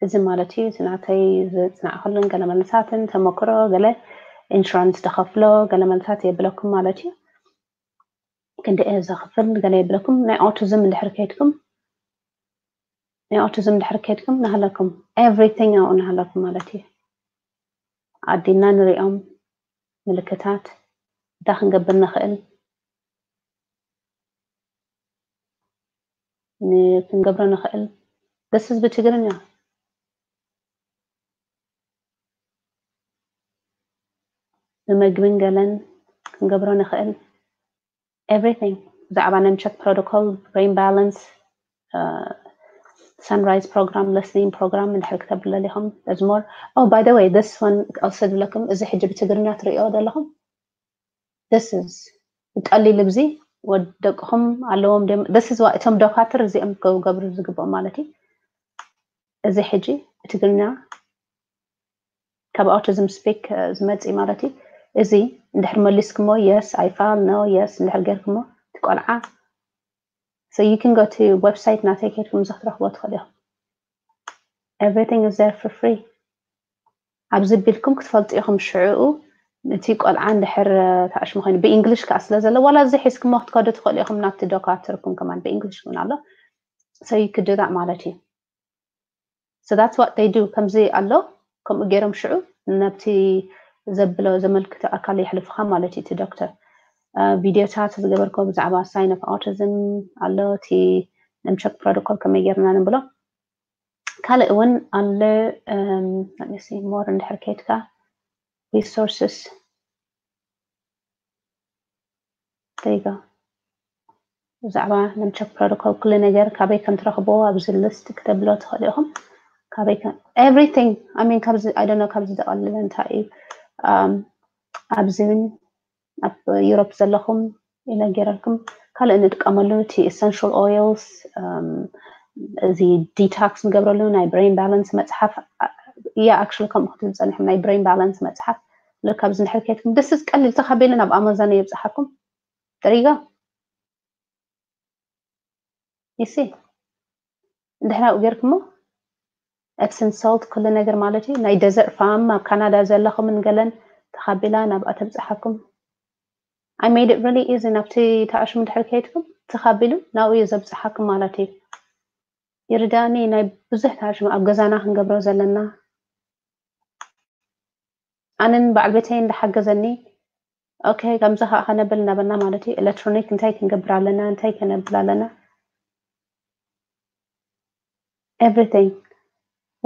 እዚ ማለት እዩ። እቲ ናተይ ዘፅናዕክሉን ገለ መልሳትን ተመክሮ ገለ ኢንሹራንስ ዝኸፍሎ ገለ መልሳት የብለኩም ማለት እዩ። ክንደየ ዘኽፍል ገለ የብለኩም። ናይ ኦቲዝም እንድሕር ከይድኩም ናይ ኦቲዝም እንድሕር ከይድኩም ናሃለኩም everything ኣብኡ ናሃለኩም ማለት እዩ። ኣዲና ንሪኦም ምልክታት እንታይ ክንገብር ንኽእል ክንገብሮ ንኽእል this is ብትግርኛ ብመግብን ገለን ክንገብሮ ንኽእል everything ብዛዕባ ነምቸክ ፕሮቶኮል brain balance sunrise program listening program እንድሕር ክተብለል ኢኹም። There's more. Oh, by the way, this one ክወስድለኩም እዚ ሕጂ ብትግርኛ ትርእዮ ዘለኹም this is ቀሊል ብዚ ወደቅኹም ኣለዎም this is እቶም ዶካትር እዚኦም ክገብሩ ዝግብኦም ማለት እዩ። እዚ ሕጂ ብትግርኛ ካብ ኦቲዝም ስፒክ ዝመፅእ ማለት እዩ። እዚ እንድሕር መሊስኩሞ yes I feel no yes እንድሕር ጌርኩሞ እቲ ቆልዓ so you can go to website ናተይ ከይድኩም እዚ ክትረኽቦ ትኽእሉ ኢኹም። Everything is there for free። ኣብዚ ቢልኩም ክትፈልጡ ኢኹም ሽዕኡ እቲ ቆልዓ እንድሕር ተኣሽሙ ኮይኑ ብእንግሊሽ ከዓ ስለ ዘሎ ዋላ እዚ ሒዝኩሞ ክትከዱ ትኽእሉ ኢኹም ናብቲ ዶካትርኩም ከማን ብእንግሊሽ እውን ኣሎ so you could do that ማለት እዩ። So that's what they do። ከምዚ ኣሎ ከምኡ ገይሮም ሽዑ ነብቲ ዘብሎ ዘመልክቶ ኣካል የሕልፉኻ ማለት እዩ እቲ ዶክተር። ቪዲዮታት ዝገበርክዎ ብዛዕባ sign of autism ኣሎ እቲ ነምቸክ ፕሮቶኮል ከመይ ጌርና ንብሎ ካልእ እውን ኣሎ more እንድሕር ከይድካ resources there you go ብዛዕባ ነምቸክ ፕሮቶኮል ኩሉ ነገር ካበይ ከም ትረኽቦ ኣብዚ ሊስት ክተብሎ ትኽእሉ ኢኹም። ካበይ ከም everything I mean ካብዚ I don't know ካብዚ ዝቐልለ እንታይ እዩ ኣብዚ እውን ኣብ ዩሮፕ ዘለኹም ይነገረልኩም ካልእ ንጥቀመሉ እቲ essential oils እዚ detox ንገብረሉ ናይ brain balance መፅሓፍ እያ actually ከምኡ ክትብል ፀኒሖም ናይ brain balance መፅሓፍ ልክ ኣብዚ እንድሕር ከይድኩም this is ቀሊል ተኻቢሉ ናብ ኣማዞን የብፅሓኩም there you go you see እንድሕር ኣብኡ ጌርኩሞ Epsom salt ኩሉ ነገር ማለት እዩ ናይ desert farm ኣብ ካናዳ ዘለኹምን ገለን ተኻቢላ ናብኣ ተብፅሓኩም I made it really easy ናብቲ ተኣሽሙ እንድሕር ከይድኩም ተኻቢሉ ናብኡ እዩ ዘብፅሓኩም ማለት እዩ ይርዳእኒ ናይ ብዙሕ ተኣሽሙ ኣብ ገዛና ክንገብሮ ዘለና ኣነን በዓል ቤተይ እንዳሓገዘኒ okay ከምዚ ከዓ ከነብል እናበልና ማለት እዩ electronic እንታይ ክንገብር ኣለና እንታይ ከነብል ኣለና everything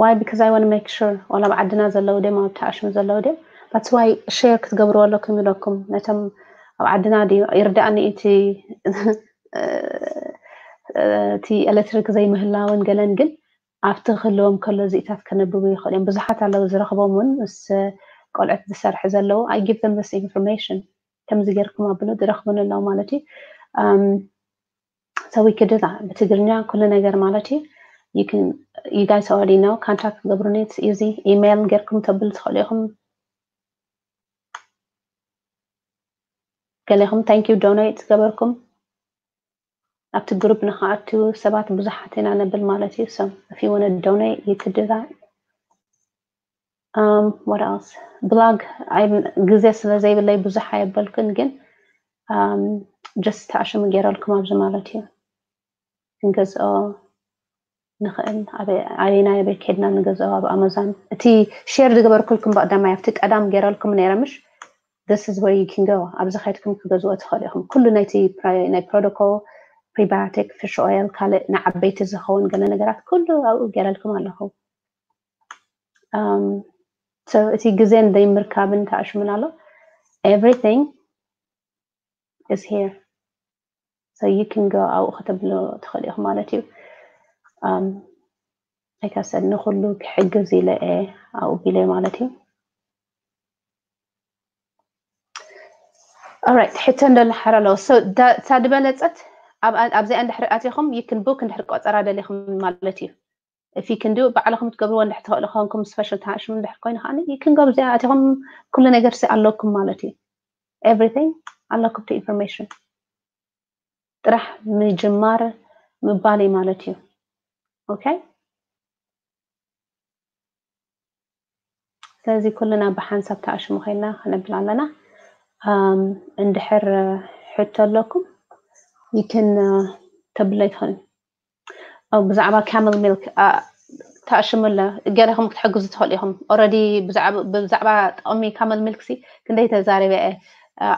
why because I want to make sure ዋላ ኣብ ዓድና ዘለዉ ድም ኣብ ተኣሽሙ ዘለዉ ድም that's why share ክትገብርዎ ኣለኩም ኢለኩም ነቶም ኣብ ዓድና ድዩ ይርዳእኒ እቲ እቲ ኤሌክትሪክ ዘይምህላውን ገለን ግን ኣብቲ ክህልዎም ከሎ እዚኢታት ከነብቡ ይኽእሉ እዮም ብዙሓት ኣለዉ ዝረኽቦም እውን ምስ ቆልዑት ዝሰርሑ ዘለዉ I give them this information ከምዚ ጌርኩም ኣብሉ ዝረኽቡን ኣለዉ ማለት እዩ so we could do that ብትግርኛ ኩሉ ነገር ማለት እዩ you can you guys already know contact ክገብሩኒ። እዚ ኢሜይል ጌርኩም ተብል ትኽእሉ ኢኹም። ገሌኹም thank you donate ዝገበርኩም ኣብቲ ግሩፕ ንክኣቱ ሰባት ብዙሓት ኢና ነብል ማለት እዩ። So if you want to donate you could do that. Um, what else? ብሎግ ግዜ ስለ ዘይብለይ ብዙሕ ኣየበልኩን፣ ግን just ተኣሽሙ ገይረልኩም ኣብዚ ማለት እዩ። ክንገዝኦ ንኽእል። ኣበይናይ ኣበይ ከድና ንገዝኦ? ኣብ ኣማዞን። እቲ ሼር ዝገበርኩልኩም ብቀዳማይ ኣብቲ ቀዳም ገይረልኩም ነይረ ምሽ? This is where you can go. ኣብዚ ከድኩም ክገዝኦ ትኽእሉ ኢኹም። ኩሉ ናይቲ ናይ ፕሮቶኮል፣ ፕሪባዮቲክ፣ ፊሽ ኦይል፣ ካልእ ንዓበይቲ ዝኸውን ገለ ነገራት ኩሉ ኣብኡ ገይረልኩም ኣለኹ። እቲ ግዜ እንደይ ምርካብን ተኣሽሙን ኣሎ። Everything is here. So you can go ኣብኡ ከተብሎ ትኽእል ኢኹም ማለት እዩ። Like I said ንኹሉ ክሕግዝ ኢለ እየ ኣብኡ ቢለ ማለት እዩ። Alright፣ ሕቶ እንደሎ ሓር ኣለዎ። So እታ ዝበለፀት ኣብዚኣ እንድሕር ኣቲኹም you can book እንድሕር ቆፀራ ደሊኹም ማለት እዩ። If you can do ባዕልኹም ትገብርዎ እንድሕር ትኽእሉ ከንኩም ስፔሻል ተኣሽሙ እንድሕር ኮይኑ ከዓኒ you can go ኣብዚኣ ኣቲኹም ኩሉ ነገር ሲ ኣለኩም ማለት እዩ። Everything ኣለኩም to information ጥራሕ ምጅማር ምባል እዩ ማለት እዩ። Okay፣ ስለዚ ኩልና ብሓንሳብ ተኣሽሙ ኮይና ክነብል ኣለና። እንድሕር ሕቶ ኣለኩም you can ተብለይ ትኽእል። ብዛዕባ ካመል ሚልክ ተኣሽሙ ኣለ ገለኹም ክትሕግዙ ትኽእሉ ኢኹም። Already ብዛዕባ ጥቕሚ ካመል ሚልክ ሲ ክንደይ ተዛሪበ እየ።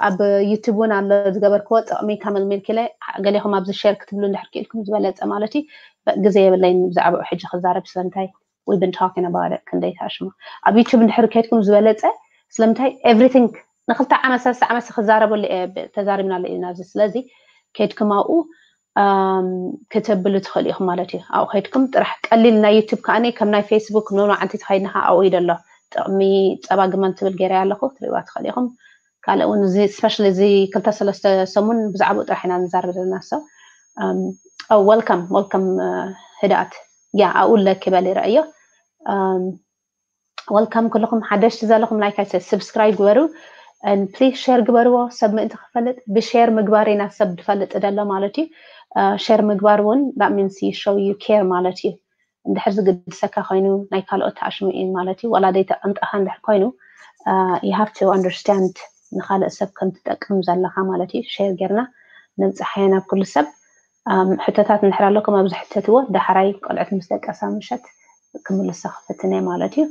ኣብ ዩቱብ እውን ኣሎ ዝገበርክዎ ጥቕሚ ካመል ሚልክ ኢለ። ገሌኹም ኣብዚ ሼር ክትብሉ እንድሕር ክኢልኩም ዝበለፀ ማለት እዩ። ግዜ የብለይን ብዛዕባኡ ሕጂ ክዛረብ። ስለምንታይ we've been talking about it ክንደይ ተኣሽሙ ኣብ ዩቱብ እንድሕር ከይድኩም ዝበለፀ። ስለምንታይ everything ንክልተ ዓመት ሰለስተ ዓመት ክዛረበሉ እየ ተዛሪብናሉ ኢና። እዚ ስለዚ ከይድኩም ኣብኡ ክተብሉ ትኽእሉ ኢኹም ማለት እዩ። ኣብኡ ከይድኩም ጥራሕ ቀሊል ናይ ዩቱብ ከዓኒ ከም ናይ ፌስቡክ ኖኖ ዓንቲ ተኸይድና ከዓ ኣብኡ እዩ ዘሎ ጥቕሚ ፀባ ግመል ትብል ገይረ ኣለኹ ትሪእዋ ትኽእሉ ኢኹም። ካልእ እውን እዚ ስፔሻሊ እዚ ክልተ ሰለስተ ሰሙን ብዛዕባኡ ጥራሕ ኢና ንዛረብ ዘለና። So welcome welcome ህድኣት ያ ኣብኡ ለኪ በሊ ረእዮ። Welcome ኩልኹም ሓደሽቲ ዘለኹም like I said subscribe ግበሩ። Please share ግበርዎ ሰብ ምእንቲ ክፈልጥ። ብሼር ምግባር ኢና ሰብ ዝፈልጥ ደሎ ማለት እዩ። ሼር ምግባር እውን that means you show you care ማለት እዩ። እንድሕር ዝግድሰካ ኮይኑ ናይ ካልኦት ተኣሽሙ እዩ ማለት እዩ። ዋላ ደይተቐንጠኻ እንድሕር ኮይኑ you have to understand ንካልእ ሰብ ከም ትጠቅም ዘለኻ ማለት እዩ። ሼር ጌርና ነብፅሓዮ ናብ ኩሉ ሰብ። ሕቶታት እንድሕር ኣለኩም ኣብዚ ሕተትዎ። ዳሕራይ ቆልዕት ምስ ደቀሳ ምሸት ክምልሶ ክፍትን እየ ማለት እዩ።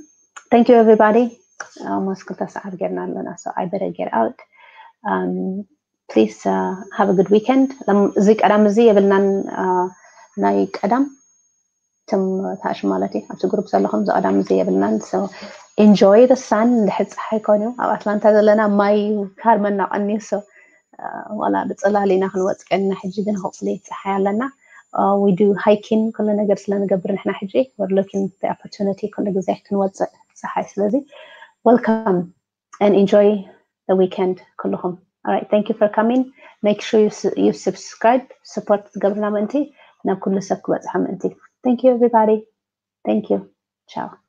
Thank you everybody። Almost ክልተ ሰዓት ጌርና ኣለና። So I better get out. Please have a good weekend. እዚ ቀዳም እዚ የብልናን ናይ ቀዳም ትም ታሽ ማለት እዩ። ኣብቲ ግሩፕ ዘለኹም እዚ ቀዳም እዚ የብልናን። So enjoy the sun። እንድሕር ፀሓይ ኮይኑ ኣብ ኣትላንታ ዘለና ማይ ካርመና ቀንዩ። So ዋላ ብፅላል ኢና ክንወፅ ቀንና። ሕጂ ግን hopefully ፀሓይ ኣለና። We do hiking ኩሉ ነገር ስለ ንገብር ንሕና ሕጂ we're looking the opportunity ኩሉ ግዜ ክንወፅእ ፀሓይ። ስለዚ welcome and enjoy the weekend ኩልኹም። Alright, thank you for coming. Make sure you subscribe support ትገብርና ምእንቲ ናብ ኩሉ ሰብ ክበፅሖ ምእንቲ። Thank you everybody. Thank you. Ciao.